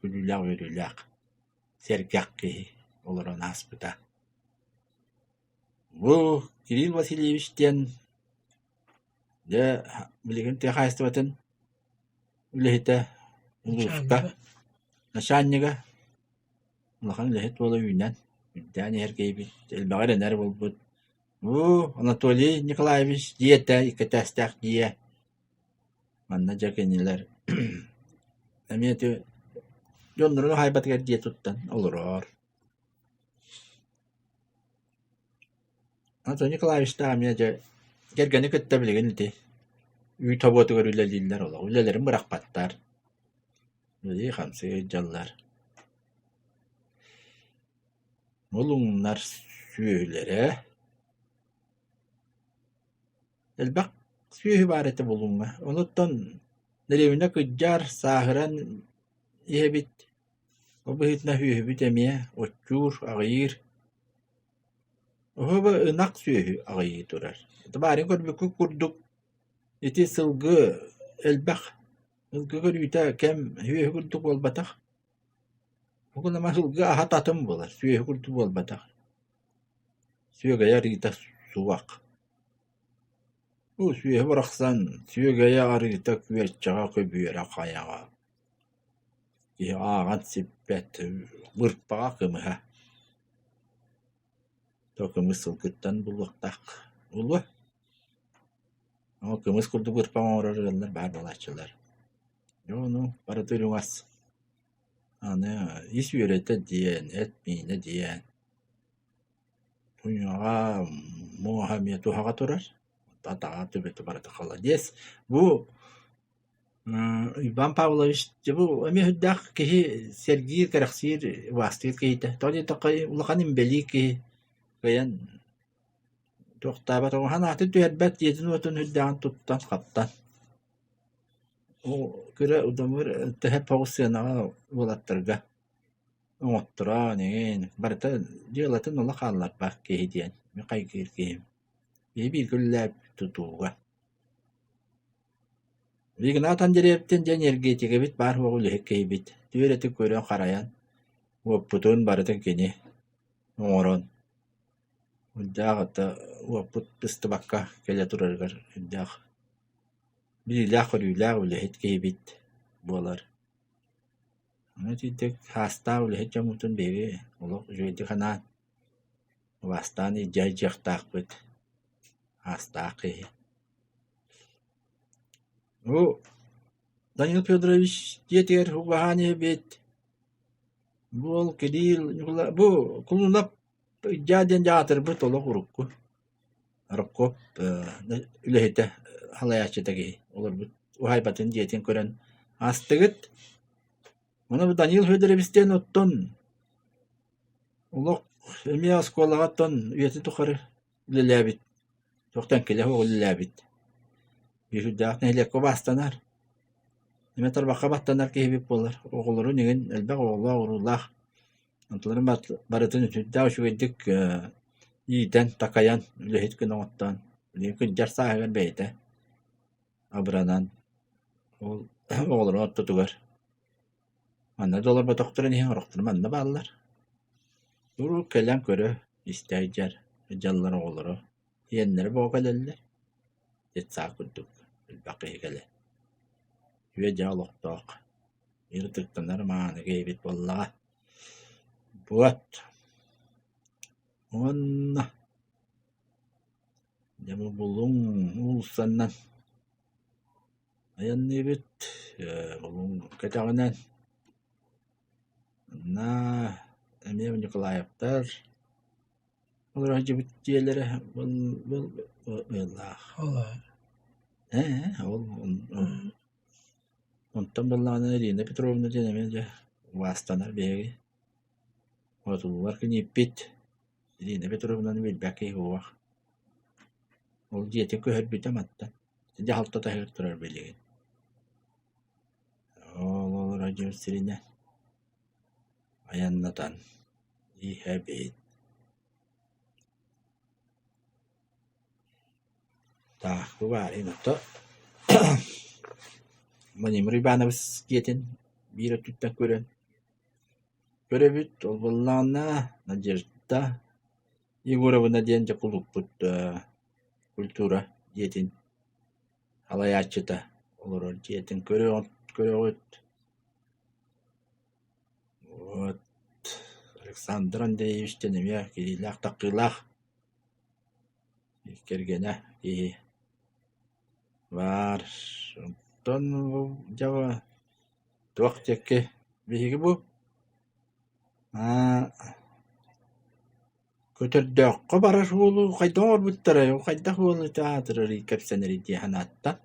күлүүлээх-үөрүүлээх, сэргэх киһи олорон ааспыта. Бу Кирилл Васильевич диэн дьэ билигин тыа хаһаайыстыбатын үлэһитэ улууска начальнига Улахан үлэһит буола үүнэн, үрдээн иһэр киһибит, элбэҕи эрэнэр буолбут. Уу, Анатолий Николаевич дьиэтэ, икки этээстээх дьиэ. Манна дьэ кинилэр эмиэ ити дьоннорун уһаайбатыгар дьиэ туттан олорор. Анатолий Николаевичтаах эмиэ дьэ кэргэни кытта билигин ити үүт собуотугар үлэлииллэр олох үлэлэрин бырахпаттар. Үлэлии-хамсыы сылдьаллар. Булуҥнар сүөһүлэрэ элбэх сүөһү баар этэ Булуҥҥа. Онуттан дэриэбинэ кырдьар, сааһыран иһэбит. Ол быһыытынан сүөһүбүт эмиэ оччуур, аҕыйыыр. Оһуоба ынах сүөһү аҕыйыы турар. Табаарыҥ көрбүккүт курдук ити сылгы элбэх Сылгы көрүүтэ кэм сүөһү курдук буолбатах. Бу гынан сылгы аһа татым буолар, сүөһү курдук буолбатах. Сүөгэйэ арыыта суох. Бу сүөһү барахсан сүөгэйэ арыыта күөрчэҕэ көбүөрэ хайаҕа. Киһи ааҕан сиппэт бырпаҕа кымыһа. То кымыс сылгыттан булуохтаах буолуо. Ол кымыс курдук бырпах оҥорор ыаллар баар буолааччылар. Дьэ ону барыта үрүҥ ас. Аны ис үөрэтэ диэн, эт миинэ диэн туйаҕа, муоһа эмиэ туһаҕа турар, атаҕа төбөтө барыта холодец. Бу Иван Павлович дьэ бу эмиэ сүрдээх киһи сэргиир, кэрэхсиир, убаастыыр киһитэ. Тоҕо диэтэххэ улахан инбэлиит киһи кыайан туохтаабат, санаатын түһэрбэт, дьиэтин-уотун сүрдээҕин туттан-хаптан. Ол кыра удамыр төһө соҕус сыанаҕа уолаттарга оҥотторон эҥин барыта дьыалатын олох хаалларбат киһи диэн мин хайгыыр киһим. Киһи бииргэ үлэлээбит тутууга. Игнат Андреевтыын диэн энергетикэбит баар суох үлэһит киһибит, түөрэтин көрөн-харайан, уоппутун барытын кини оҥорон, үрдээх это уоппут быстыбакка кэлэ турарыгар үрдээх билиилээх-көрүүлээх үлэһит киһибит буолар. Ону итинник саастаах үлэһит дьоммутун биһиги олох үчүгэйдик анаан, убаастаан илдьэ сылдьыахтаахпыт, саастаах киһи. Бу Данил Федорович дьиэтигэр убаһаан иһэбит. Бу ол Кирилл Ньукулай бу Кулунап Ыдьаа диэн дьаатырбыт олох урукку Роккоп үлэһитэ салайааччыта киһи олорбут уһаайбатын дьиэтин көрөн аастыгыт. Ону бу Данил Федорович диэн оттон олох эмиэ оскуолаҕа оттон үйэтин тухары үлэлээбит, туох тэҥкилэ суох үлэлээбит. Биир сүрдээх нэһилиэккэ убаастанар, эмиэ тарбахха баттанар киһибит буолар. Оҕолорун игин элбэх оҕолоох, уруулаах, онтуларын барытын сүрдээх үчүгэйдик иитэн, такайан, үлэһит гына оҥоттоон, билигин кырдьар сааһыгар бэйэтэ абыранан ол оҕолорун ортотугар манна да олорботохторун иһин орохторо манна бааллар. Куруук кэлэн көрө, истэ сылдьар, сылдьаллар оҕолоро, сиэннэрэ бөҕө кэлэллэр, детсад курдук элбэх киһи кэлэр. Үө-дьаа олохтоох, ытыктанар мааны киһибит буоллаҕа. Вот уонна дьэ бу Булуҥ уулуссаннан айанныыбыт, Булуҥ кэтэҕинэн Манна эмиэ Николаевтар олоро сылдьыбыт дьиэлэрэ быыллаах. Ээ ол онтон буоллаҕына Ирина Петровна диэн эмиэ дьэ убаастанар биһиги Хотулуулар кинииппит Ирина Петровнаны билбэт киһи суох. Ол дьиэтин көһөрбүтэ мантан дьаһалта таһыгар турар билигин. Ол олорор дьон сиринэн айаннатан иһэбит. Таах бу баарыйын ото Владимир Иванович дьиэтин биир өттүттэн көрөн көрөбүт. Ол буоллаҕына Надежда Егоровна диэн дьэ кулууппут культура дьиэтин салайааччыта олорор дьиэтин көрөҕүт. Вот Александр Андреевич диэн эмиэ кириилээх-таккыылаах кэргэнэ киһи баар. Онтон дьэ туох диэки биһиги бу Көтөрдөөххө барар уолу хайдах оҥорбуттарай, ол хайдах уол ити аатырарый, кэпсэнэрий дии санааттан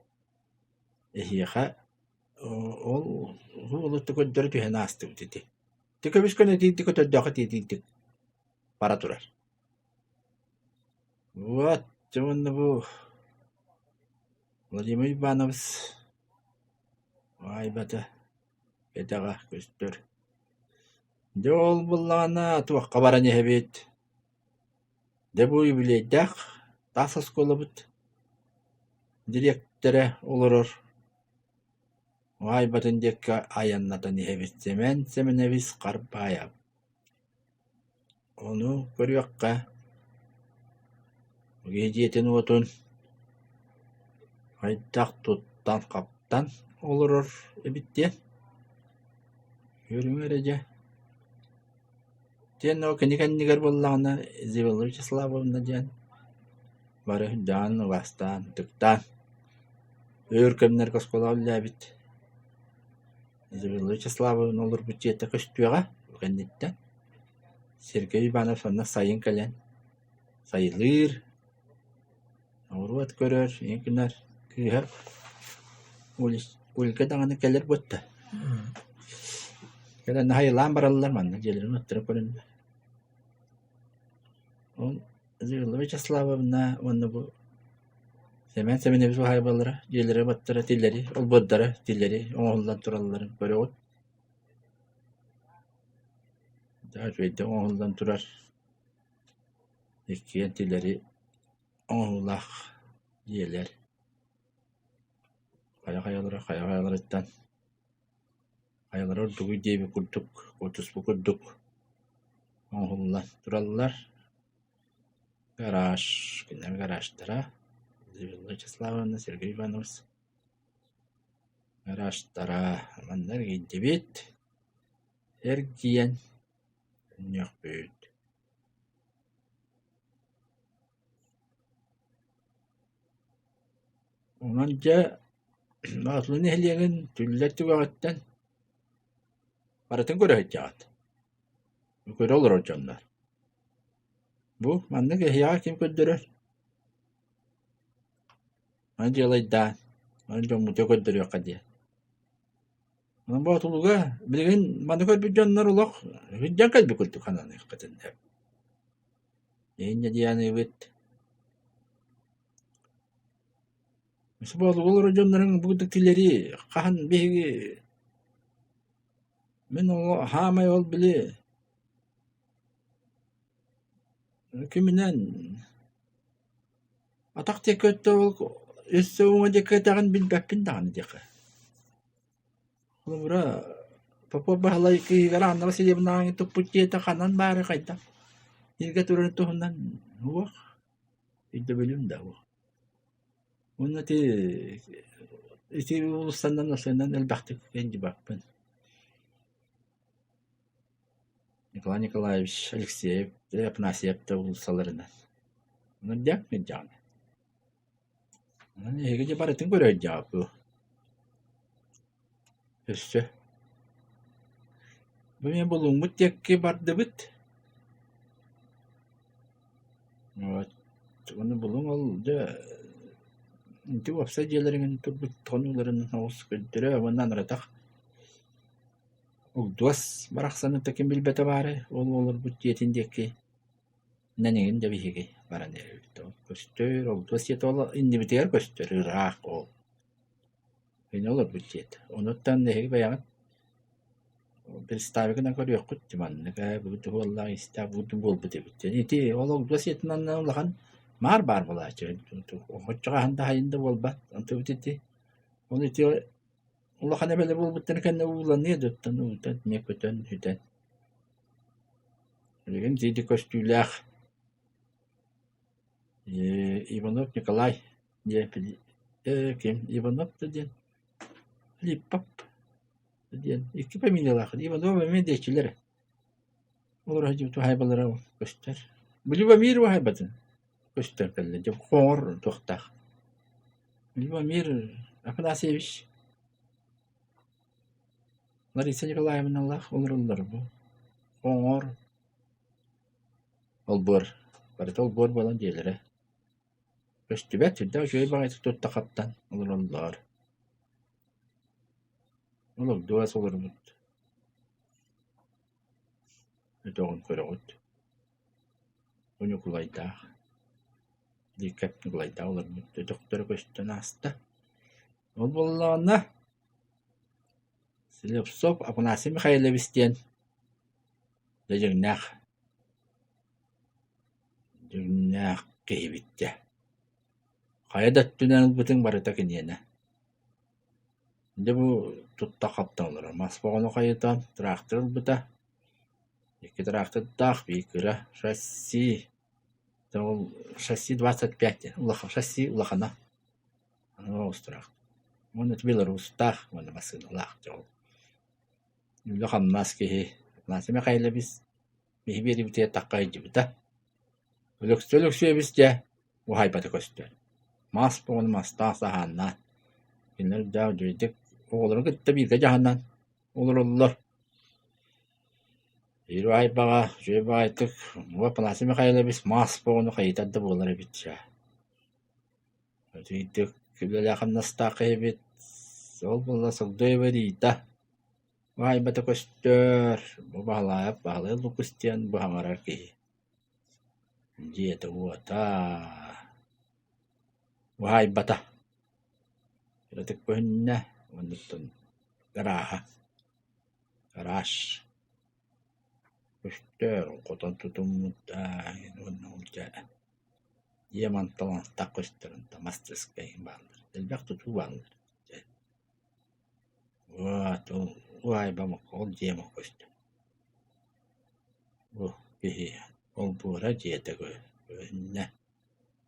эһиэхэ ол уолу көрдөрө түһэн аастыбыт ити. Ити көбүс көнө итиитик көтөрдөөххө итиитик бара турар. Вот дьэ уонна бу Владимир Иванович уһаайбата кэтэҕэ көстөр. Дьэ ол буоллаҕына туохха баран иһэбит? Дьэ бу юбилейдаах таас оскуолабыт дириэктэрэ олорор уһаайбатын диэки айаннатан иһэбит Сэмэн Сэмэнэбис Харбаайап. Ону көрүөххэ, киһи дьиэтин-уотун хайдах туттан-хаптан олорор эбит диэн Көрүҥ эрэ дьэ. Диэн ол кини кэннигэр буоллаҕына Изабелла Вячеславовна диэн бары даҕан убаастаан, ытыктаан өр кэмнэргэ оскуолаҕа үлэлээбит Изабелла Вячеславовна олорбут дьиэтэ көстүөҕэ бу кэнниттэн. Сергей Иванов онно сайын кэлэн сайылыыр, оҕуруот көрөр, ийэ гынар кыыһа. Ольга даҕаны кэлэр буолта. Кэлэн хайылаан бараллар манна дьиэлэрин уоттара көрүннэ. Ол Людмила Вячеславовна уонна бу Сэмэн Сэмэнэбис уһаайбалара дьиэлэрэ баттара тилэри, олбуордара тилэри оҥоһуллан туралларын көрөҕүт. Үчүгэйдик оҥоһуллан турар иккиэн тилэри оҥоһуулаах дьиэлэр хайа-хайалара хайа-хайаларыттан хайалара ордугуй диэбит курдук, куотуспут курдук оҥоһуллан тураллар. Гараж, кинилэр гаражтара Людмила Вячеславовна, Сергей Иванович гаражтара манна эргийдибит, эргийэн төннүөхпүт. Онон дьэ Боотулуу нэһилиэгин түллэр түгэҕиттэн барытын көрө сылдьаҕыт, көрө олорор дьоннор. Бу маннык эһиэхэ ким көрдөрөр? Маны дьыалайдаан, маны дьоммутугар көрдөрүөххэ диэн. Онон Боотулууга билигин маны көрбүт дьоннор олох сылдьан кэлбит курдук сананыаххытын сөп. Инньэ диэниибит. Боотулууга олорор дьонноруҥ бу тилэри хаһан биһиги мин ол хаамай ол били киминэн атах диэки өттө ол өссө уҥа диэки кэтэҕин билбэппин даҕаны диэххэ. Холобура, Попов Баһылай кыыһыгар Анна Васильевнаҕа туппут дьиэтэ ханан баарый хайдах сиргэ турарын туһунан суох, өйдөбүлүм да суох. Уонна ити ити уулуссанан осуонан элбэхтик илдьибэппин. Николай Николаевич Алексеев, Афанасьев да уулуссаларынан. Онон дьэ илдьэҕин. Онон эһиги дьэ барытын көрө сылдьаҕыт дуо? Өссө бу эмиэ Булуҥмут диэки бардыбыт. Вот уонна Булуҥ ол дьэ ити уопсай дьиэлэрин турбут хонууларын оҕус көрдөрө уонна анаратах Угдуос барахсаны да ким билбэтэ баарай, ол олорбут дьиэтин диэки Нэниҥин да биһиги баран эрэбит ол көстөр, ол дьиэтэ ол иннибитигэр көстөр ыраах ол. Кини олорбут дьиэтэ. Онуттан эһиги бэйэҕит представь гынан көрүөххүт дии маннык ээ бу туһуоллаах истээх бу буолбут эбит диэн. Ити ол огдуос дьиэтин аннынан улахан маар баар буолааччы. Оччоҕо хаһан да хаһан да буолбат. Онтубут ити ол ити улахан эбэлэр буолбуттарын кэннэ ууланыа да оттон уута эмиэ көтөн сүтэн Билигин ити көстүүлээх Иванов Николай диэн ким Иванов да диэн Филиппов диэн икки фамилиялаах Иванов эмиэ диэччилэр олоро сылдьыбыт уһаайбалара көстөр. Любомир уһаайбатын көстөр кэллэ дьэ хоҥор туохтаах Любомир Афанасьевич Лариса Николаевналаах олороллор бу Хоҥор олбуор барыта олбуор буолан дьиэлэрэ көстүбэт сүрдээх үчүгэй баҕайытык тутта хаптан олороллор Олордугас олорбут өтөҕүн көрөҕүт Бу Ньукулайдаах Лиикэп Ньукулайдаах олорбут өтөхтөрө көстөн ааста Ол буоллаҕына Слепцов Афанасий Михайлович диэн дьэ дьиҥнээх дьиҥнээх киһибит дьэ. Хайа да өттүнэн ылбытыҥ барыта киниэнэ. Дьэ бу тутта-хапта олорор. Мас боҕону хайытан трактор ылбыта. Икки трактордаах, биир кыра шасси, ол шасси 25 диэн улахан шасси улахана. Уонна белорустаах уонна массыыналаах дьол. Үлэ-хамнас киһи Афанасий Михайлович биһи биэрибитигэр тахха сылдьыбыта. Өлөксөй Өлөксөйөбүс дьэ уһаайбата көстөр. Мас буолан мастаах саһааннаах. Кинилэр дьэ үчүгэйдик оҕолорун кытта бииргэ дьаһанан олороллор. Биир уһаайбаҕа үчүгэй баҕайытык Афанасий Михайлович мас буолан хайытар да буолар эбит дьэ. Итиитик үлэлээх-хамнастаах киһибит. Ол буолла Согдоева Рита уһаайбата көстөр, бу Баһылаайап Баһылай Лукус диэн быһаҥарар киһи. Дьиэтэ-уота, уһаайбата кыратык көһүннэ уонуттан гарааһа, гараж көстөр, хотон тутуммута уонна ол дьэ дьиэ мантан антах көстөр, онтон мастарыскыай бааллар, элбэх тутуу бааллар дьэ. Вот ол уһаайбам ол дьиэм көстөр. Бу киһи олбуора дьиэтэ көһүннэ.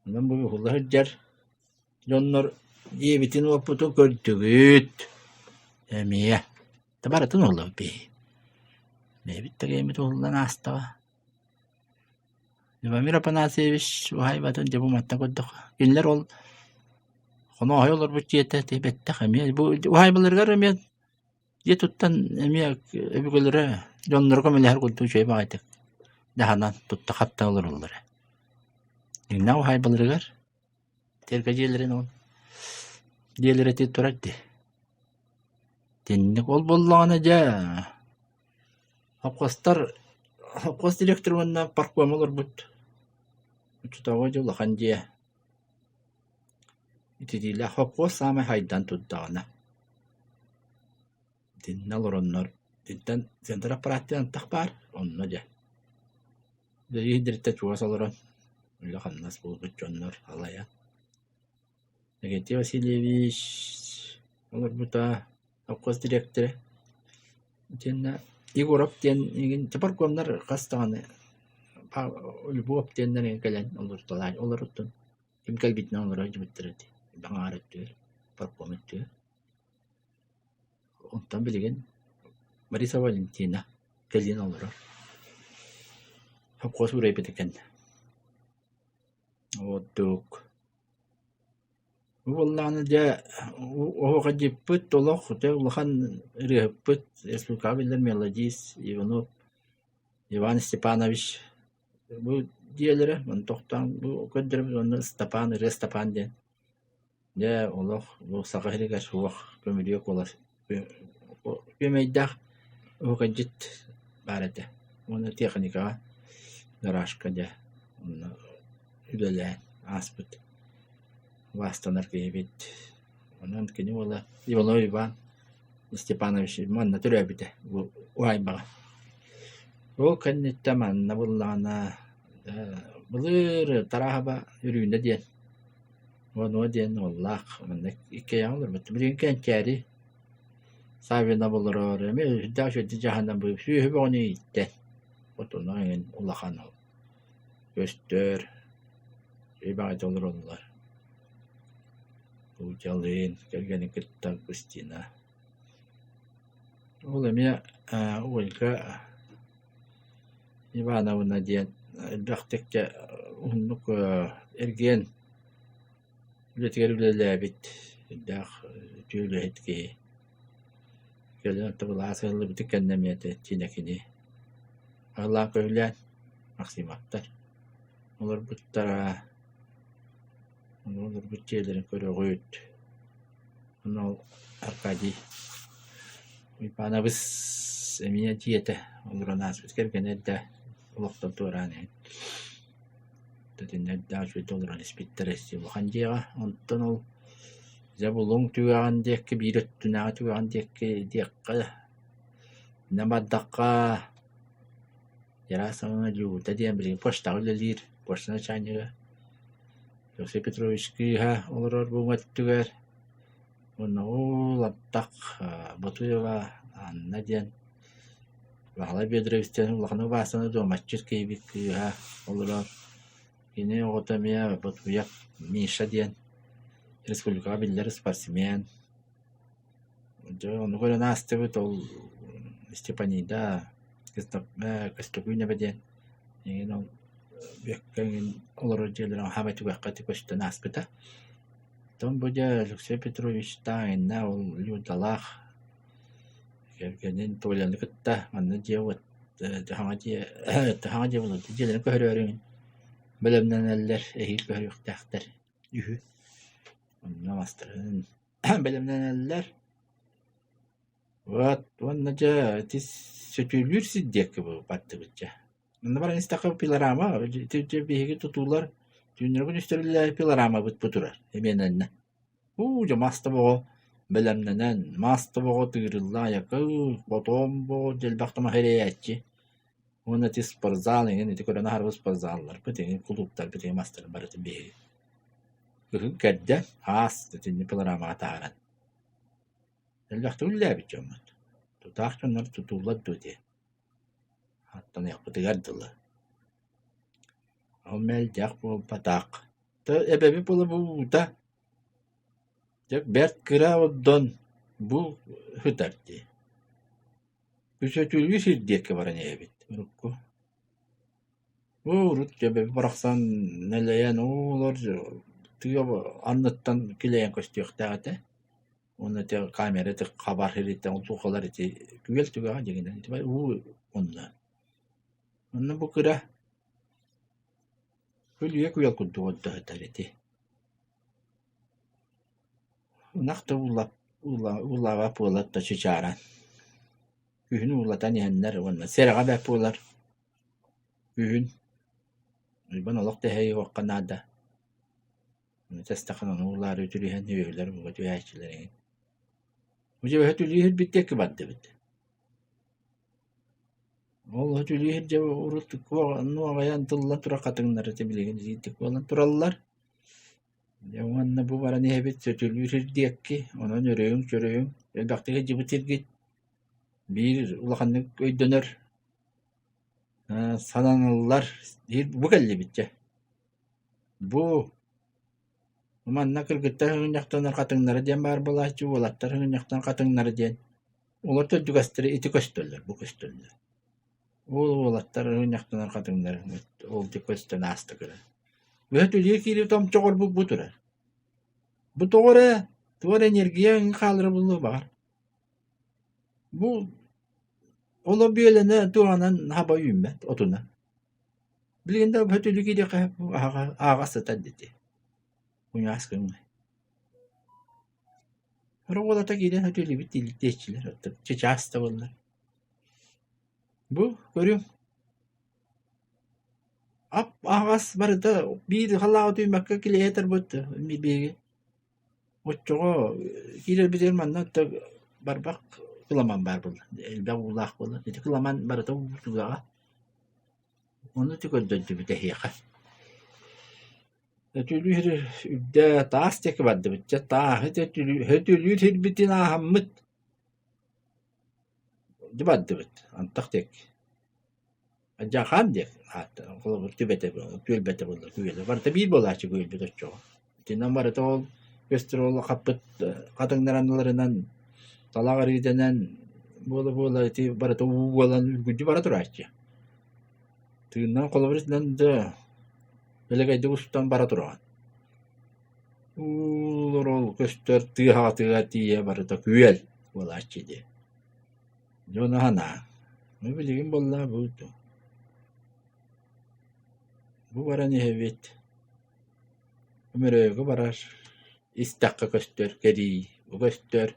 Онон бу уһула сылдьар дьоннор дьиэбитин-уоппутун көрдүгүт эмиэ. Да барытын уһуллабыт биһиги. Бэйэбит да кэммит уһуллан аастаҕа. Любомир Афанасьевич уһаайбатын дьэ бу мантан көрдөххө кинилэр ол Хонооһой олорбут дьиэтэ ити бэттэх эмиэ бу уһаайбаларыгар эмиэ дьиэ туттан эмиэ өбүгэлэрэ дьонноро көмөлөһөр курдук үчүгэй баҕайытык дьаһанан тутта хапта олороллоро. Дьиҥнээх уһаайбаларыгар тэргэ дьиэлэрин ол дьиэлэрэ ити турар дии. Итинник ол буоллаҕына дьэ Холкуостар холкуос директора уонна паркома олорбут оччотооҕу дьэ улахан дьиэ Ититиилээх холкуос саамай хайдан турдаҕына итиннэ олороннор итинтэн центр аппарат диэн антах баар онно дьэ иһирдьиттэн чугас олорон үлэ-хамнас буолбут дьоннор алайан Иннокентий Васильевич олорбута холкуос дириэктэрэ итиэннэ Егоров диэн эҥин паркомнар хас даҕаны Львов диэннэр эҥин кэлэн олортолоон олоруттун Ким кэлбитинэн олоро сылдьыбыттара ити аҥаар өттүгэр, парком өттүгэр. Онтон билигин Бориса Валентина кэлин олорор. Сопхуос уурайбыта кэннэ. Ордук. Бу буоллаҕына дьэ оһуохайдьыппыт олох дьэ улахан ырыаһыппыт республикаҕа биллэр мелодист Иванов Иван Степанович Бу дьиэлэрэ ону тохтоон бу көрдөрөбүт уонна Ыстапаан Ырыа Ыстапаан диэн дьэ олох бу Саха сиригэр суох көмүрүө куолас күөмэйдээх оһуокайдьыт баар этэ уонна техникаҕа гаражка дьэ онно үлэлээн ааспыт убаастанар киһибит. Онон кини уола Иванов Иван Степанович манна төрөөбүтэ бу уһаайбаҕа. Ол кэнниттэн манна буллаҕына былыр Тарааһаба Өрүүнэ диэн Вано диэн уоллаах манна иккиэйэҕин олорбут. Билигин Кэнчээри Саввина олорор эмиэ үрдээх үчүгэйдик дьаһанан сүөһү бөҕөнү ииттэ. Отоно эҥин улахан ол көстөр үчүгэй баҕайытык олороллор. Кутялыын кэргэнин кытта Кристина Ол эмиэ Ольга Ивановна диэн элбэхтик дьэ уһуннук эргийэн үлэтигэр үлэлээбит элбэх үтүө үлэһит киһи. Кэлин оттон былаас ыһыллыбытын кэннэ эмиэ Тинэкини аһылаан көһүлээн Максимовтар олорбуттара. Олорбут дьиэлэрин көрөҕүт. Онно ол Аркадий Уйбаанабыс эмиэ дьиэтэ олорон ааспыт кэргэнэ эрдэ олохтон туораан иһэн итиннэ үчүгэйдик олорон испиттэрэ улахан дьиэҕэ. Онтон ол дьэ Булуҥ түгэҕин диэки биир өттүнээҕи түгэҕин диэки диэххэ иннэ бардахха Герасимовна Люта диэн билигин почтаҕа үлэлиир, почта начальнига Алексей Петрович кыыһа олорор бу өттүгэр уонна ол аттах Ботуева Анна диэн Баһылай Федорович диэн улахан убаастаны дуомаччыт киһибит кыыһа олорор. Кини оҕото эмиэ Ботуев Миша диэн республикаҕа биллэр спортсмен. Дьэ ону көрөн аастыбыт ол Степанида Көстөкүүнэбэ диэн эҥин ол Бүөккэ эҥин олорор дьиэлэрин хаамай түгэххэ ити көстөн ааспыта. Оттон бу дьэ Алексей Петровичтаах эҥиннээх ол Людалаах кэргэнин Толяны кытта манна дьиэ-уот хаҥа дьиэ хаҥа дьиэ буолуо дьиэлэрин көһөрөөрү бэлэмнэнэллэр эһиил көһөрүөхтээхтэр үһү. Онно мастарын бэлэмнэнэллэр. Вот уонна дьэ ити сөтүөлүүр сир диэки бардыбыт дьэ. Онно баран истэххэ пилорама, ити дьэ биһиги тутуулар түүннэри-күнүстэри үлэлээбит пилорамабыт бу турар эмиэнэннэ. Уу дьэ мас тобоҕо бэлэмнэнэн, мас тобоҕо тыырылла айака хотон боҕо дьэ элбэх да маһы эрэйээччи. Уонна ити спортзал эҥин ити көрөн аһарбыт спортзалларбыт эҥин кулууптарбыт эҥин мастарын барытын биһиги кыһын кэрдэн аас итинник пилорамаҕа таһааран элбэхтик үлэлээбит дьоммут. Тутаах дьоннор тутууллар дуо диэн аттаныахпытыгар дылы. Ол мэлдьэх буолбатах. Эбэбит буола бу уута дьэ бэрт кыра ордон бу сытар дии. Үсөтүлүү сир диэки баран иһэбит урукку. Урут эбэбит барахсан нэлэйэн олор тыа анныттан килэйэн көстүөхтээх этэ. Уонна ити камера ити хабар сириттэн улуукалар ити күөл түгэҕэ дьиҥинэн ити уу онно. Онно бу кыра көлүйэ күөл курдук ордо сытар ити. Ынах да уулаабат буолар да чычааран. Күһүн уулатан иһэннэр уонна сэрэҕэ бэрт буолар. Күһүн уйбан олох да эһэйиэххэ наада. Тэстэххинэ ону уулаары үтүрүһэн үөһүлэр ууга түһээччилэр эҥин. Дьэ өһө түлүү иһирбит диэки бардыбыт. Ол өһө түлүү иһирдьэ урут нуоҕайан тыллан турар хатыҥнар ити билигин итиитик буолан тураллар. Дьэ уонна бу баран иһэбит сөтүлүүр сир диэки, онон өрөйүҥ-чөрөйүҥ, элбэхтик сылдьыбыт сиргит биир улаханнык өйдөнөр, сананыллар бу кэллибит дьэ. Бу манна кыргыттар ыҥынньахтанар хатыҥнара диэн баар буолааччы, уолаттар ыҥынньахтан хатыҥнара диэн. Олор төрдүгэстэрэ ити көстөллөр, бу көстөллөр. Ол уолаттар ыҥынньахтанар хатыҥнара ол ити көстөн ааста көрө. Быһа түлүө киирбит омчоҕорбут бу турар. Бу тоҕо эрэ, туох эрэ энергия хаалара буолуо баҕар. Бу оло бүөлэнэ туоҕанан хаба үүммэт отуна. Билигин да бөтүлү киириэххэ ааҕа сытар дити. Куйаас күҥҥэ. Сорох уолата киирэн өтүлүбүт диэччилэр чычаас да буоллар. Бу көрүҥ ап-аһаҕас барыта биир халааҕы түүйбэккэ килиэһэ турбут биһиги. Оччоҕо киирэрбитигэр манна барбах кыламан баар буолла, элбэх уулаах буолла. Ити кыламан барыта уутугаҕа. Ону ити көрдөрдүбүт эһиэхэ. Өтүлүүр үрдэ таас диэки бардыбыт. Дьэ тааһы өтүлүүр сирбитин ааһаммыт дьэ бардыбыт антах диэки. Дьахаан диэх ааттара холобур түбэтэ түөлбэтэ буолла күөлэ барыта биир буолааччы күөлбүт оччоҕо. Итинэн барыта ол көстөр ол хаппыт хатыҥнар анныларынан талах арыытынан буола-буола ити барыта уу буолан үргүлдьү бара турааччы. Тыыннан холобур итинэн да дэлэгэйдик устан бара тураҕын. Уулар ол көстөр тыа хаҕатыгар тиийэ барыта күөл буолааччы дии. Дьону санаа, ну билигин буоллаҕа бу бу баран иһэбит, Мөрөөкү барар, истэххэ көстөр кэрии, бу көстөр.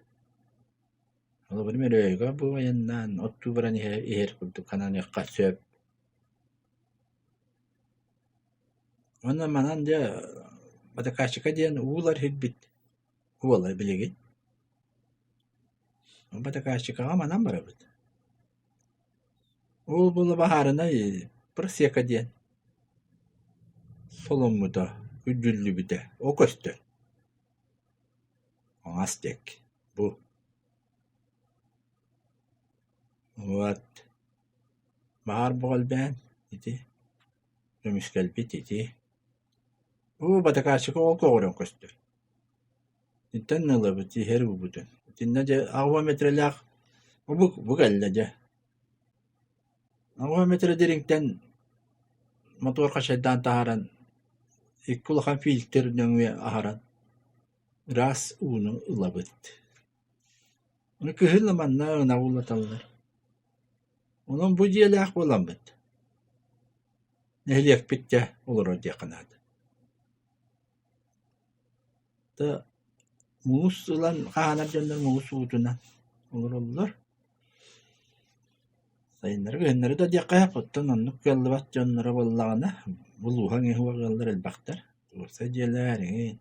Холобур Мөрөөкү бу айаннаан оттуу баран иһэр курдук сананыахха сөп. Уонна манан дьэ Батакачика диэн уулар иһирбит буолар билигин. Батакааччыкаҕа манан барабыт. Ол буола баһаарынай просека диэн соломмута, күрдьүллүбүтэ ол көстөр. Хаҥас диэки бу. Вот баһаар бөҕө элбээн ити көмүскэлбит ити. Уу батакааччыка ол көҕөрөн көстөр. Итинтэн ылабыт иһэр уубутун. Итиннэ дьэ 80 метрэлээх бу, бу кэллэ дьэ. 80 метрэ дириҥтэн мотуор хачайдаан таһааран икки улахан фильтр нөҥүө аһаран ыраас ууну ылабыт. Ону кыһын манна ынах уулаталлар. Онон бу дьиэлээх буоламмыт нэһилиэкпит дьэ олорор диэххэ наада. Да муус ылан хаһаанар дьоннор муус уутунан. олороллор. Сайыннары кыһыннары да диэххэ сөп, оттон оннук кыаллыбат дьонноро буоллаҕына, булууһаҥ иһуох ыаллар элбэхтэр. Уопсай дьиэлэр эҥин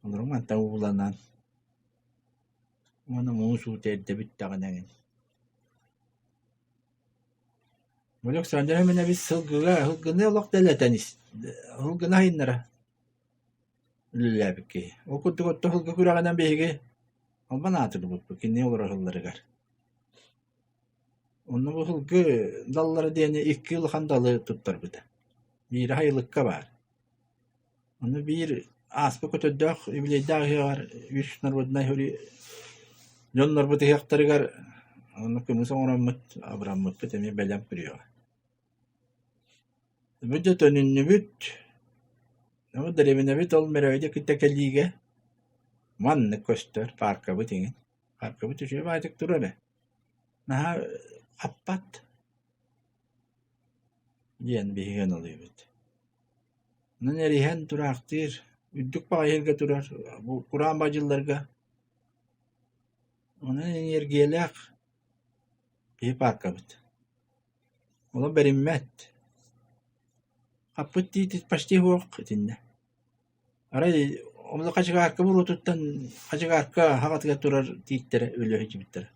олору мантан ууланан уонна муус уута эрдэ бүттэҕинэ эҥин. Александр Семенович сылгыга сылгыны олох дэлэтэн сылгыны аһыннара үлэлээбит киһи. Ол курдук отто сылгы күрэҕинэн биһиги албан аатырбыппыт кини олорор сылларыгар. Онно бу сылгы даллара диэни икки улахан далы туттарбыта. Биирэ Хайылыкка баар. Ону биир ааспыт көтөрдөөх юбилейдаах ыһыаҕар үс норуодунай дьоннорбут ыһыахтарыгар онно кымыс оҥороммут, абыраммыппыт эмиэ бэлэм күрүөҕэ. Бу дьэ төнүннүбүт, ол дэриэбинэбит ол Мөрөөдө кытта кэлиигэ маннык көстөр пааркабыт иҥин. Пааркабыт үчүгэй баҕайытык турар ээ. Наһаа хаппат диэн биһиги аналыыбыт. Онон эриһэн тураахтыыр, үрдүк баҕайы сиргэ турар, бу кураан бадьылларга. Онон эниэргийэлээх киһи пааркабыт. Олох бэриммэт. Хаппыт тиит почти суох итиннэ. Арай онно хачыгаарка буруотуттан хачыгаарка аһаҕатыгар турар тииттэрэ өлө сылдьыбыттара.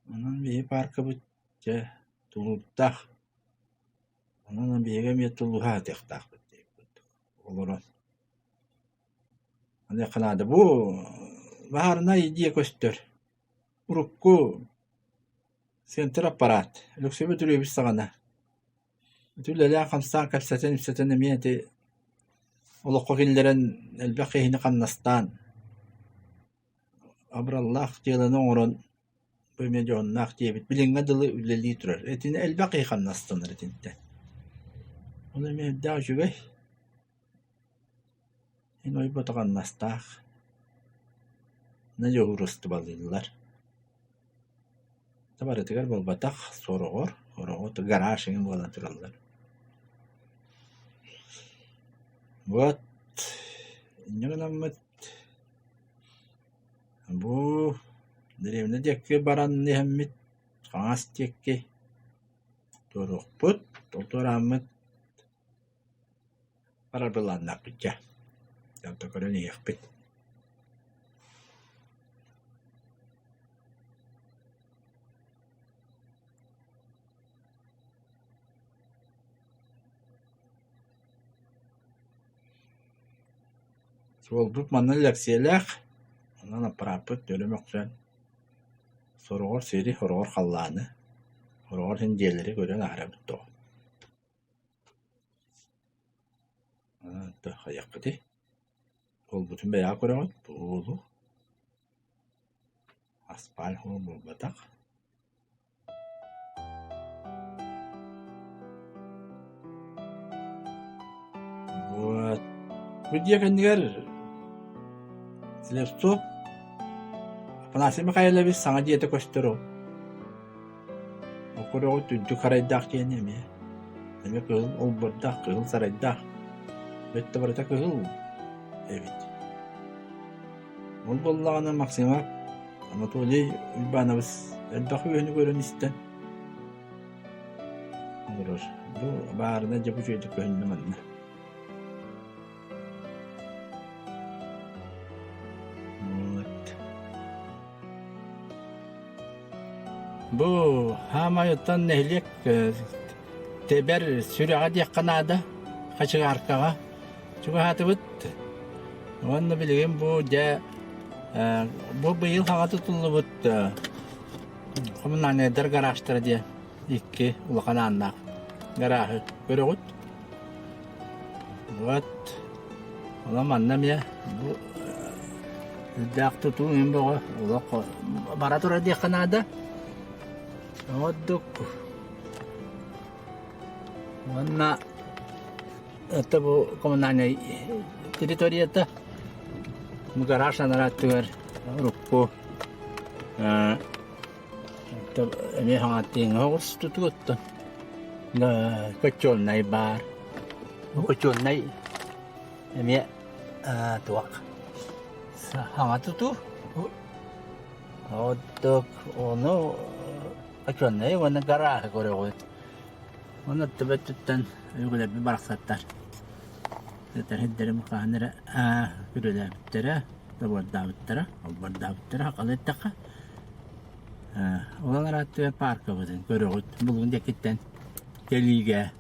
Онон биһиги пааркабыт дьэ тулуурдаах. Онон биһиги эмиэ тулуһа сатыахтаахпыт диэбит олорон. Маныаха наада бу баһаарынай дьиэ көстөр. Урукку центр аппарат Өлөксөй Бөтүрүөбүс саҕана Ити үлэлээн-хамсаан кэпсэтэн-ипсэтэн эмиэ ити олоххо киллэрэн элбэх киһини хамнастаан абыраллаах дьыаланы оҥорон бу эмиэ дьоһуннаах диэбит билиҥҥэ дылы үлэлии турар. Итини элбэх киһи хамнастанар итинтэн. Ол эмиэ үрдээх үчүгэй. Эн ойбото хамнастаах. Дьуһуурустубалыыллар. Барытыгар буолбатах, сороҕор, сороҕор гараж эҥин буолан тураллар. Вот инньэ гынаммыт бу дэриэбинэ диэки баран иһэммит хаҥас диэки туоруохпут, ол туорааммыт барар былааннаахпыт дьэ, онто көрөн иһиэхпит. Суолбут манна лэксиэлээх, онон аппарааппыт өрө мөхсөн, сороҕор сири, сороҕор халлааны, сороҕор син дьиэлэри көрөн аһарабыт тоҕо. Хайыахпытый, буолбутун бэйэҕэ көрөҕүт, буолуо, аспаал суол буолбатах. Вот. Бу дьиэ кэннигэр Слепцов Афанасий Михайлович саҥа дьиэтэ көстөр ол. Окуругу үрдүк харайдаах диэн эмиэ. Эмиэ кыһыл олбуордаах, кыһыл сарайдаах. Өттө барыта кыһыл эбит. Ол буоллаҕына Максимов Анатолий Уйбаанабыс элбэх үөһүнү көрөн истэн олорор. Бу баарына дьэ бу үчүгэйдик көһүннэ манна. Вот. Бу хаамай оттон нэһилиэк тэбэр сүрэҕэ диэххэ наада хачыгааркаҕа чугаһаатыбыт. Уонна билигин бу дьэ бу быйыл хаҥа тутуллубут коммунальнайдар гаражтара диэн икки улахан ааннаах гарааһы көрөҕүт. Вот онон манна эмиэ бу үрдээх тутуу иһин бөҕө олох бара турар диэххэ наада. Ордук уонна это бу коммунальнай территорията бу гараж анараа өттүгэр урукку эмиэ хаҥаттыҥҥа оҕус тутуоттан Хочуолунай баар. Хочуолунай эмиэ туох саҥа тутуу. Оттук ону очуоннай уонна гарааһы көрөҕүт. Уонна төбөтүттэн үгүлэрбит барахсаттар. Сэтэрһирдэрим хаһан эрэ күрүөлээбиттэрэ, добордаабыттара, олбордаабыттара хахалы эттэххэ. Ол арааттыгар пааркабытын көрөҕүт. Булгун диэкиттэн кэлиигэ.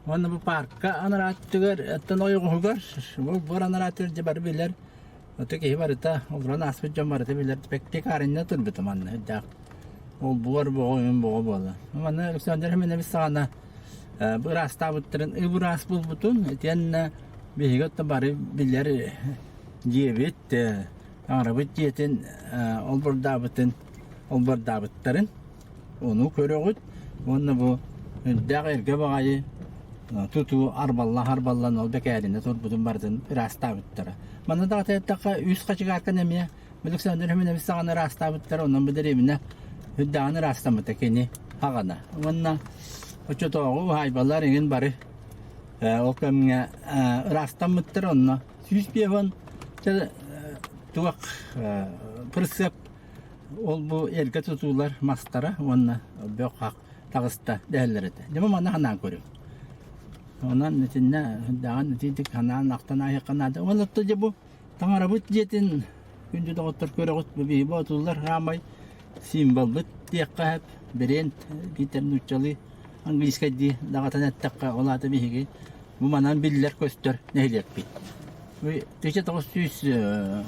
Уонна бу паарка анарааттыгар, оттон ойоҕоһугар, бу буор анарааттыгар дьэ бары билэр Ото киһи барыта, олорон ааспыт дьон барыта билэр пекарня турбута манна үрдээх. Ол буор боҕо, үн боҕо буолла. Манна Александр Семенович саҕана ыраастаабыттарын ып-ыраас булбутун, итиэннэ биһиги оттон бары билэр дьиэбит, таҥарабыт дьиэтин олбордаабытын, олбордаабыттарын Ону көрөҕүт уонна бу үрдээх эргэ баҕайы тутуу арбалла-арбаллан ол бэкээринэ турбутун барытын ыраастаабыттара. Манна даҕата эттэххэ үс хачыгаарканы эмиэ Александр Семенович саҕана ыраастаабыттара, онон бу дэриэбинэ үрдээҕин ыраастаммыта кини хаҕана. Уонна оччотооҕу уһаайбалар эҥин бары ол кэмҥэ ыраастаммыттар онно 150 туох прицеп Ол бу эргэ тутуулар мастара уонна бөх хах таҕыста дэһэллэр этэ. Дьэ манна ханаан көрүҥ. Онон итиннэ даҕан итинник ханаан ахтан ааһыахха наада. Уонна оттон дьэ бу таҥарабыт дьиэтин күндү доҕоттор көрөҕүт бу биһи боотуллар хаамай символбыт диэххэ сөп бренд биитэр нууччалыы английскайдыы даҕатан эттэххэ ол аата биһиги бу манан биллэр көстөр нэһилиэкпит. 1905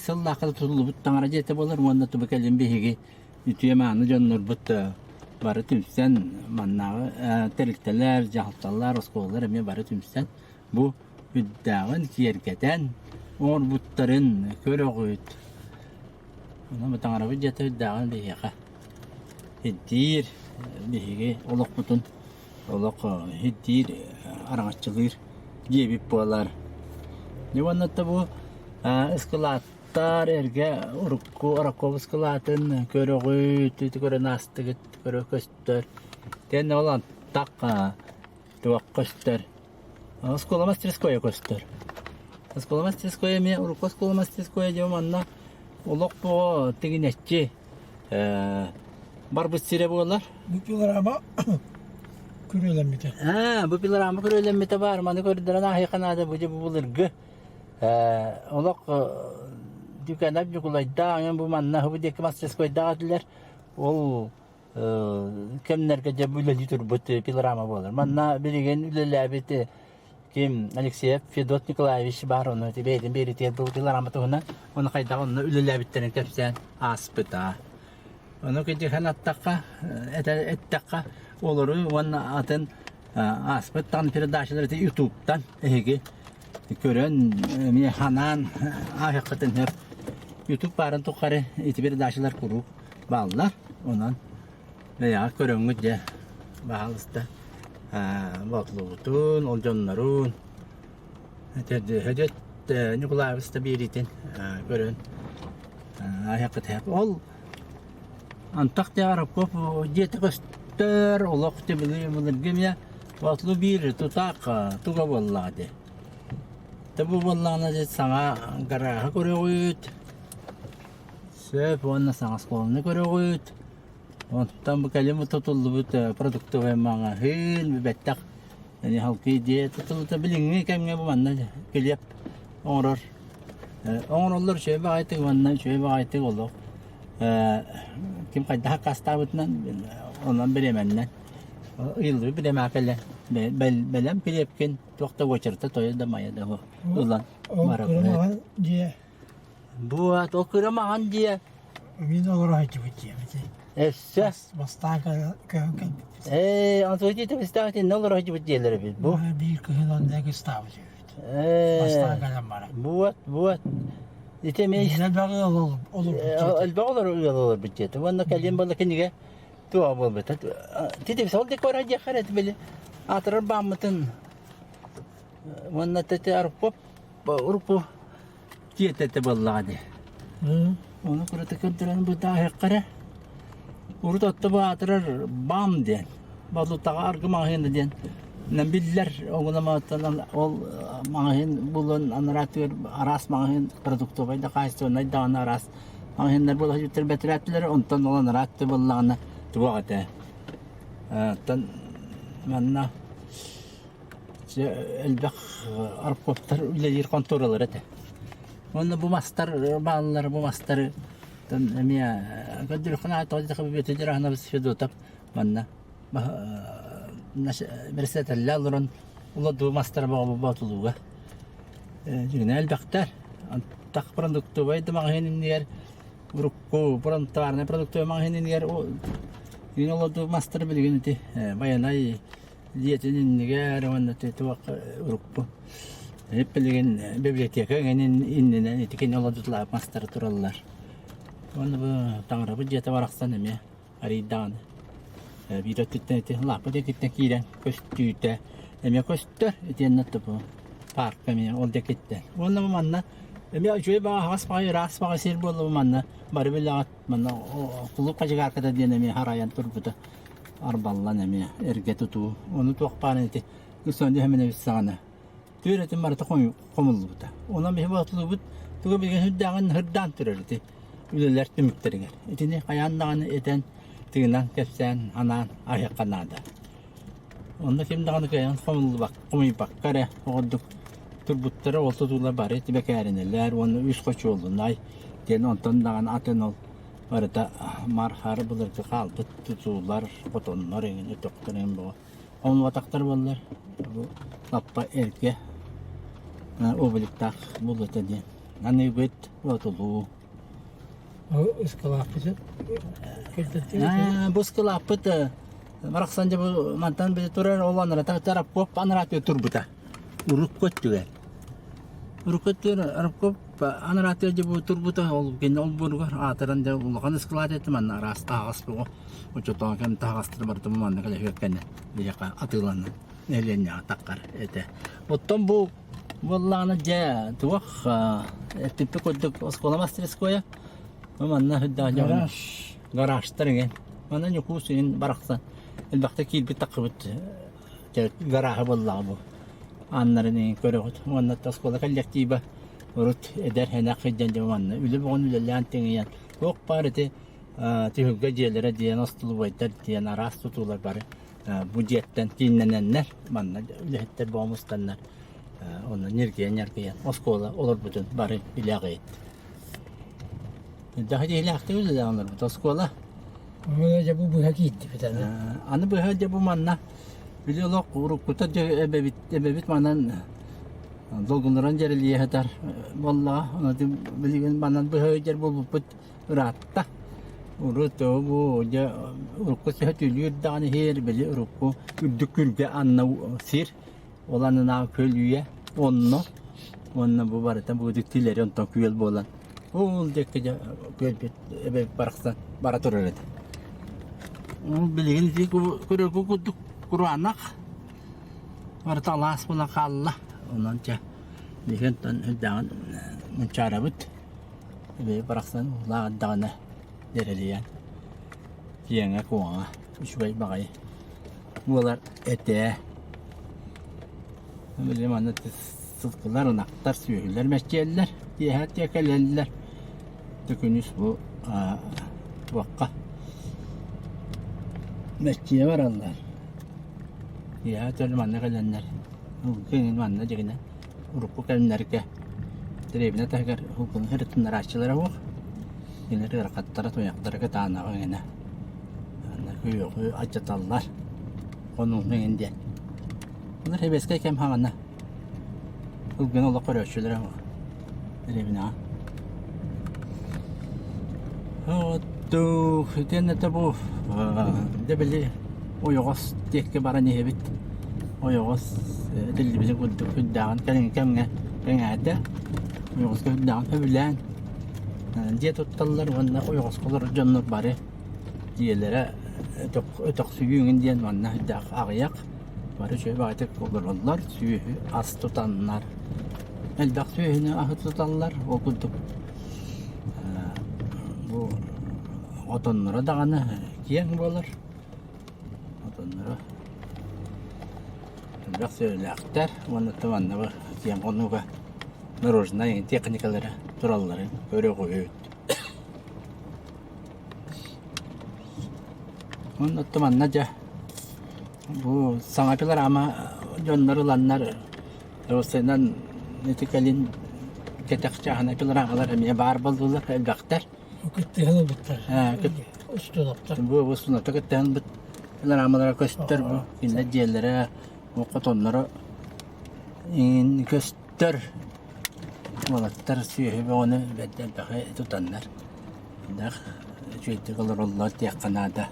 сыллаахха тутуллубут таҥара дьиэтэ буолар уонна туба кэлин биһиги үтүө-мааны дьоннорбут бары түмсэн маннааҕы тэрилтэлэр, дьаһалталар, оскуолалар эмиэ бары түмсэн бу үрдээҕин киэргэтэн оҥорбуттарын көрөҕүт. Онон бу таҥарабыт дьиэтэ үрдээҕин биһиэхэ ирдиир биһиги олохпутун олох ирдиир, араҥаччылыыр диэбит буолар. Дьэ уонна бу ыскылааттар эргэ урукку Орокуоп ыскылаатын көрөҕүт, ити көрөн аастыгыт, көрө көстөр. Тэн ол антах туох көстөр. Оскуола мастерскойа көстөр. Оскуола мастерскойа эмиэ урукку оскуола мастерскойа диэн манна олох бу тигинэччи барбыт сирэ буолар. Бу пилорама күрүөлэммитэ. Аа, бу пилорама күрүөлэммитэ баар. Маны көрдөрөн ааһыахха наада бу дьэ бу былыргы олох Дьүкэнэп Ньукулайдаах бу манна бу диэки мастерскойдаах этилэр. Ол кэмнэргэ дьэ үлэлии турбут пилорама буолар. Манна билигин үлэлээбит ким Алексеев Федот Николаевич баар ону бэйэтин биэритигэр бу пилорама туһунан ону хайдах онно үлэлээбиттэрин кэпсээн ааспыта. Ону кидьихэн аттахха, эттэххэ олору уонна атын ааспыт даҕаны передачалар ити ютубтан эһиги көрөн эмиэ ханаан ааһыаххытын сөп. Ютуб баарын тухары ити передачалар куруук бааллар. Онон бэйэҕэ көрөҥҥүт дьэ баһаалыста боотулуубутун, ол дьоннорун Һөдүөт Ньукулаабыс да биэриитин көрөн ааһыаххыт Ол антах диэҕэр Попов дьиэтэ көстөр, олох былыргы эмиэ Боотулуу биир тутаах туга буоллаҕа дии. Тэ бу буоллаҕына дьэ саҥа гарааһы көрөҕүт, сөп уонна саҥа оскуоланы көрөҕүт. Онтон бу кэлин тутуллубут продуктовай маҕаһыын, бэттэх халкы дьиэ тутуллубута билиҥҥи кэмҥэ бу манна килиэп оҥорор оҥороллор үчүгэй баҕайытык уонна үчүгэй баҕайытык олох ким хайдах аккаастаабытынан онон бириэмэннэн ыйыллыбыт бириэмэҕэ кэлэн бэлэм килиэпкин туох да уочарата тойо да майа да ылан барабыт. Дьиэ Бу аат ол кыра маҥан дьиэ. Мин олоро сылдьыбыт дьиэм ити. Өссө? Бастаан көһөн кэлбиппит. Ээ, онтон ити бистаах итиннэ олоро сылдьыбыт дьиэлэр эбит бу. Биир кыһын онно кыстаабыт үһүбүт. Бастаан кэлэн баран. Буот, буот. Ити эмиэ Элбэх ыал олорбут дьиэтэ. Элбэх ыал олорбут дьиэтэ. Уонна кэлин буолла кинигэ туох буолбута. Тити ол декора диэххэ эрэ били аатырар бааммытын уонна тете арпоп урукку Дьиэтэ буоллаҕа дии. Ону кырата көрдөрөн бытааһыахха эрэ. Урут отто баатырар БАМ диэн, Балутаҕа аргы маҕаһыына диэн. Биллэр оҕунаматтан ол маҕаһыын булан анараатыгар араас маҕаһыын продуктовай да хаачыстыбаннай даҕаны араас маҕаһыыннар буола сылдьыбыттар бэтэрээттилэр онтон ол анараатты буоллаҕына туох этэ оттон манна элбэх аркоптар үлэлиир хонтуоралар этэ. Уонна бу мастар бааллар бу мастары эмиэ көрдөрөххүнэ аата Федотов манна бэрэссэдээтэллээх олорон улардуу мастара бөҕө боотулууга дьиҥинэн элбэхтэр. Антах продуктовай да маҕаһыын иннигэр урукку товарнай продуктовай маҕаһыын иннигэр билигин олордуу мастара билигин ити Байанай дьиэтин иннигэр уонна ити туох урукку билигин библиотека эҥин иннинэн ити кини олордуталаабыт мастара тураллар. Уонна бу таҥарабыт дьиэтэ барахсан эмиэ арыйдаҕына биир өттүттэн ити лааппы диэкиттэн киирэн көстүүтэ эмиэ көстөр итиэннэ тупу парка эмиэ ол диэкиттэн уонна бу манна эмиэ үчүгэй баҕа аһаҕас баҕайы ыраас баҕайы сир буолла бу манна бары билэҕит манна кулууп хачыгаарката диэн эмиэ харайан турбута арбаллан эмиэ эргэ тутуу ону туох баарын ити Александр Семенович саҕана Түөрэтин барыта хомуллубута. Онон биһи боотулуубут тугу билигин сүрдээҕин һырдаан турар ити үлэлэр түмүктэригэр. Итини хайаан даҕаны этэн, тыынан, кэпсээн, анаан аһыахха наада. Онно ким даҕаны кыайан хомуллубак, хомуйбакка эрэ оҕордук турбуттара ол тутуулар бары тибэкээринэлэр уонна үс хочуолунай диэн онтон даҕаны атын ол барыта мар-хар былыргы хаалбыт тутуулар, хотоннор эҥин өтөхтөр эҥин бөҕө Хомуллубатахтар буоллар бу лаппа эргэ обликтаах буолуо диэн. Аныыбыт отулуу. Ыскалааппыт Бу ыскалааппыт барахсан дьэ бу мантан били турар ол анарата Арапкоп анараатыгар турбута. Урукку өттүгэр. Урукку өттүгэр Арапкоп анараатыгар дьэ бу турбута ол кэннэ олбуоругар аатыран дьэ улахан ыскалаат этэ манна араас таһаҕас бөҕө Оччотооҕу кэм таһаҕастары барытын манна кэлэһиэккэнэ биһиэхэ атыыланан нэһилиэнньэҕэ таххар этэ. Оттон бу буоллаҕына дьэ туох эппиппит курдук оскуола мастерскойа манна үрдээх дьон гаражтар иҥэн манна Ньукуус иҥин барахсан элбэхтэ киирбит таххыбыт гарааһы буоллаҕа бу ааннарын иҥин көрөҕүт уонна оскуола коллектива урут эдэр һэнэх сылдьан дьэ манна үлэ бөҕөнү үлэлээн тиҥийэн туох баар ити Түһүлгэ дьиэлэрэ диэн, остолобуойдар диэн араас тутуулар бары бу дьиэттэн кииннэнэннэр, манна үлэһиттэр бөҕө мустаннар, онно ньиргийэн-ньаргыйан оскуола олорбутун бары билэҕит. Элбэх идиэлээхтик үлэлээн олорбут оскуола. Аны дьэ бу быһа киирдибит аны. Аны быһа дьэ бу манна били олох уруккута дьэ эбэбит эбэбит манан долгунуран дьэрэлийэ сытар буоллаҕа. Ону билигин манан быһа өйдөр буолбуппут ыраатта. Урут бу дьэ урукку сыһа түлүүр даҕаны иһэр, били урукку үрдүк күргэ анна сир, ол аннынааҕы күөл үйэ онно уонна бу барыта бу тилэри онтон күөл буолан ол диэки дьэ күөлбүт эбэ барахсан бара турар этэ. Ол билигин ити көрөргө курдук кураанах барыта алаас буолан хаалла. Онон чэ билигин онтон үрдээҕин мунчаарабыт. Эбээ барахсан уулаах эрдэҕинэ дьэрэлийэн киэҥэ-куоҥа үчүгэй баҕайы буолар этэ. Били манна сылгылар, ынахтар, сүөһүлэр мэччийэллэр, киэһэ тиэ кэлэллэр. Ити күнүс бу туохха мэччийэ бараллар. Киэһэ төл манна кэлэннэр манна дьигинэ Урукку кэмнэргэ дэриэбинэ таһыгар уһугун ырытыннарааччылара суох. Кинилэр ыарахаттара, туйахтара кытаанаҕа эҥинэ. Күөҕү алдьаталлар, хонууну эҥин диэн. Олор сэбиэскэй кэм саҕана ылгын олох көрөөччүлэрэ суох дэриэбинэҕэ. Оттук итиэннэ да бу дьэ били ойоҕос диэки баран иһэбит. Ойоҕос этиллибитин курдук сүрдээҕин кэлиҥҥи кэмҥэ кэҥээтэ. Ойоҕоско сүрдээҕин сөбүлээн дьиэ тутталлар уонна ойоҕоско олорор дьоннор бары дьиэлэрэ өтөхсүйүүҥүн диэн манна сүрдээх аҕыйах. Бары үчүгэй баҕайытык олороллор, сүөһү ас тутаннар. Элбэх сүөһүнү аһы туталлар, ол курдук бу отонноро даҕаны киэҥ буолар. Отонноро. Элбэх сүөһүлээхтэр уонна манна бу киэҥ хонууга мороженай техникалара туралларын көрөҕүт. Уонна манна дьэ бу саҥа пилорама дьоннор ыланнар уопсайынан ити кэлин кэтэх чааһынай пилорамалар эмиэ баар буоллулар элбэхтэр. Кыттыһан ылбыттар. Устунаптар. Бу устунапта кыттыһан ылбыт пилорамалара көстөр бу кинилэр дьиэлэрэ бу хотонноро иҥин көстөр. Уолаттар сүөһү бөҕөнү бэрт элбэхи тутаннар элбэх үчүгэйдик олороллор диэххэ наада.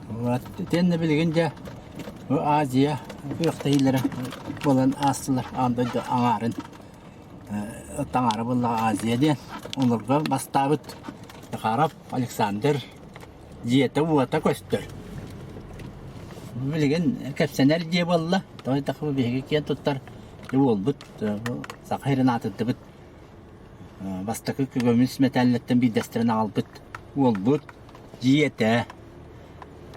Вот итиэннэ билигин дьэ бу Азия күрэхтэһиилэрэ буолан аастылар аан дойду аҥаарын таҥара буоллаҕа Азия диэн олорго бастаабыт Захаров Александр дьиэтэ-уота көстөр. Билигин кэпсэнэр дьиэ буолла. Тоҕо диэтэххэ биһиги киэн туттар уолбут саха сирин аатырдыбыт бастакы көмүс мэтээллэртэн биирдэстэрин аҕалбыт уолбут дьиэтэ.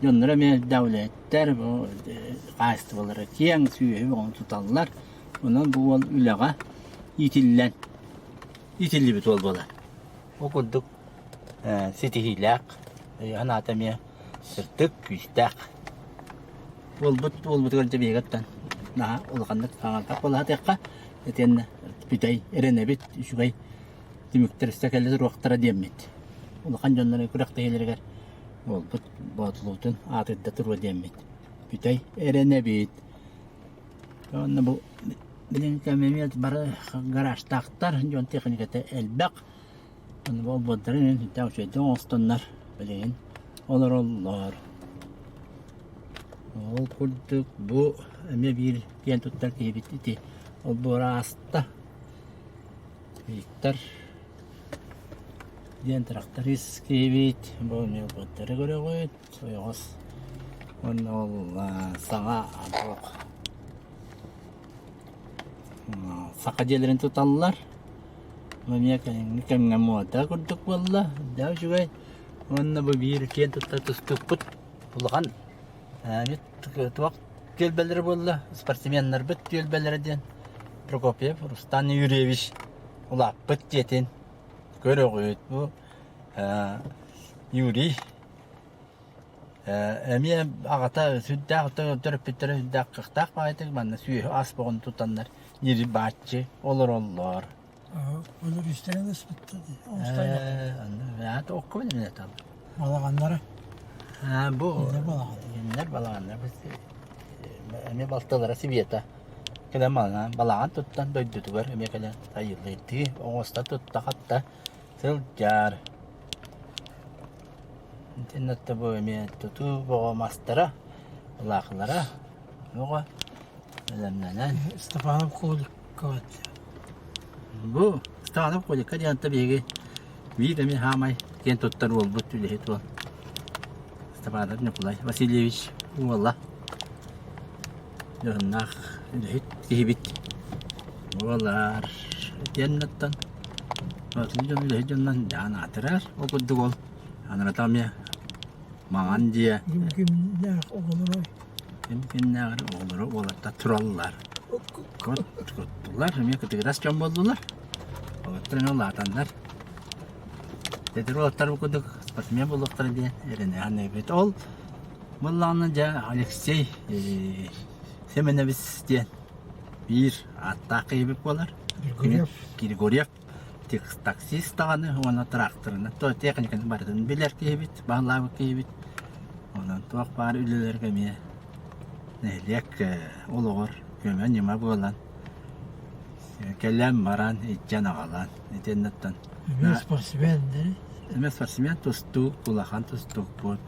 Дьонноро эмиэ элбэх үлэһиттэр, бу хаһаайыстыбалара киэҥ, сүөһү бөҕөнү туталлар. Онон бу уол үлэҕэ иитиллэн иитиллибит уол буолар. Ол курдук ситиһиилээх, санаата эмиэ сырдык, күүстээх. Уолбут уолбутугар дьэ биһиги наһаа улаханнык хаҥалбат буолаһатыахха, итиэннэ бүтэй эрэнэбит, үчүгэй түмүктэр өссө кэлэ туруохтара диэммит. Улахан дьоннору күрэхтэһиилэригэр уолбут Боотулуутун аатырда туруо диэммит. Бүтэй эрэнэбит. Уонна бу билиҥҥи кэмҥэ эмиэ бары гаражтаахтар, дьон техниката элбэх. Аны бу олбуордарын иһин сүрдээх үчүгэйдик оҥостоннор билигин олороллор. Ол курдук бу эмиэ биир киэн туттар киһибит ити олбуора ааста. Виктор диэн тракторист киһибит. Бу эмиэ олбуордары көрөҕүт. Ойоҕос уонна ол саҥа туох Саха дьиэлэрин туталлар. Эмиэ кэлиҥҥи кэмҥэ муода курдук буолла. Үрдээх үчүгэй. Уонна бу биир киэн тутта тустукпут улахан туох түөлбэлэрэ буолла спортсменнарбыт түөлбэлэрэ диэн Прокопьев Рустан Юрьевич улааппыт дьиэтин көрөҕүт. Бу Юрий Эмиэ аҕата сүрдээх төрөппүттэрэ сүрдээх кыахтаах баҕайытык манна сүөһү ас боҕун тутаннар ньири-бааччы олороллор. Олор истэрин ыспыттар дии. Окко билиминэ Балаҕаннара. Бу кинилэр балаҕаннар эмиэ балтылара Света кэлэн балаҕан туттан дойдутугар эмиэ кэлэн сайылыырдыы оҥосто тутта-хатта сылдьар. Итиннэ бу эмиэ тутуу бөҕө мастара, ылаахылара бөҕө бэлэмнэнэн. Степанов Коликова Бу Степанов Колика диэн биһиги биир эмиэ хаамай киэн туттар уолбут үлэһит уол Степанов Ньукулай Васильевич уола дьоһуннаах үлэһит киһибит буолар. Итиэннэттэн дьон үлэһит дьонунан дьаһан аатырар. Ол курдук ол Анарата эмиэ маҥан дьиэ. Ким-кимнээх оҕолоро? Ким-кимнээҕэр оҕолоро уолаттар тураллар. Куттулар, эмиэ кытыгырас дьон буоллулар. Уолаттар эмиэ улаатаннар. Эдэр уолаттар бу курдук спортсмен буолуохтара диэн эрэнэ саныыбыт. Ол буоллаҕына дьэ Алексей Семенович диэн биир ааттаах киһибит буолар. Григорьев. Григорьев таксист даҕаны уонна тракторынан техниканы барытын билэр киһибит, баһылаабыт киһибит. Онон туох баар үлэлэргэ эмиэ нэһилиэк олоҕор көмө-ньыма буолан кэлэн-баран, илдьэн-аҕалан итиннэттэн Эмиэ спортсмен Эмиэ спортсмен тустуук, улахан тустуукпут.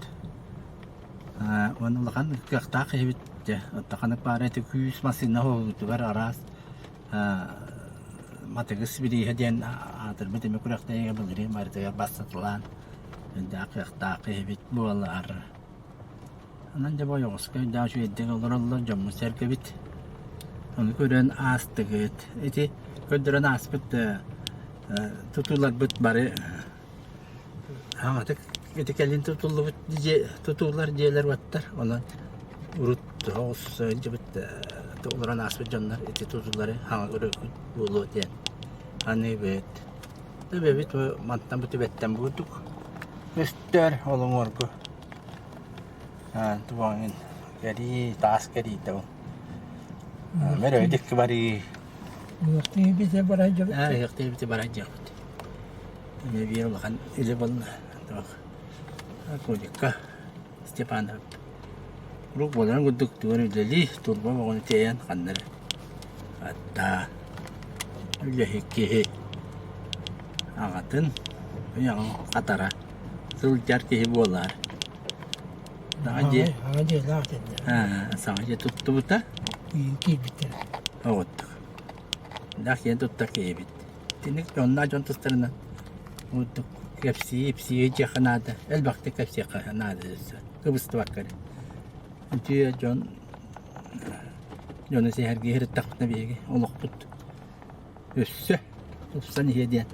Уонна улахан кыахтаах киһибит дьэ оттон баара ити күүс массыына оһуутугар араас Матыгыс бирииһэ диэн аатырбыт эмэ күрэхтэһиигэ былырыын барытыгар бастатылаан үрдээх кыахтаах киһибит буолар. Онон дьэ бу ойоҕоско үрдээх үчүгэйдик олороллор дьоммут-сэргэбит. Ону көрөн аастыгыт. Ити көрдөрөн ааспыт тутууларбыт бары хаҥатык. Ити кэлин тутуллубут дьиэ тутуулар дьиэлэр уоттар. Онон урут оҕус сылдьыбыт олорон ааспыт дьоннор ити тутуулары хаҥа көрөргүт буолуо диэн аныыбыт. Эбэбит бу мантан бу түбэттэн буурдук көстөр ол уҥуоргу туоҥин кэрии таас кэриитэ ол. Мөрөөдүк барыы. Ыһыахтыы бите баран дьиэхпит. Ыһыахтыы бите баран дьиэхпит. Эмиэ биир улахан үлэ буолла. Кодикка Степанов Урук буоларын курдук тугу эрэ үлэлии, турба бөҕөнү тиэйэн ханна эрэ аттаа үлэһит киһи аҕатын ыйаҕын хатара сылдьар киһи буолар. Саҥа дьиэ Саҥа дьиэлээх дэннэ. Саҥа дьиэ туттубута. Киирбиттэрэ. Оҕуттук. Даах киэн туттар киһибит. Итинник дьонноох дьон тустарынан курдук кэпсии, ипсии дьиэхэ наада, элбэхтик кэпсиэххэ наада өссө, кыбыстыбакка эрэ. Үтүө дьон дьону сэһэргии сырыттахпытына биһиги олохпут өссө тупсан иһиэ диэн.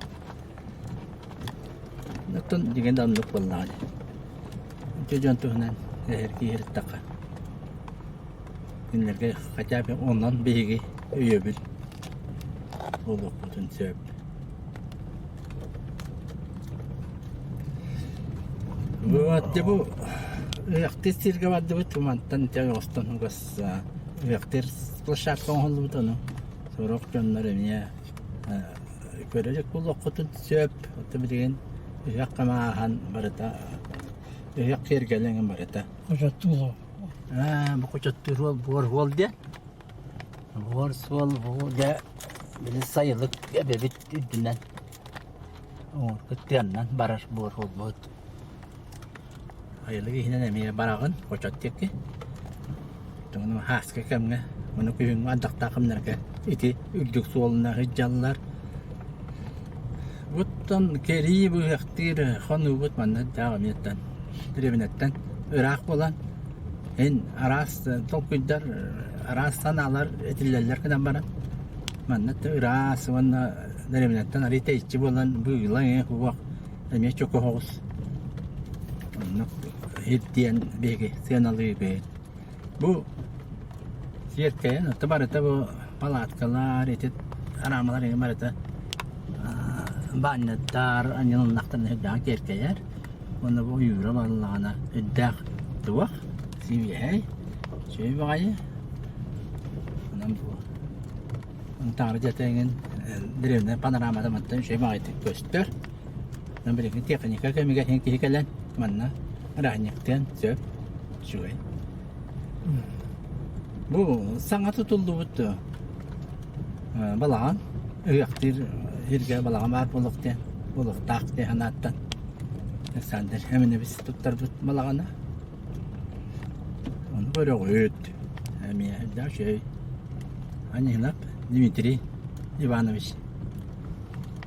Оттон дьиҥэ да оннук буоллаҕа дии. Үтүө дьон туһунан сэһэргии сырыттахха кинилэргэ хотя бы онон биһиги өйөбүл буолуохпутун сөп. Вот дьэ бу ыһыахтыыр сиргэ бардыбыт мантан ити оҥостон угас ыһыахтыыр площадка оҥоһуллубут ону сорох дьоннор эмиэ көрө илик буолуоххутун сөп. Оттон билигин ыһыах хамааһан барыта ыһыах киэргэлэ барыта. Хочоттуу Аа бу хочоттуур уол буор уол диэн Буор суол бу дьэ били сайылык эбэбит үрдүнэн оҥорбут тыаннан барар буор буолбут. Айылык иһинэн эмиэ бараҕын хочот диэки. Ону һааскы кэмҥэ ону күһүҥҥү ардахтаах кэмнэргэ ити үрдүк суолунан сылдьаллар. Оттон кэрии быһахтыыр хонуубут манна даах эмиэттэн дэриэбинэттэн ыраах буолан Эн араас толкуйдар, араас санаалар этиллэллэр гынан баран, манна ыраас уонна дэриэбинэттэн арыый тэйиччи буолан быыла уох эмиэ чөкө соҕус. Оннук иһирдиэн биһиги сыаналыыбыт. Бу сиэркэйэн ото барыта бу палаткалар, ити араамалар эҥин барыта баанньаттар анньылыннахтарына сүрдээҕин киэркэйэр. Уонна бу ойуура барыллаҕына үрдээх туох сибиэһэй, үчүгэй баҕайы. Онон бу Таҥара дьиэтэ эҥин древнэй панорамата мантан үчүгэй баҕайытык көстөр. Онон билигин техника кэмигэр иһин киһи кэлэн манна ыраанньыктыан сөп үчүгэй. Бу саҥа тутуллубут балаҕан ыһыахтыыр сиргэ балаҕан баар буолуох диэн буолуохтаах диэн санааттан Александр Эминэбис туттарбыт балаҕана. Ону көрөҕүт. Эмиэ элбэх үчүгэй. Аньыһынап Дмитрий Иванович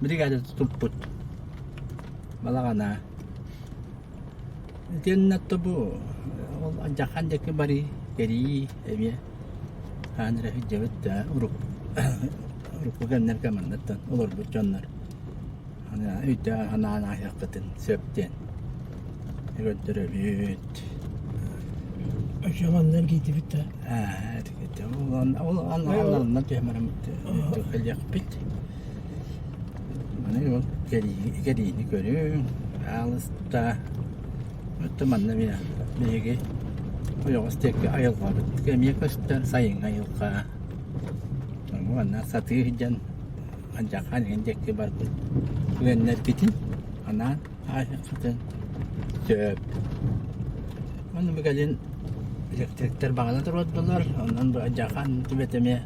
бригада туппут балаҕана. Итиэннэ бу ол алдьархан диэки барыы, кэрийии эмиэ хаһан эрэ сылдьабыт да урукку кэмнэргэ манныттан олорбут дьоннор өйдөөн санаан ааһыаххытын сөп диэн көрдөрөбүт. Өссө манна эргийдибит да? Ол аннарынан түһэн бараммыт кэлиэхпит. Маны ол кэриини көрүҥ, аалыста. Оттон манна эмиэ биһиги ойоҕос диэки айылҕабыт эмиэ көстөр, сайыҥҥы айылҕа. Манна сатыы сылдьан алдьархай иһин диэки барбыт түгэннэргитин анаан ааһыаххытын сөп. Уонна бу кэлин электриктэр баҕана туруордулар, онон бу алдьархай түбэтэ эмиэ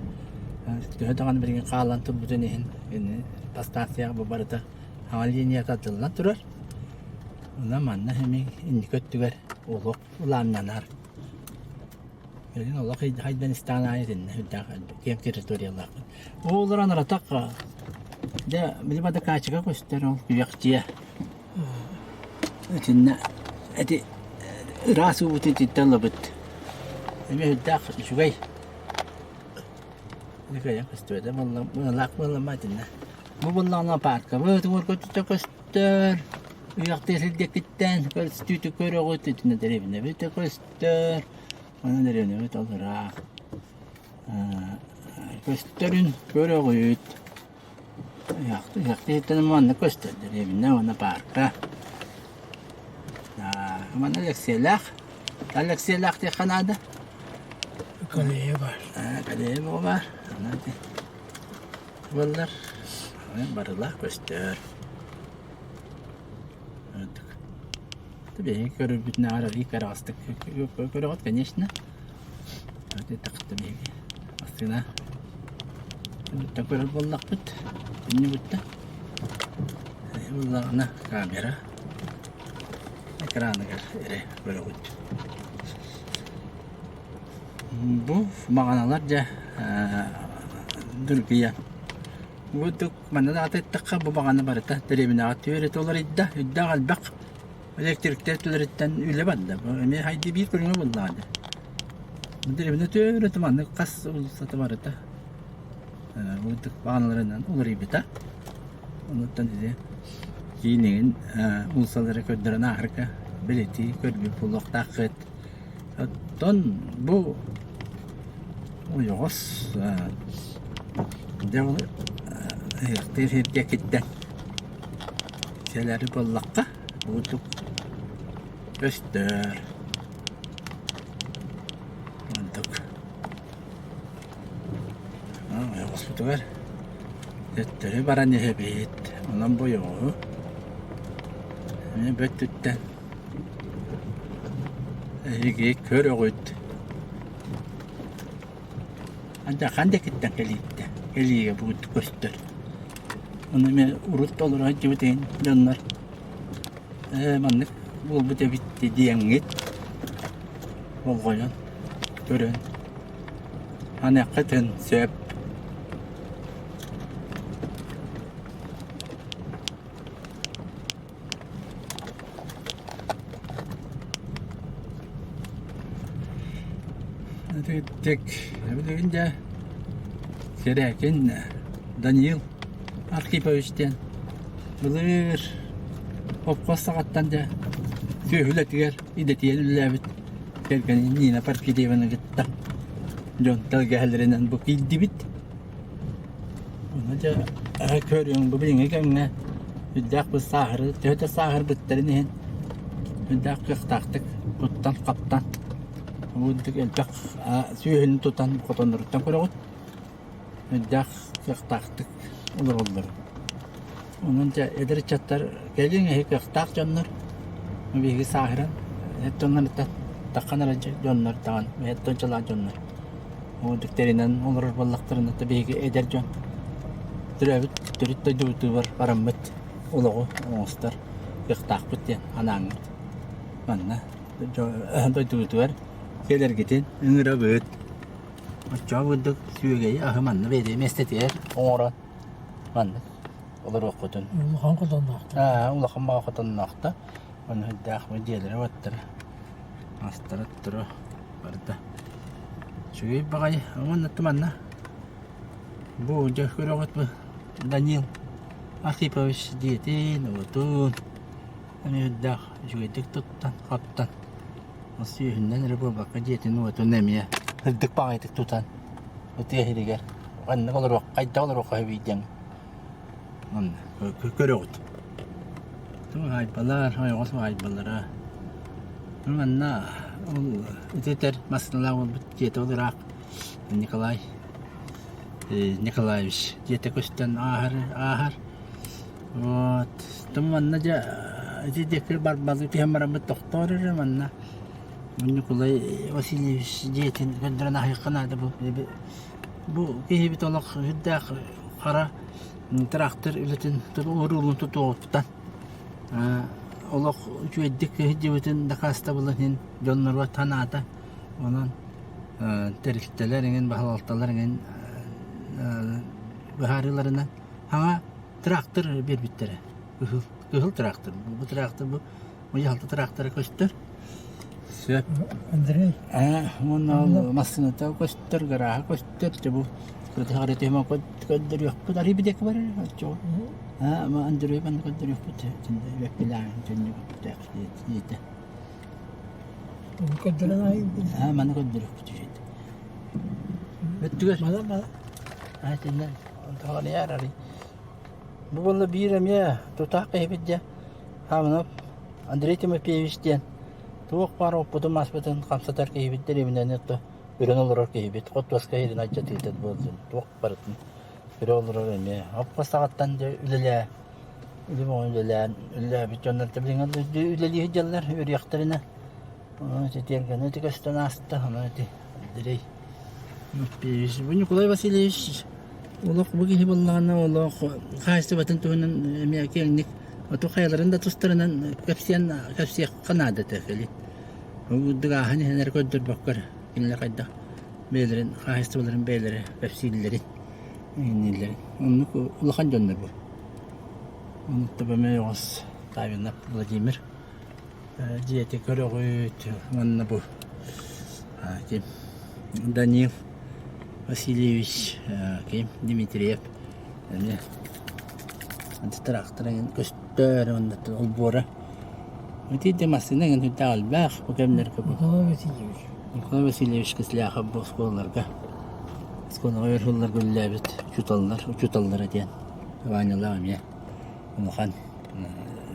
төһө даҕаны билигин хаалан турбутун иһин ини подстанцияҕа бу барыта саҥа линия тардыллан турар. Онон манна эмиэ инники өттүгэр олох улааннанар. Билигин олох хайдан истэҕин аайы итиннэ үрдээх киэҥ территориялаахпыт. Оҕолор анаратах дьэ били бадакаачыга көстөр ол күөх дьиэ. Итиннэ ити ыраас уубутун итинтэн ылабыт. Эмиэ үрдээх үчүгэй. Кыайан көстүбэтэ буолла, быалаах буолла ма итиннэ. Бу буоллаҕына пааркабыт уорга көстөр. Ыһыахтыы сиргэттиттэн көстүүтү көрөҕүт, итиннэ дэриэбинэбит да көстөр, онон дэриэбинэбит ол ыраах көстөрүн көрөҕүт. Ыһыахтыы сиртэн манна көстөр дэриэбинэ уонна паарка. Манна Алексейлаах, Алексейлаах диэххэ наада. Кэлиэ баар. Кэлиэ баар. Буоллар барыла көстөр. Ордук. Биһиги көрөрбүтүнээҕэр арыый кыраҕастык көрөҕүт, конечно. Тахта биһиги массыына түннүктэн көрөр буоллахпыт. Түннүгүттэ. Буоллаҕына камера экраныгар эрэ көрөҕүт. Бу маҕаналар дьэ дыргыйа. Бу манна даҕата эттэххэ бу баҕана барыта дэриэбинэҕэ түөрэтэ уларыйда. Үрдээх элбэх электриктэр өттүлэриттэн үлэ барда. Бу эмиэ хайдыы биир көрүҥэ буоллаҕа дии. Бу дэриэбинэ түөрэтэ маннык хас уулуссата барыта бу баҕаналарынан уларыйбыта. Онуттан ити киинигин уулуссалары көрдөрөн ааһарга бэлиэтии көрбүт буолуохтааххыт. Оттон бу ойоҕос дьэ ол ыһыахтыыр сиргэ киттэн сэлэри буоллахха курдук көстөр. Онтук ойоҕоспутугар төттөрү баран иһэбит. Онон бу ойоҕоһу эмиэ бөттүттэн Эһиги көрөҕүт Алдьархан диэкиттэн кэлииттэ кэлиигэ бугут көстөр Ону эмиэ урут олоро сылдьыбыт иһин дьоннор ээ маннык буолбут эбит диэҥҥит болҕойон көрөн аныаххытын сөп. Итик билигин дьэ Сэрээкин Даниил Архипович диэн былыр холкуос саҕаттан дьэ сүөһү үлэтигэр идэтийэн үлэлээбит кэргэнин Нина Порфирьеваны кытта дьон тэлгэһэлэринэн бу киирдибит. Ону дьэ көрүөҥ бу билиҥҥи кэмҥэ үрдээх бу сааһыры төһө да сааһырбыттарын иһин үрдээх кыахтаахтык туттан-хаптан бу элбэх сүөһүнү тутан хотонноруттан көрөҕүт үрдээх кыахтаахтык олороллор. Онон дьэ эдэр ыччаттар кэлиҥ эһи кыахтаах дьоннор биһиги сааһыран эт дьонноруттан таххан эрэ дьоннор даҕаны эт дончолоох дьоннор Ордук тэринэн олорор буоллахтарына да биһиги эдэр дьон төрөөбүт төрүт дойдубутугар бараммыт олоҕу оҥостор кыахтаахпыт диэн анааҥҥыт манна дойдубутугар кэлэргитин ыҥырабыт. Оччоҕо курдук сүөгэйи аһы манна бэйэтэ миэстэтигэр оҥорон маннык олоруоххутун. Улахан хотонноохтор. Аа, улахан баҕа хотонноохтор. Ону үрдээх дьиэлэрэ-уоттара, мастара-оттара барыта үчүгэй баҕайы. Уонна манна бу дьэ көрөҕүт бу Данил Архипович дьиэтин, уотун эмиэ үрдээх үчүгэйдик туттан, хаптан сүөһүнэн эрэ буолбакка дьиэтин-уотун эмиэ сырдык баҕайытык тутан бу тыа сиригэр ханнык олоруох хайдах олоруохха сөбүй диэн Манна көрөҕүт. Туһаайбалар, ойоҕос уһаайбалара. Манна ол ититэр массыыналаах буолбут дьиэтэ ол ыраах Николай Николаевич дьиэтэ көстөн ааһар ааһар. Вот. Манна дьэ ити диэки барбалыы түһэн бараммыт тохтоор эрэ манна Ньукулай Васильевич дьиэтин көрдөрөн аһыахха наада бу. Бу киһибит олох сүрдээх хара тыраахтыр үлэтин уруулун тутуоҕуттан олох үчүгэйдик сылдьыбытын дакаастабылын иһин дьон-норуот санаата. Онон тэрилтэлэр эҥин, баһылалталар эҥин быһаарыыларынан саҥа тыраахтыр биэрбиттэрэ. Кыһыл, кыһыл тыраахтыр. Бу тыраахтыр бу Дьаһалта тыраахтара көстөр. Сөп. Андрей. Ээ, уонна ол массыыната көстөр, гарааһа көстөр. Дьэ бу. Тыһаҕар түһүмэ көрдөрүөхпүт арый бидек бар оччоҕо. Аа Андрей манна көрдөрүөхпүт үөккэлээҕин түннүгүттээх диэтэ. Көрдөрөн аайы Аа манна көрдөрүөхпүт үһү. Өттүгэр мала мала Аа тиннен онтоҕор арый. Бу буолла биир эмиэ тутаах киһибит дьэ Хаманов Андрей Тимофеевич диэн туох баар оппутун-маспытын хамсатар киһибит дэриэбинэни отто үрэн олорор киһибит хот-туоска иһирин алдьатыыта буоллун туох барытын үрэ олорор эмиэ оппо саҕаттан дьэ үлэлээ үлэ бөҕө үлэлээн үлэлээбит дьоннор билигин үлэлии сылдьаллар үөрүйэхтэринэ онон ити тиэргэнэ ити көстөн ааста онон ити Андрей Матвеевич бу Николай Васильевич олох бу киһи буоллаҕына олох хаһаайыстыбатын туһунан эмиэ киэҥник оту хайаларын да тустарынан кэпсиэн кэпсиэххэ наада этэ кэлин Ол ааһан иһэн эрэ көрдөрбөккөр кинилэр хайдах бэйэлэрин хаһаайыстыбаларын бэйэлэрэ кэпсииллэрин иҥнииллэрин оннук улахан дьоннор бу оннук Табамай оҕус Тавинов Владимир дьиэтэ көрөҕүт уонна бу ким Данил Васильевич ким Дмитриев эмиэ антитрактор эҥин көстөр уонна олбуора Ити да массыына эҥин сүрдээх элбэх бу кэмнэргэ бу. Николай Васильевич. Николай Васильевич Кисляхов бу оскуолаларга оскуолаҕа өр сылларга үлэлээбит учууталлар учууталлара диэн Ванялаах эмиэ улахан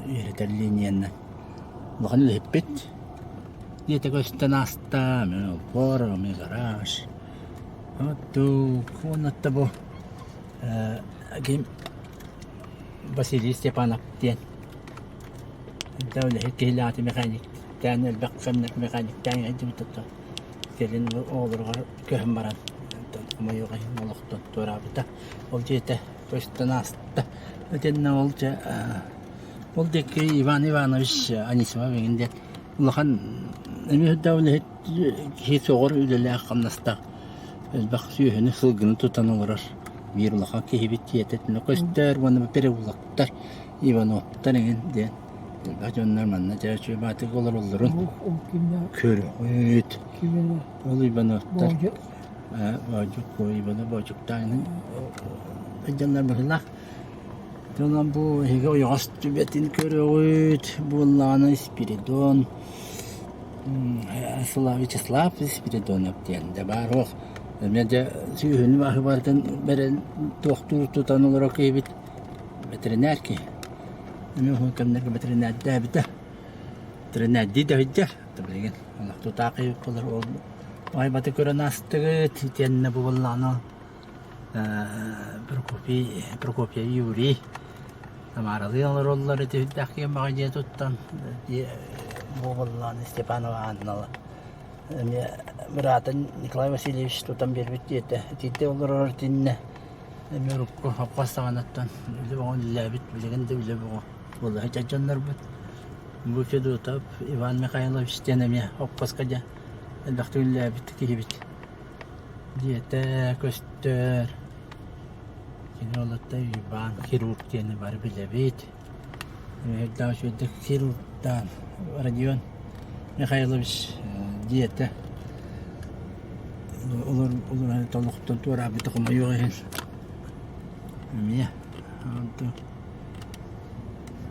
үөрэтэр линияннан улахан үлэһиппит. Диэтэ көстөн ааста, эмиэ олбуор, эмиэ гараж. Оттук уонна бу ким Василий Степанов диэн Элбэх үлэһит киһилээх механиктээн элбэх кэмнэр механиктээн сылдьыбыт кэлин оҕолоругар көһөн баран хомойуох иһин олохтон туораабыта. Ол дьиэтэ көстөн ааста. Итиннэ ол дьэ ол диэки Иван Иванович Анисимов эҥин диэн улахан эмиэ үрдээх үлэһит киһи суоҕар үлэлээх-хамнастаах элбэх сүөһүнү, сылгыны тутан олорор биир улахан киһибит дьиэтэ итиннэ көстөр уонна переулоктар Ивановтар эҥин диэн элбэх дьоннор манна дьэ үчүгэй баатык олороллорун көрөҕүт. Ол Ивановтар Боодьук Иванов Боодьуктаан дьоннор быһыылаах. Онон бу эһиги ойоҕос түбэтин көрөҕүт. Буоллаҕына Спиридон Вячеслав Спиридонов диэн дьэ баар уох. Эмиэ дьэ сүүһүнү баһы барытын бэрэн туохтуур тутан олорор киһибит Бэтэринээр киһи. Эмиэ уһун кэмнэргэ бэтэринээрдээбитэ. Бэтэринээрдии да сылдьар. Билигин олох тутаах киһи буолар ол айбаты көрөн аастыгыт итиэннэ бу буоллаҕына Прокопий Прокопьев Юрий Тамаралыын олороллор ити үрдээх киһи баҕа дьиэ туттан бу буоллаҕына Степанова Аннала эмиэ быраатын Николай Васильевич тутан биэрбит дьиэтэ итиитэ олорор итиннэ Эмиэ урукку хоппос саҕанаттан үлэ бөҕө үлэлээбит, билигин да үлэ бөҕө буола сылдьар дьоннорбут. Бу Федотов Иван Михайлович диэн эмиэ хоппоска дьэ элбэхтик үлэлээбит киһибит. Дьиэтэ көстөр. Кини уолатта Иван хирург диэни бары билэбит. Үрдээх үчүгэйдик хирургдаан Родион Михайлович дьиэтэ олор олохтон туораабыта хомойуох иһин эмиэ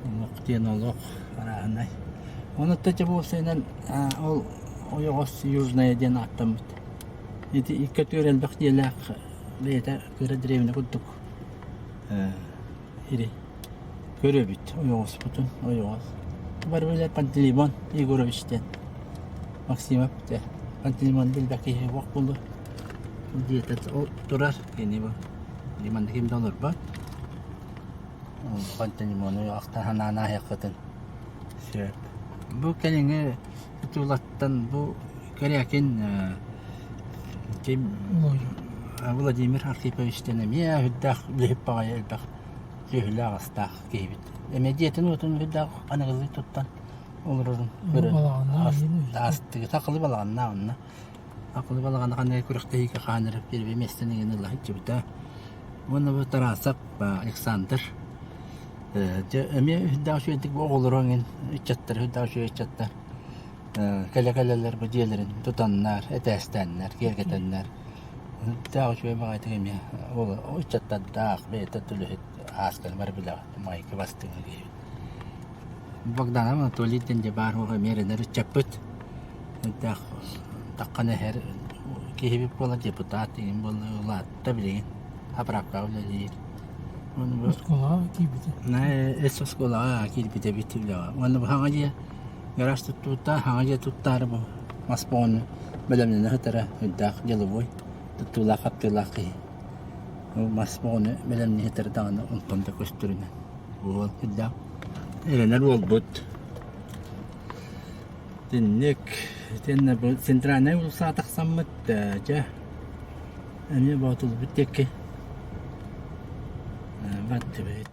олох диэн олох арааһынай. Ону дьэ уопсайынан ол ойоҕос Южная диэн ааттаммыт. Ити икки өттүгэр элбэх дьиэлээх бэйэтэ кыра дэриэбинэ курдук Ири көрөбүт ойоҕоспутун ойоҕос. Бары билэр Пантелеймон Егорович диэн Максимов дьэ Пантелеймон билбэт киһи суох буолуо. Дьиэтэ турар кини бу манна ким да олорбот. Пантелеймону ахта санаан ааһыаххытын сөп. Бу кэлиҥҥи тутуулартан бу Корякин ким Владимир Архипович диэн эмиэ үрдээх үлэһит баҕайы элбэх сүөһүлээх-астаах киһибит. Эмиэ дьиэтин-уотун үрдээх аныгылыы туттан олорорун көрөн аастыгы сахалыы балаҕаннаах онно сахалыы балаҕана ханнык күрэхтэһиигэ хаан эрэ первый миэстэни игин ыла сылдьыбыта. Уонна бу Тарасов Александр дьэ эмиэ үрдээх үчүгэйдик оҕолоро эҥин ыччаттар үрдээх үчүгэй ыччаттар Кэлэ-кэлэлэр бу дьиэлэрин тутаннар, этээстээннэр, киэргэтэннэр. Ынтаах үчүгэй баҕайытык эмиэ ол ыччаттардаах бэйэтэ төлөһүт аасканы бары билэҕит майгы бастыҥа киһибит. Богданов Анатолий диэн дьэ баар уола эмиэ эрэнэр ыччаппыт. Ынтаах таххан эһэр киһибит буолар депутат игин буолла улаатта билигин заправкаҕа үлэлиир. Оскуолаҕа киирбитэ. Эс оскуолаҕа киирбит эбит үлэҕэ. Уонна бу хаҥа дьиэ гараж туттубуттаах, хаҥа дьиэ туттаары бу мас боҕону бэлэмнэнэ сытара үрдээх деловой туттуулаах-хаптыылаах киһи. Ол мас боҕону бэлэмнии сытара даҕаны онтон да көстөрүнэн уол үрдээх эрэнэр уолбут. Итинник итиэннэ бу центральнай уулуссаҕа тахсаммыт дьэ эмиэ Боотулбут диэки бардыбыт.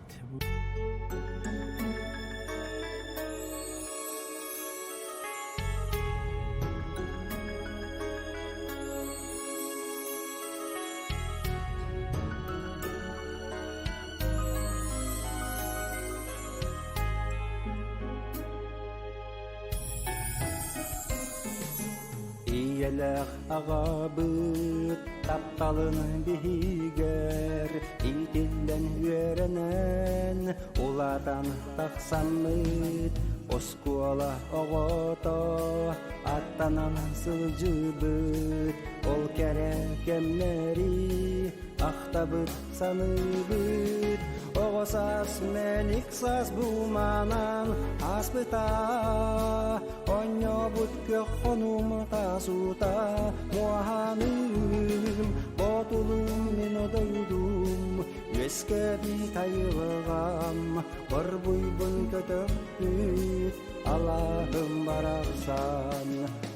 Ийэлээх аҕабыт тапталын биһигэр иитиллэн үөрэнэн улаатан тахсаммыт оскуола оҕото аттанан сылдьыбыт ол кэрэ кэмнэри ахтабыт саныыбыт оҕо саас мэник саас бууманан ааспыта Онньобут көх хонуум таасуута муоһаным Боотулум мин дойдум үөскээбит айылҕам Борбуйбун көтөхпүт алааһым барахсан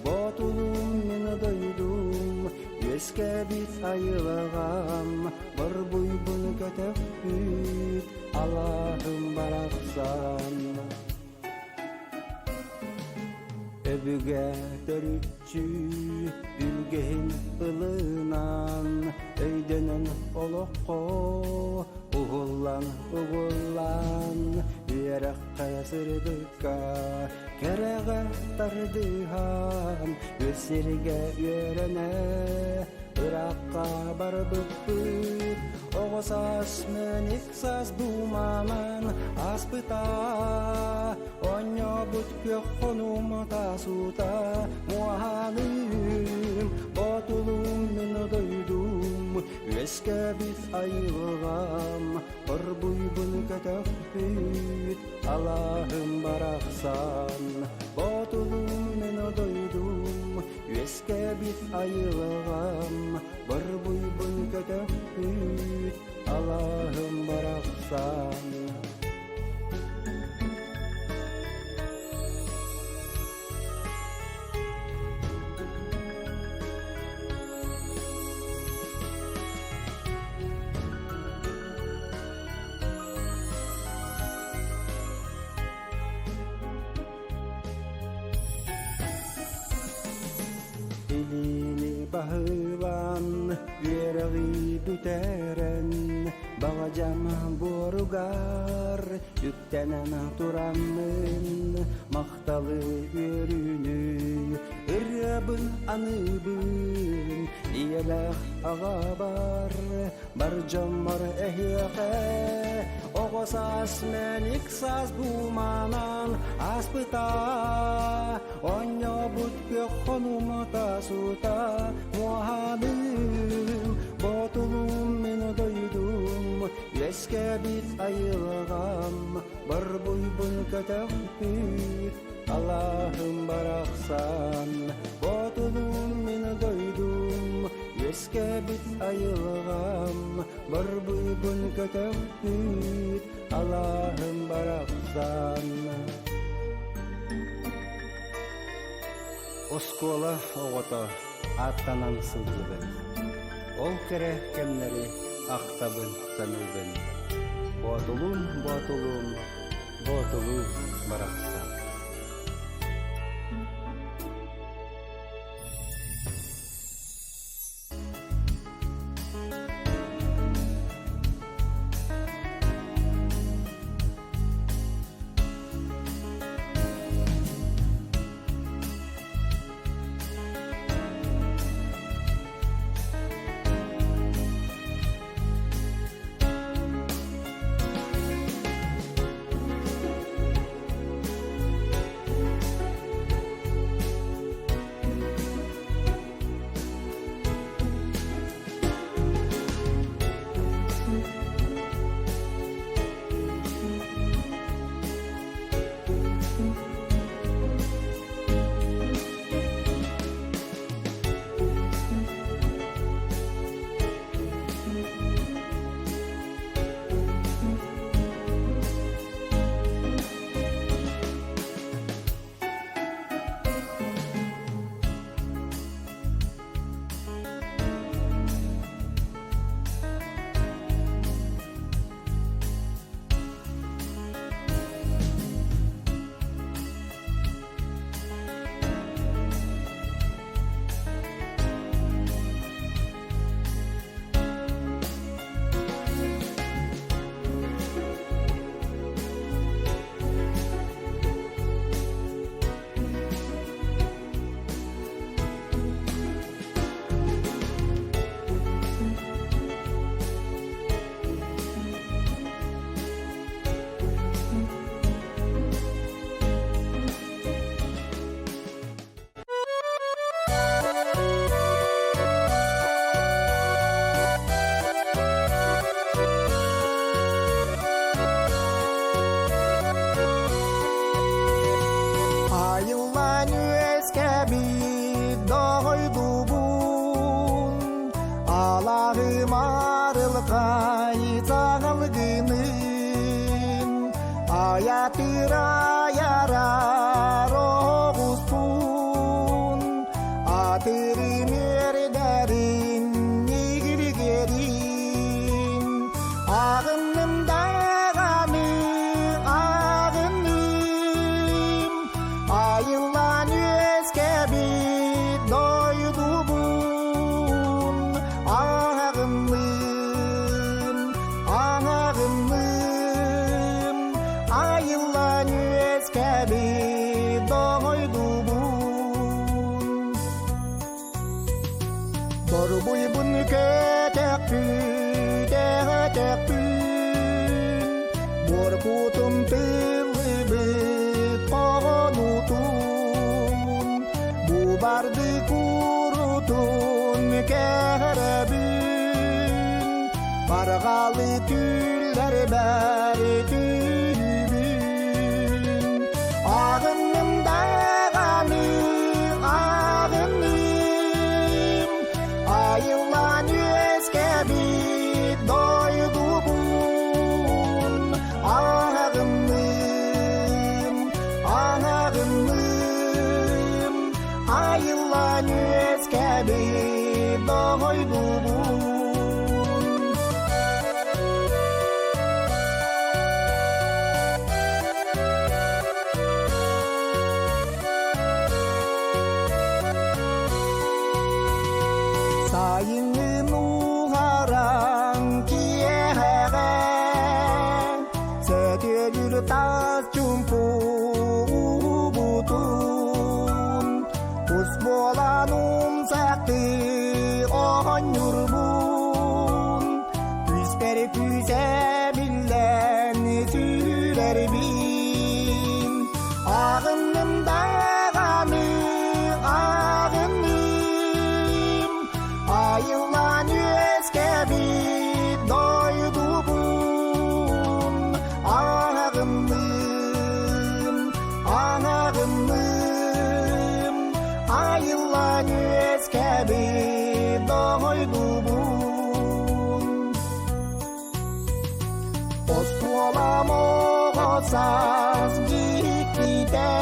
Боотулум мин дойдум үөскээбит айылҕам Борбуйбун көтөхпүт алааһым барахсан Өбүгэ төрүччү үгэһин ылынан, өйдөнөн олоххо уһуллан угуллан, үөрэххэ сырдыкка кэрэҕэ тардыһан, үс сиргэ үөрэнэ ыраахха барбыппыт оҕо саас мэник Саас дууманан ааспыта, Оонньообут күөх хонуум таасуута, Муоһаным, Боотулум мин дойдум, Үөскээбит айылҕам, Орбуйбун көтөхпүт, Алааһым барахсан. Боотулум мин дойдум, Үөскээбит айылҕам, Борбуйбун көтөхпүт, Алааһым барахсан. Илиини баһылаан, үөрэҕи бүтэрэн, баҕадьам буоругар үктэнэн тураммын, махталы үөрүүнү ырыабын аныыбын, ийэлээх аҕабар бар дьоммор эһиэхэ оҕо саас мэник саас бууманан ааспыта Оонньообут күөх хонуум таасуута муоһаным Боотулуум мин дойдум үөскээбит айылҕам Борбуйбун көтөхпүт алааһым барахсан Боотулуум мин дойдум үөскээбит айылҕам Борбуйбун көтөхпүт алааһым барахсан. Оскуола оҕото ааттанан сылдьыбыт. Ол кэрэ кэмнэри ахтабын, саныыбын. Боотулуум, боотулуум, боотулуу барахсан. Айатыр-айарар оҕуспун, атырым үөрдэрин ньигиргэрин. Аҕынным даҕаны, аҕынным, айыллан үөскэбит дойдубун. Аҕынным, аҕынным, айыллан үөскэбит дойдубун. Борбуйбун көтөхпүт, өтөхпүн, буор кутум тыллыбыт оҕонутун, бу барды курутун кэһэрэбин, барҕалы түллэрбэр түүбүн. Аҕынным даҕаны, аҕынным, айыллан үөскэбит дойдубун. Аҕынным, аҕынным, айыллан үөскэбит дойдубун. Сайыҥҥын уһараҥ киэһэҕэ сөтүөлүүр таас чуумпу уубутун кус буолан умсахтыы оҕонньурбун күүспэр күүсэ биллэн сүүрэрбин аҕынным даҕаны аҕынным айыллан үөскэбит дойдубун аҕынным аҕынным айыллан үөскэбит дойдубун. Оскуолам оҕо саас дьиктитэ,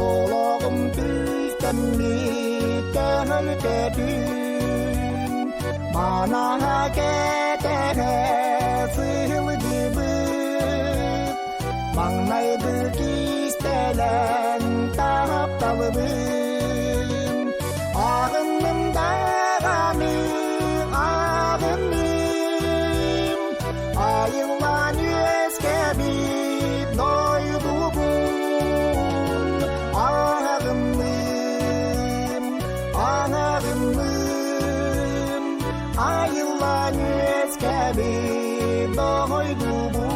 олоҕум түстэммит көһөлтөтүн, манаһа кэтэһэ сылдьыбыт, маҥнайгы кистэлэҥ тапталбын. Аҕынным даҕаны, аҕынным, айыллан үөскэбит дойдубун. Аҕынным, аҕынным, айыллан үөскэбит дойдубун.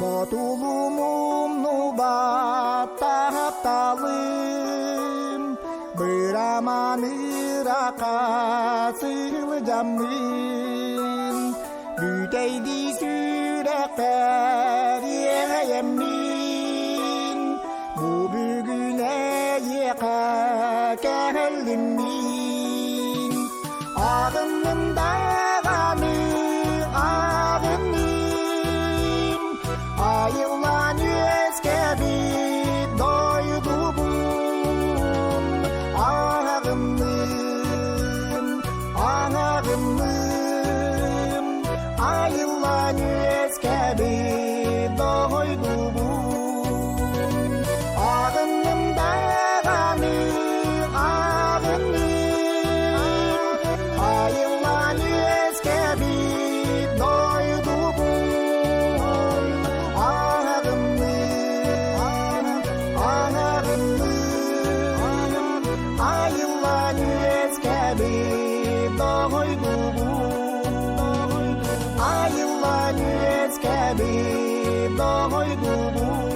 Ботулум умнубат тапталым, быраман ырака сылдьаммын, бүтэйдии сүрэхпэр иэҕэйэммин, бу бүгүн эйиэхэ кэһэллим мин. Аҕынным даҕаны, аҕынным, айыллан үөскэбит дойдубун. Аҕынным, аҕынным, айыллан үөскэбит дойдубун. Аҕынным даҕаны, аҕынным, айыллан үөскэбит дойдубун. Аҕынным, аҕынным, айыллан үөскэбит дойдубун. Айыллан үөскэбит дойдубун.